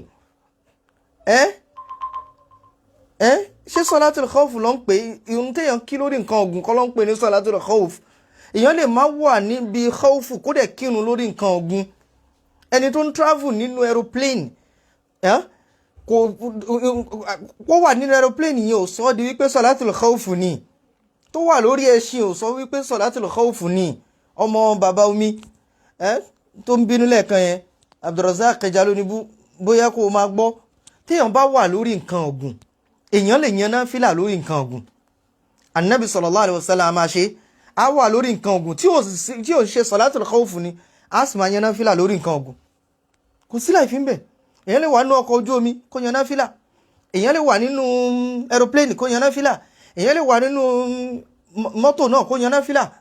Ṣé sọ̀látùl khawfi ló ń pè é? Irun téèyàn kí lórí nǹkan ọ̀gùn kọ́ ló ń pè ní sọ̀látùl khawfi. Èèyàn lè má wà níbi khawfu kó dẹ̀ kírun lórí nǹkan ọ̀gùn. Ẹni tó ń travel nínú aeroplane, kò kó wà nínú aeroplane yẹn ò sọ ọ́ di wípé sọ̀látùl khawfu ni. Tó wà lórí ẹṣin ò sọ wípé sọ̀látùl khawfu ni. Ọmọ bàbá omi tó ń bínú lẹ́ẹ̀kan yẹn, Abdulrasaq Jalonibu, bóyá kó o máa gbọ́, téèyàn bá wà lórí nǹkan ọ̀gùn, èèyàn lè yan náfìlà lórí nǹkan ọ̀gùn. Anabi sallallahu alaihi wasallam máa ṣe, á wà lórí nǹkan ọ̀gùn tí ò ṣe sọ̀látùl khawfu ni, á sì máa yan náfìlà lórí nǹkan ọ̀gùn. Kò sí láì fi ń bẹ̀. Èèyàn lè wà nínú ọkọ̀ ojú omi kó yan náfìlà, èèyàn lè wà nínú aeroplane kó yan náfìlà, èèyàn lè wà nínú mọ́tò náà kó yan náfìlà.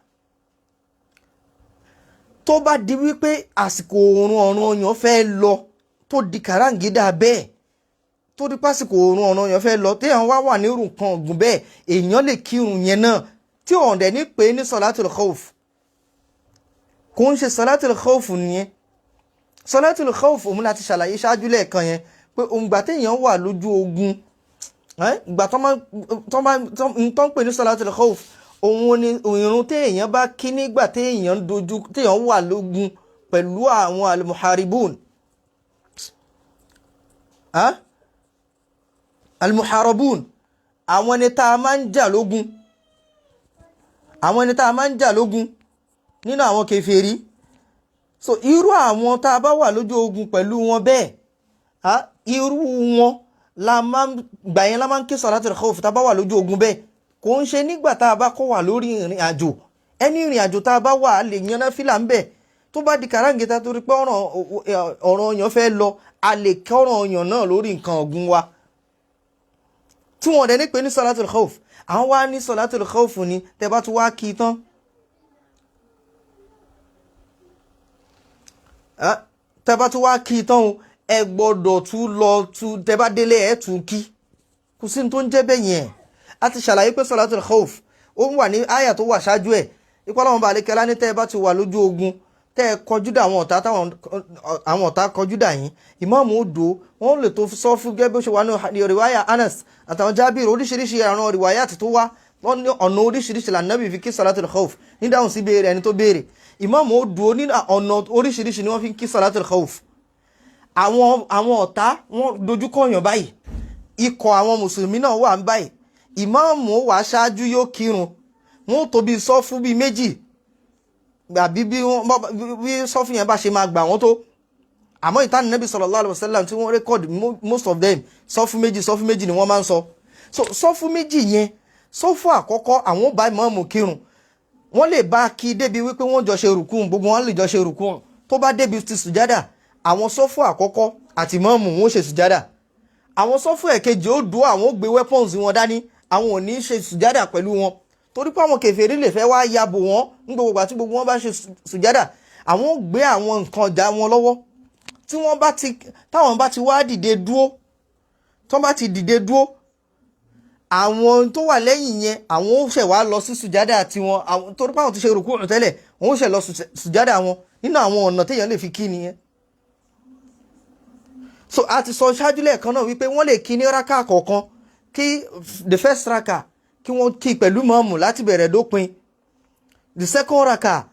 Tó bá di wípé àsìkò oòrùn ọ̀run ọyàn fẹ́ lọ, tó di kàráǹgídà bẹ́ẹ̀, tó di pásìkò oòrùn ọ̀run ọyàn fẹ́ lọ, téèyàn wá wà nírú nǹkan ọ̀gùn bẹ́ẹ̀, èèyàn lè kírun yẹn náà tí òun dẹ̀ ní pé ní sọ̀látùl khawf. Kò ń ṣe sọ̀látùl khawf nìyẹn. Sọ̀látùl khawf òun láti ṣàlàyé ṣáájú lẹ́ẹ̀kan yẹn pé òǹgbà téèyàn wà lójú ogun, ìgbà tó máa ń pè ní sọ̀látùl khawf, òun ni ìrun téèyàn bá kí nígbà téèyàn dojú, téèyàn wà lógun pẹ̀lú àwọn almuharibun, almuharabun, àwọn ẹni tá a máa ń jà lógun, àwọn ẹni tá a máa ń jà lógun nínú àwọn kèfèrí. So irú àwọn tá a bá wà lójú ogun pẹ̀lú wọn bẹ́ẹ̀, irú wọn la máa ń gbà yẹn la máa ń ké sọ̀látùl khawf tá a bá wà lójú ogun bẹ́ẹ̀. Kò ń ṣe nígbà tá a bá kọ́ wà lórí ìrìn àjò. Ẹni ìrìn àjò tá a bá wà, á lè yan náfìlà ń bẹ̀. Tó bá di kàráǹgíta, torí pé ọ̀ràn ọyàn fẹ́ lọ, a lè kọ́ràn ọyàn náà lórí nǹkan ọ̀gùn wa tí wọ́n dẹ̀ ní pé ní sọ̀látùl khawf. Àwọn wá ní sọ̀látùl khawf ni tẹ́ bá tún wá kí i tán, tẹ́ bá tún wá kí i tán o, ẹ gbọ́dọ̀ tún lọ tún, tẹ́ bá délé ẹ tún kí. Kò sí ní tó ń jẹ́ bẹ́ẹ̀ yẹn. A ti ṣàlàyé pé sọ̀látùl khawf ó ń wà ní àyà tó wà ṣáájú ẹ̀. Ipá ọlọ́run bá àlékẹ́lá ní tẹ́ ẹ bá ti wà lójú ogun, tẹ́ ẹ kọjú dà àwọn ọ̀tá, táwọn àwọn ọ̀tá kọjú dà yín, ìmáàmù ó dò wọ́n lè tó sọ fún gẹ́gẹ́ bí ó ṣe wà ní rìwáyà Anas àtàwọn Jábìrì, oríṣiríṣi àwọn rìwáyà tó wá. Wọ́n ní ọ̀nà oríṣiríṣi lànàbì fi kí salatul khawf ní dáhùn sí béèrè ẹni tó béèrè. Ìmáàmù ó dúró ní ọ̀nà oríṣiríṣi ni wọ́n fi ń kí salatul khawf. Àwọn ọ̀tá wọ́n dojúkọ yàn báyìí, ikọ̀ àwọn mùsùlùmí náà wà ń báyìí. Ìmáàmù ó wà ṣáájú, yóò kírun, wọn ó tó bí sọ́fù bíi méjì àbí bí sọ́fù yẹn bá ṣe máa gbà wọ́n tó. Àmọ́ ìtàn Nábì sallallahu alaihi wasallam tí wọ́n record, most of them, sọ́fù méjì, sọ́fù méjì ni wọ́n máa ń sọ. So sọ́fù méjì yẹn, sọ́fù àkọ́kọ́, àwọn ó bá ìmáàmù kírun, wọ́n lè bá kí débi wípé wọ́n jọ ṣe rùkún, gbogbo wọn lè jọ ṣe rùkún. Tó bá débi ti sùjádà, àwọn sọ́fù àkọ́kọ́ àti ìmáàmù wọn ó ṣe sùjádà. Àwọn sọ́fù ẹ̀kejì ó dúró, àwọn ó gbé weapons wọn dání, àwọn ò ní ṣe sùjádà pẹ̀lú wọn, torí pé àwọn kèfèrí lè fẹ́ wá yabò wọ́n ní gbogbo ìgbà tí gbogbo wọn bá ṣe sùjádà. Àwọn ó gbé àwọn nǹkan ọjà wọn lọ́wọ́. Tí wọ́n bá ti táwọn bá ti wá dìde dúró, tí wọ́n bá ti dìde dúró, àwọn tó wà lẹ́yìn yẹn, àwọn ó ṣẹ̀ wá lọ sí sùjádà tiwọn. Àwọn torí pé àwọn ti ṣe rùkú tẹ́lẹ̀, wọ́n ó ṣẹ̀ lọ sùjádà wọn. Nínú àwọn ọ̀nà téèyàn lè fi kí nìyẹn. So a ti sọ ṣáájú lẹ́ẹ̀kan náà wípé wọ́n lè kí ní raka kọ̀ọ̀kan, kí the first raka, kí wọ́n kí pẹ̀lú mọ́ọ̀mù láti bẹ̀rẹ̀ dópin. The second raka,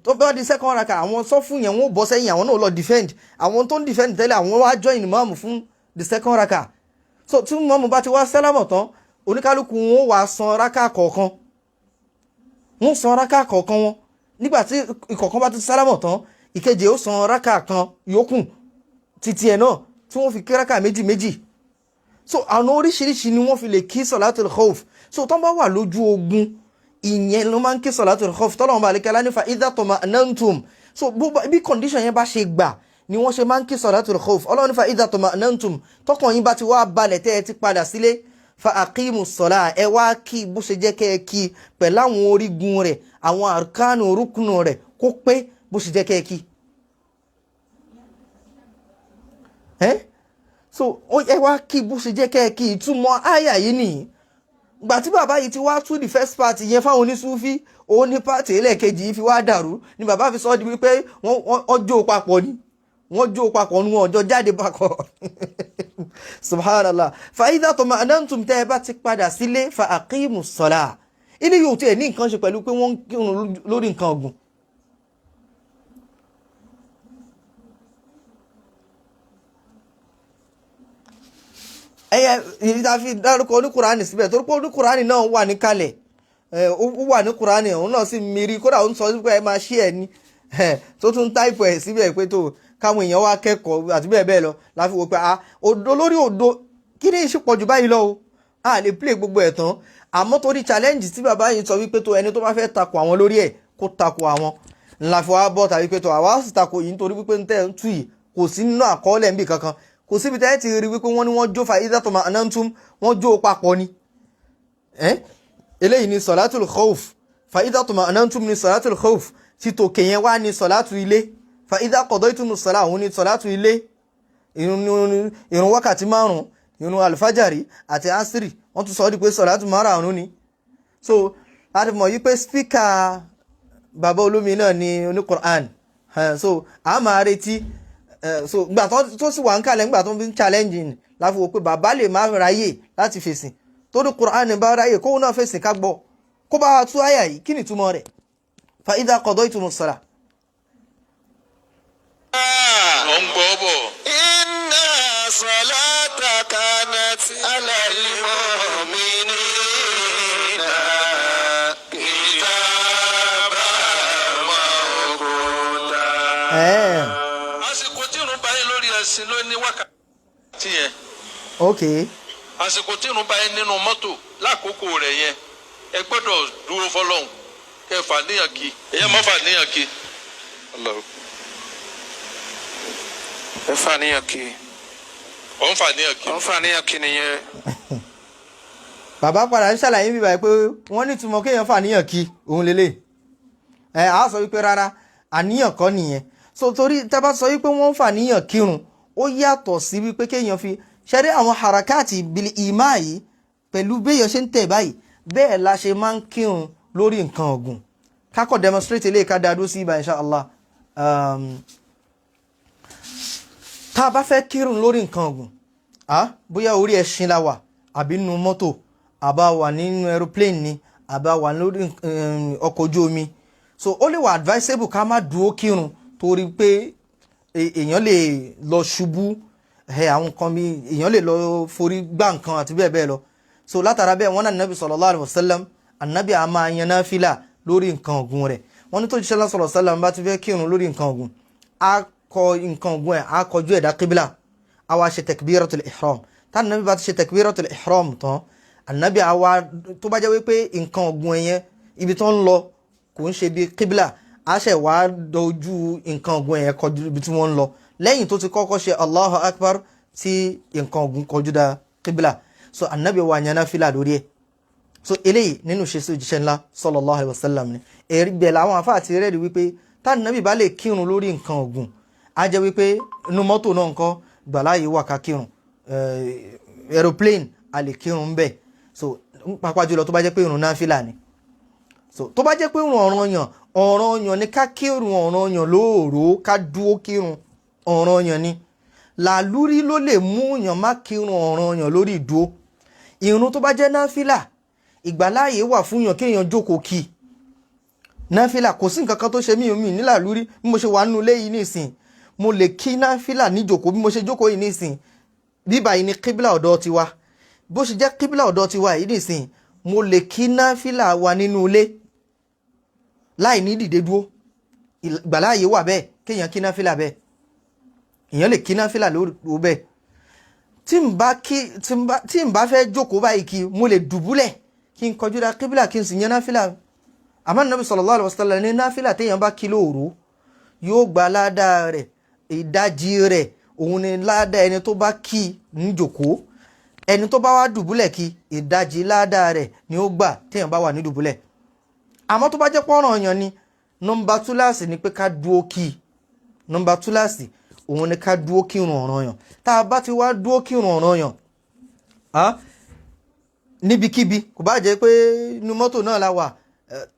tó bá di second raka, àwọn sọ́fù yẹn, wọ́n bọ́ sẹ́yìn, àwọn náà lọ defend. Àwọn tó ń defend tẹ́lẹ̀, àwọn wá join mọ́ọ̀mù fún the second raka. So tí mọ́ọ̀mù bá ti wá sálámọ̀ tán, oníkálukú wọn wá san raka kọ̀ọ̀kan, wọ́n san raka kọ̀ọ̀kan wọn. Nígbà tí ìkọ̀ọ̀kan bá ti sálámọ̀ tán, ìkejì ó san raka kan yòókù títí ẹ̀ náà, tí wọ́n fi kí raka méjì méjì. So àwọn oríṣiríṣi ni wọ́n fi lè kí salatul khawf. So tó bá wà lójú ogun, ìyẹn ló máa ń kí salatul khawf tọ́lọ́run bá àlékẹ́lá nífa idha tuma'nantum. So bí condition yẹn bá ṣe gbà ni wọ́n ṣe máa ń kí salatul khawf. Ọlọ́run nífa idha tuma'nantum, tọkàn yín bá ti wá balẹ̀, tẹ́ ẹ ti padà sílé, fa aqimu ssalah, ẹ wá kí bó ṣe jẹ́ kẹ́ ẹ kí, pẹ̀lú àwọn orígun rẹ̀, àwọn arkanu rúkúnù rẹ̀, kó pé bó ṣe jẹ́ kẹ́ ẹ kí. So ẹ wá kí bó ṣe jẹ́ kẹ́ ẹ kí. Ìtumọ̀ àyà yìí nìyí. Gbà tí bàbá yìí ti wá tú the first part yẹn fáwọn onísúfí, òun ní part ẹlẹ́ẹ̀kejì yìí fi wá dàrú, ni bàbá fi sọ ọ́ di wípé wọ́n jó papọ̀ ni, wọ́n jó papọ̀ ni, wọ́n jọ jáde papọ̀. Subhanallah. Fa idha tuma'nantum, tẹ́ ẹ bá ti padà sílé, fa aqimu ssalah. Ilé yóò tiẹ̀ ní nǹkan ṣe pẹ̀lú pé wọ́n ń kírun lórí nǹkan ọ̀gùn. Ẹyẹ ìdí tá a fi dárúkọ oníkùránì síbẹ̀, torí pé oníkùránì náà wà níkàlẹ̀, ó wà ní kùránì, òun náà sì mírí, kódà ó ń sọ pé ẹ máa ṣí ẹ ní tó tún táìpù ẹ̀ síbẹ̀ pé tó káwọn èèyàn wá kẹ́kọ̀ọ́ àti bẹ́ẹ̀ bẹ́ẹ̀ lọ. Láfi wò pé a òdo lórí òdo, kí ni ìṣe pọ̀ jù báyìí lọ o. A lè play gbogbo ẹ̀ tán, àmọ́ torí challenge tí bàbá yìí sọ wípé tó ẹni tó bá fẹ́ takò àwọn lórí ẹ̀, kó takò àwọn, ńlá fi wá bọ́ tàbí pé tó àwa sì takò yìí, nítorí wípé ń tẹ́ ń tú yìí kò sí nínú àkọọ́lẹ̀ níbì kankan. Kò síbi tẹ́ ẹ ti rí wípé wọ́n ní wọ́n jó fa idha tuma'nantum, wọ́n jó papọ̀ ni. Eléyìí ni salatul khawf. Fa idha tuma'nantum ni salatul khawf. Tí tòkè yẹn wá ní sọ̀látù ilé. Fa idha qadaytumus salah, òun ní sọ̀látù ilé, ìrun wákàtí 5, ìrun alfajari àti asiri. Wọ́n tún sọ ọ́ di pé sọ̀látù márùn-ún ni. So a ti mọ̀ yí pé speaker bàbá olómi náà ni oní Quran. So a máa retí. So gbà tó sì wà ń kalẹ̀, ńgbà tó ń challenging, láfi wò pé bàbá lè má ráyè láti fèsì. Torí Quran bá ráyè kóun náà fèsì, ká gbọ́ kó bá wa tú àyà yìí, kí ni ìtumọ̀ rẹ̀? Fa idha qadaytumus salah. Ọ̀ ń gbọ́ bọ̀. Inna salata kanat ala al-mu'minina kitaban mawquta. Àsìkò tí irun bá yín lórí ẹṣin ló ní wákàtí yẹn. Àsìkò tí irun bá yín nínú mọ́tò lákòókò rẹ̀ yẹn, ẹ gbọ́dọ̀ dúró fọlọ́hún, kẹ́ fà níyàn kí ẹ̀yẹ́ má fà níyàn kí. Allahu. Ẹ fà níyàn kí. Ọ̀ ń fà níyàn kí. Ọ̀ ń fà níyàn kí nìyẹn. Bàbá padà ń ṣàlàyé bíbá pé wọ́n ní ìtumọ̀ kéèyàn fà níyàn kí òun lélẹ̀. Ẹ á sọ wípé rárá, àníyàn kọ́ nìyẹn. So torí tá a bá sọ wípé wọ́n ń fà níyàn kírun, ó yàtọ̀ sí wípé kéèyàn fi ṣẹ́rí àwọn harakati bil ìmá yìí pẹ̀lú béèyàn ṣe ń tẹ̀ báyìí. Bẹ́ẹ̀ la ṣe máa ń kírun lórí nǹkan ọ̀gùn. Kákọ̀ demonstrate eléyìí, ká dáa dúró sí ibà, insha Allah. Tá a bá fẹ́ kírun lórí nǹkan ọ̀gùn, bóyá orí ẹṣin la wà, àbí nínú mọ́tò, àbá wà nínú aeroplane ni. Àbá wà lórí ọkọ̀ ojú omi, so ó lè wà advisable ká má dúró kírun torí pé èèyàn lè lọ ṣubú, ẹ àwọn nǹkan mi, èèyàn lè lọ forí gbá nǹkan àti bẹ́ẹ̀ bẹ́ẹ̀ lọ. So látara bẹ́ẹ̀, wọ́n náà Nabi sallallahu alaihi wasallam, Ànábì a máa yan náfìlà lórí nǹkan ọ̀gùn rẹ̀. Wọ́n ní tó jíṣẹ́ sallallahu alaihi wasallam bá ti fẹ́ kírun lórí nǹkan ọ̀gùn, á kọ nǹkan ọ̀gùn ẹ̀, á kọjú ẹ̀dá kíbílà, á wá ṣe takbiratul ihram. Tá Ànábì bá ti ṣe takbiratul ihram tán, Ànábì á wá, tó bá jẹ́ wípé nǹkan ọ̀gùn ẹ̀ yẹn, ibi tó ń lọ kò ń ṣe bí kíbílà, á ṣẹ̀ wá dojú nǹkan ọ̀gùn ẹ̀ kọjú ibi tí wọ́n ń lọ lẹ́yìn tó ti kọ́kọ́ ṣe Allahu akbar tí nǹkan ọ̀gùn kọjú da kíbílà. So Ànábì wá yan náfìlà lórí ẹ̀. So eléyìí nínú ṣe sí òjíṣẹ́ ńlá sallallahu alaihi wasallam ni. Èrí bẹ̀ làwọn àfáà ti rẹ́ẹ̀rí wípé tánàbì bá lè kírun lórí nǹkan ọ̀gùn, á jẹ́ wípé inú mọ́tò náà ńkọ́, gbàláyé wà ká kírun. Aeroplane, a lè kírun ń bẹ̀. So pàápàá jùlọ tó bá jẹ́ pé ìrun náfìlà ni. So tó bá jẹ́ pé ìrun ọ̀ranyàn, ọ̀ranyàn ni ká kírun ọ̀ranyàn lóòró, ká dúó kírun ọ̀ranyàn ni. Làlúrí ló lè mú yàn má kírun ọ̀ranyàn lórí ìdúró. Ìrun tó bá jẹ́ náfìlà, ìgbàláàyè wà fún yàn kéèyàn jókòó kí náfìlà. Kò sí nǹkan kan tó ṣe mí mi ní làlúrí. Bí mo ṣe wà nínú ilé yìí nísìn, mo lè kí náfìlà níjókòó. Bí mo ṣe jókòó yìí nísìn, bíbá yìí ní kíbílà ọ̀dọ̀ tiwa. Bó ṣe jẹ́ kíbílà ọ̀dọ̀ tiwa yìí nísìn, mo lè kí náfìlà wa nínú ilé láì ní dìde dúró. Ìgbàláàyè wà bẹ́ẹ̀ kéèyàn kí náfìlà bẹ́ẹ̀. Èèyàn lè kí náfìlà lórí bẹ́ẹ̀. Tí n bá kí, tí n bá fẹ́ jókòó báyìí kí, mo lè dùbúlẹ̀ kí n kọjú da kíbílà, kí n sì yan náfìlà. Àmọ́ Nàbí sallallahu alaihi wasallam ní náfìlà téèyàn bá kí lóòró, yóò gba ládàá rẹ̀, ìdajì rẹ̀ òun ni ládàá ẹni tó bá kí níjòkóó. Ẹni tó bá wá dùbúlẹ̀ kí, ìdajì ládàá rẹ̀ ni ó gbà téèyàn bá wà ní dùbúlẹ̀. Àmọ́ tó bá jẹ́ pọ́nrán yan ni, nọ́mbà túláàsì ni pé ká dúó kí. Nọ́mbà túláàsì òun ni ká dúó kírun ọ̀ranyàn. Tá a bá ti wá dúó kírun ọ̀ranyàn níbikíbi, kò bá jẹ́ pé inú mọ́tò náà la wà,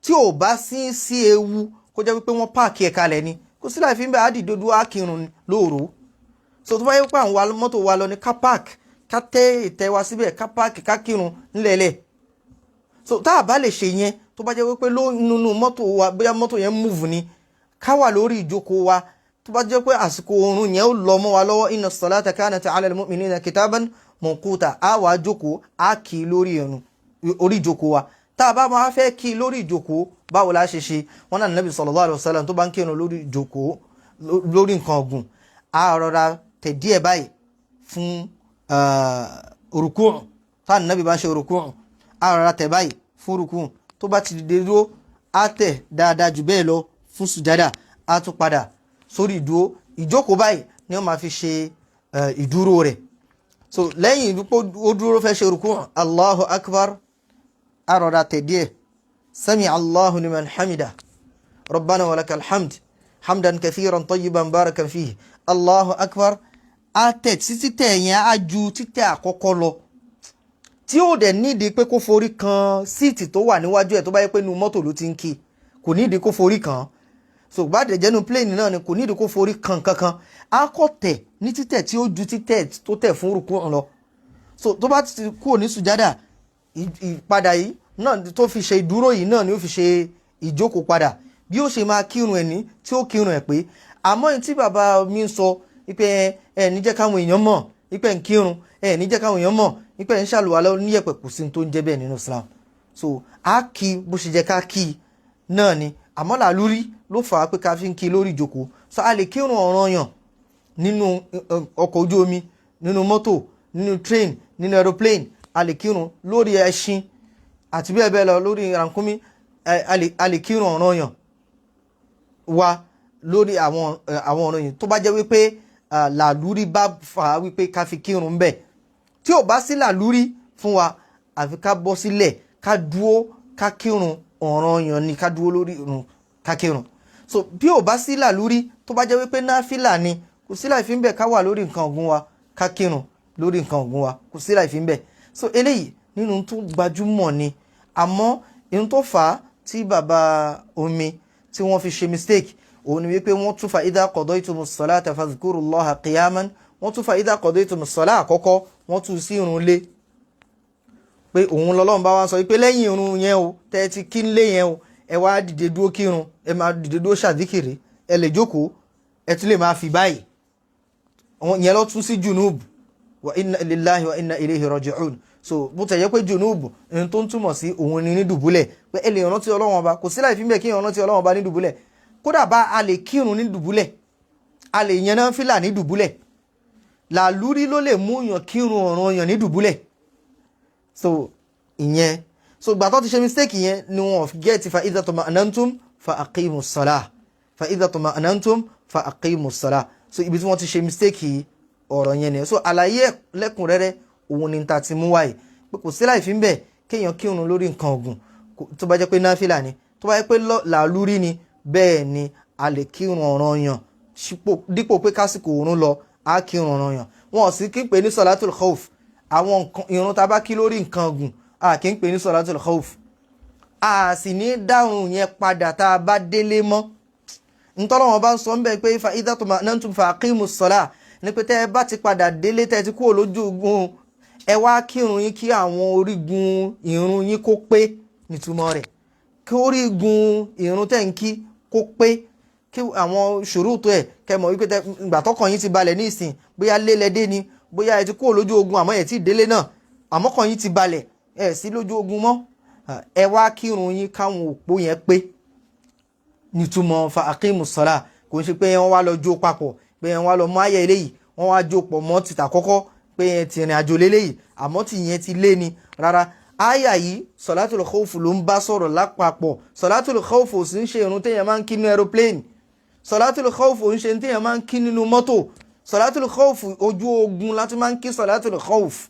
tí ò bá sí ewu, kó jẹ́ wípé wọ́n park ẹ̀ kalẹ̀ ni, kò sí láì fi ń bẹ́, á dìde dúó, á kírun lóòró. So tó bá yẹ pé àwọn wa mọ́tò wa lọ ní ká park, ká tẹ́ ìtẹ́ wa síbẹ̀, ká park, ká kírun nílẹ̀ẹ́lẹ̀. So tá a bá lè ṣe yẹn, tó bá jẹ́ wípé nínú mọ́tò wa, bóyá mọ́tò yẹn move ni, ká wà lórí ìjókòó wa. Tó bá jẹ́ pé àsìkò oorun yẹn ó lọ mọ́ wa lọ́wọ́, inna salata kanat ala al-mu'minina kitaban mawquta, á wàá jókòó, á kì í lórí irun orí ìjókòó wa. Tá a bá máa fẹ́ kí i lórí ìjókòó, báwo la ṣe ṣe? Wọn náà Nabi sallallahu alaihi wasallam, tó bá ń kírun lórí ìjókòó lórí nǹkan ọ̀gùn, á rọra tẹ̀ díẹ̀ báyìí fún rùkúù. Tá Nabi bá ń ṣe rùkúù, á rọra tẹ̀ báyìí fún rùkúù. Tó bá ti dìde dúró, á tẹ̀ dáadáa jù bẹ́ẹ̀ lọ fún sùjádà, á tún padà sórí ìdúró. Ìjókòó báyìí ni wọ́n máa fi ṣe ìdúró rẹ̀. So lẹ́yìn ìdúpọ̀ ó dúró, fẹ́ ṣe rùkúù, Allahu akbar, á rọra tẹ̀ díẹ̀, sami Allahu liman hamida, rabbana walakal hamd hamdan kathiran tayyiban barakan fihi, Allahu akbar, á tẹ̀ títí tẹ̀ yẹn á ju títẹ̀ àkọ́kọ́ lọ, tí ó dẹ̀ nídìí pé kó forí kan seat tó wà níwájú ẹ̀. Tó bá yẹ pé inú mọ́tò ló ti ń kí, kò nídìí kó forí kan. So bá dẹ̀ jẹ́nu plane náà ni, kò nídìí kó forí kan kankan. Á kọ́ tẹ̀ ní títẹ̀ tí ó ju títẹ̀ tó tẹ̀ fún rúkú lọ. So tó bá ti kúrò ní sùjádà, ìpadà yìí náà tó fi ṣe ìdúró yìí náà ni ó fi ṣe ìjókòó padà. Bí ó ṣe máa kírun ẹ̀ ní tí ó kírun ẹ̀ pé. Àmọ́ ní tí bàbá mi ń sọ wípé ẹ ní jẹ́ káwọn èèyàn mọ̀ wípé ń kírun, ẹ ní jẹ́ káwọn èèyàn mọ̀ wípé ń ṣàlùwàlá oníyẹ̀pẹ̀, kò sí tó ń jẹ́ bẹ́ẹ̀ nínú Islam. So á kí bó ṣe jẹ́ ká kí náà ni. Àmọ́ làlúrí ló fà á pé ká fi ń kí lórí ìjókòó. So a lè kírun ọ̀ranyàn nínú ọkọ̀ ojú omi, nínú mọ́tò, nínú train, nínú aeroplane. A lè kírun lórí ẹṣin àti bẹ́ẹ̀ bẹ́ẹ̀ lọ, lórí rànkúnmí. A lè kírun ọ̀ranyàn wa lórí àwọn ọ̀ranyàn tó bá jẹ́ wípé làlúrí bá fà á wípé ká fi kírun bẹ́ẹ̀. Tí ò bá sí làlúrí fún wa, àfi ká bọ́ sílẹ̀, ká dúó, ká kírun ọ̀ranyàn ni, ká dúó lórí irun, ká kírun. So bí ò bá sí làlúrí, tó bá jẹ́ wípé náfìlà ni, kò sí láì fi ń bẹ̀ ká wà lórí nǹkan ọ̀gùn wa, ká kírun lórí nǹkan ọ̀gùn wa, kò sí láì fi ń bẹ̀. So eléyìí nínú tó gbajúmọ̀ ni. Àmọ́ ihun tó fà á tí bàbá omi tí wọ́n fi ṣe mistake, òun ni wípé wọ́n tún fa idha qadaytumus salata fadhkurullaha qiyaman, wọ́n tún fa idha qadaytumus salata àkọ́kọ́, wọ́n tún sí irun lé. Pé òun lọ́lọ́run bá wá sọ pé lẹ́yìn irun yẹn o, tẹ́ ẹ ti kí ń lé yẹn o, ẹ wá dìde dúró kírun, ẹ máa dìde dúró ṣàdíkìrì, ẹ lè jókòó, ẹ tún lè máa fi báyìí. Yẹn lọ tún sí junub, wa inna lillahi wa inna ilayhi raji'un. So bó tẹ̀ yẹ pé junub ní tó ń túmọ̀ sí òun ni ní dùbúlẹ̀, pé ẹ lè rántí Ọlọ́run Ọba, kò sí láì fi ń bẹ̀ kí èèyàn rántí Ọlọ́run Ọba ní dùbúlẹ̀. Kódà bá a lè kírun ní dùbúlẹ̀, a lè yan náfìlà ní dùbúlẹ̀. Làlúrí ló lè mú yàn kírun ọ̀ràn yàn ní dùbúlẹ̀. So ìyẹn, so gbà tó ti ṣe mistake yẹn ni wọn get fa idha tuma'nantum fa aqimus salah, fa idha tuma'nantum fa aqimus salah. So ibi tí wọ́n ti ṣe mistake ọ̀rọ̀ yẹn nìyẹn. So àlàyé lẹ́kùnrẹ́rẹ́ òun ni ta ti mú wáyé, pé kò sí láì fi ń bẹ̀ kéèyàn kírun lórí nǹkan ọ̀gùn, tó bá jẹ́ pé náfìlà ni, tó bá jẹ́ pé làlúrí ni, bẹ́ẹ̀ ni a lè kírun ọ̀ranyàn dípò pé kásìkò òrun lọ, á kírun ọ̀ranyàn. Wọn ò sì kí ń pè ní sọ̀látùl khawf. Àwọn nǹkan irun tá a bá kí lórí nǹkan ọ̀gùn, a kì í pè ní sọ̀látùl khawf. A sì ní dáhùn yẹn padà tá a bá délé mọ́. Ntọ́lọ́wọ́n bá ń sọ ń bẹ̀ pé fa idha tuma'nantum fa aqimus salah ní pé tẹ́ ẹ bá ti padà délé, tẹ́ ẹ ti kúrò lójú ogun, ẹ wá kírun yín, kí àwọn orígun ìrun yín kó pé. Nítumọ̀ rẹ̀, kí orígun ìrun tẹ́ ń kí kó pé, kí àwọn ṣùrùtù ẹ̀ kẹ́ mọ̀ wípé ìgbà tọkàn yín ti balẹ̀ ní ìsìn, bóyá lélẹ́dé ni, bóyá ẹ ti kúrò lójú ogun àmọ́ ẹ ti délé náà, àmọ́ kàn yín ti balẹ̀, ẹ sí lójú ogun mọ́, ẹ wá kírun yín káwọn òpó yẹn pé. Nítumọ̀ fa aqimu ssalah. Kò ń ṣe pé wọ́n wá lọ jó papọ̀, pé wọ́n wá lọ mú ayé eléyìí, wọ́n wá jó pọ̀ mọ́ tìta kọ́kọ́, pé yẹn ti rìn àjò léléyìí àmọ́ tí yẹn ti lé ni. Rárá, àyà yìí, sọ̀látùl khawf ló ń bá sọ̀rọ̀ lápapọ̀. Sọ̀látùl khawf ò sì ń ṣe irun téèyàn máa ń kí ní aeroplane. Sọ̀látùl khawf ò ń ṣe téèyàn máa ń kí nínú mọ́tò. Sọ̀látùl khawf, ojú ogun láti máa ń kí sọ̀látùl khawf.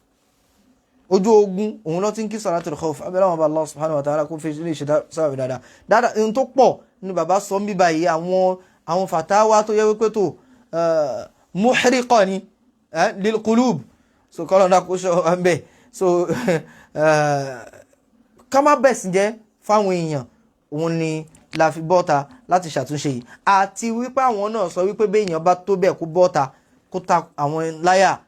Ojú ogun òun ló ti ń kí sọ̀látùl khawf. Abẹ́rẹ́ wọn bá Allah subhanahu wa ta'ala kó fi lè ṣe sábàbí dáadáa dáadáa. Ohun tó pọ̀ ní bàbá sọ ń bíbá yìí, àwọn fàtáwá tó yẹ wípé tó muhriqa ni lil qulub. So kọ́lọ̀ náà kó ṣọ wa ń bẹ̀. So ká má bẹ̀sìn jẹ́ fáwọn èèyàn, òun ni la fi bọ́ta láti ṣàtúnṣe yìí, àti wípé àwọn náà sọ wípé béèyàn bá tó bẹ́ẹ̀ kó bọ́ta kó ta àwọn láyà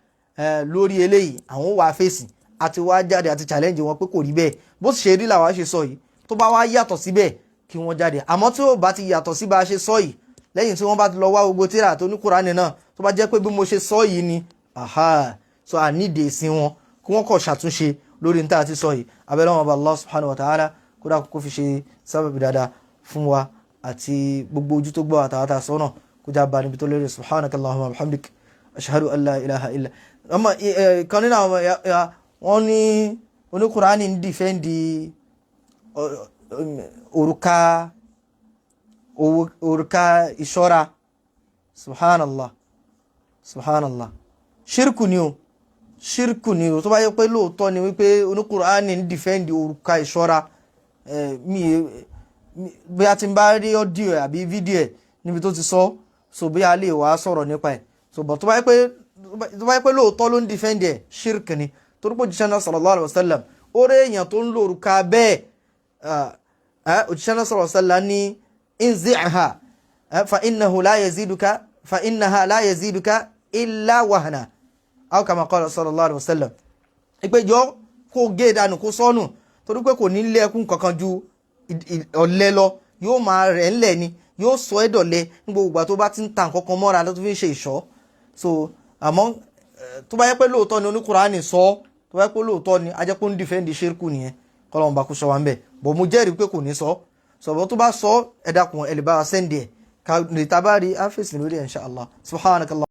lórí eléyìí, àwọn wà fèsì. Àti wá jáde àti challenge wọn pé kò rí bẹ́ẹ̀. Bó sì ṣe rí làwa ṣe sọ yìí. Tó bá wá yàtọ̀ síbẹ̀, kí wọ́n jáde. Àmọ́ tí ó bá ti yàtọ̀ sí bá a ṣe sọ yìí, lẹ́yìn tí wọ́n bá ti lọ wá gbogbo tíra tó ní Kúránì náà, tó bá jẹ́ pé bí mo ṣe sọ yìí ni, aha, so à nídìí sí wọn, kí wọ́n kọ̀ ṣàtúnṣe lórí ní tá a ti sọ yìí. Abẹ́rẹ́ wọn bá Allah subhanahu wa ta'ala kódà kó fi ṣe sábàbí dáadáa fún wa àti gbogbo ojú tó gbọ́ àtàwátà sọ́nà, kó já ba níbi tó lérè. Subhanaka allahumma wa bihamdik, ashhadu an la ilaha illa. Ọmọ kan nínú àwọn wọn ní oníkùránì ń defend òrùka ìṣọ́ra. Subhanallah, subhanallah, ṣírkù ni o, ṣírkù ni o. Tó bá yẹ pé lóòótọ́ ni wípé oníkùránì ń defend òrùka ìṣọ́ra, mi bí a ti ń bá rí audio ẹ̀ àbí fídíò ẹ̀ níbi tó ti sọ, so bí a lè wá sọ̀rọ̀ nípa ẹ̀. So but tó bá yẹ pé lóòótọ́ ló ń defend ẹ̀, ṣírkù ni, torí pé òjíṣẹ́ náà sallallahu alaihi wasallam, ó rí èèyàn tó ń lo òrùka bẹ́ẹ̀. Òjíṣẹ́ náà sallallahu alaihi wasallam ní inzi'ha fa innahu la yaziduka, fa innaha la yaziduka illa wahna, aw kama qala sallallahu alaihi wasallam, ìpè jọ kó gé dànù, kó sọnù, torí pé kò ní lé ẹkún kankan ju ọ̀lẹ lọ, yóò máa rẹ̀ ńlẹ̀ ni, yóò sọ ẹ́ dọ̀lẹ ní gbogbo ìgbà tó bá ti ń ta nǹkan kan mọ́ra tó fi ń ṣe ìṣọ́. So àmọ́ tó bá yẹ pé lóòótọ́ ni oníkùránì sọ, tó bá yẹ pé lóòótọ́ ni, a jẹ́ pé ó ń defend ṣírkù nìyẹn. Kọ́lọ́mù bá kú sọ wa ń bẹ̀ bọ̀. Mo jẹ́rìí pé kò ní sọ sọ̀bọ̀. Tó bá sọ, ẹ dákun, ẹ lè bá wa send ẹ̀ ká lè tá bá rí áfíìsì lórí ẹ̀, insha Allah. Subhanakallah.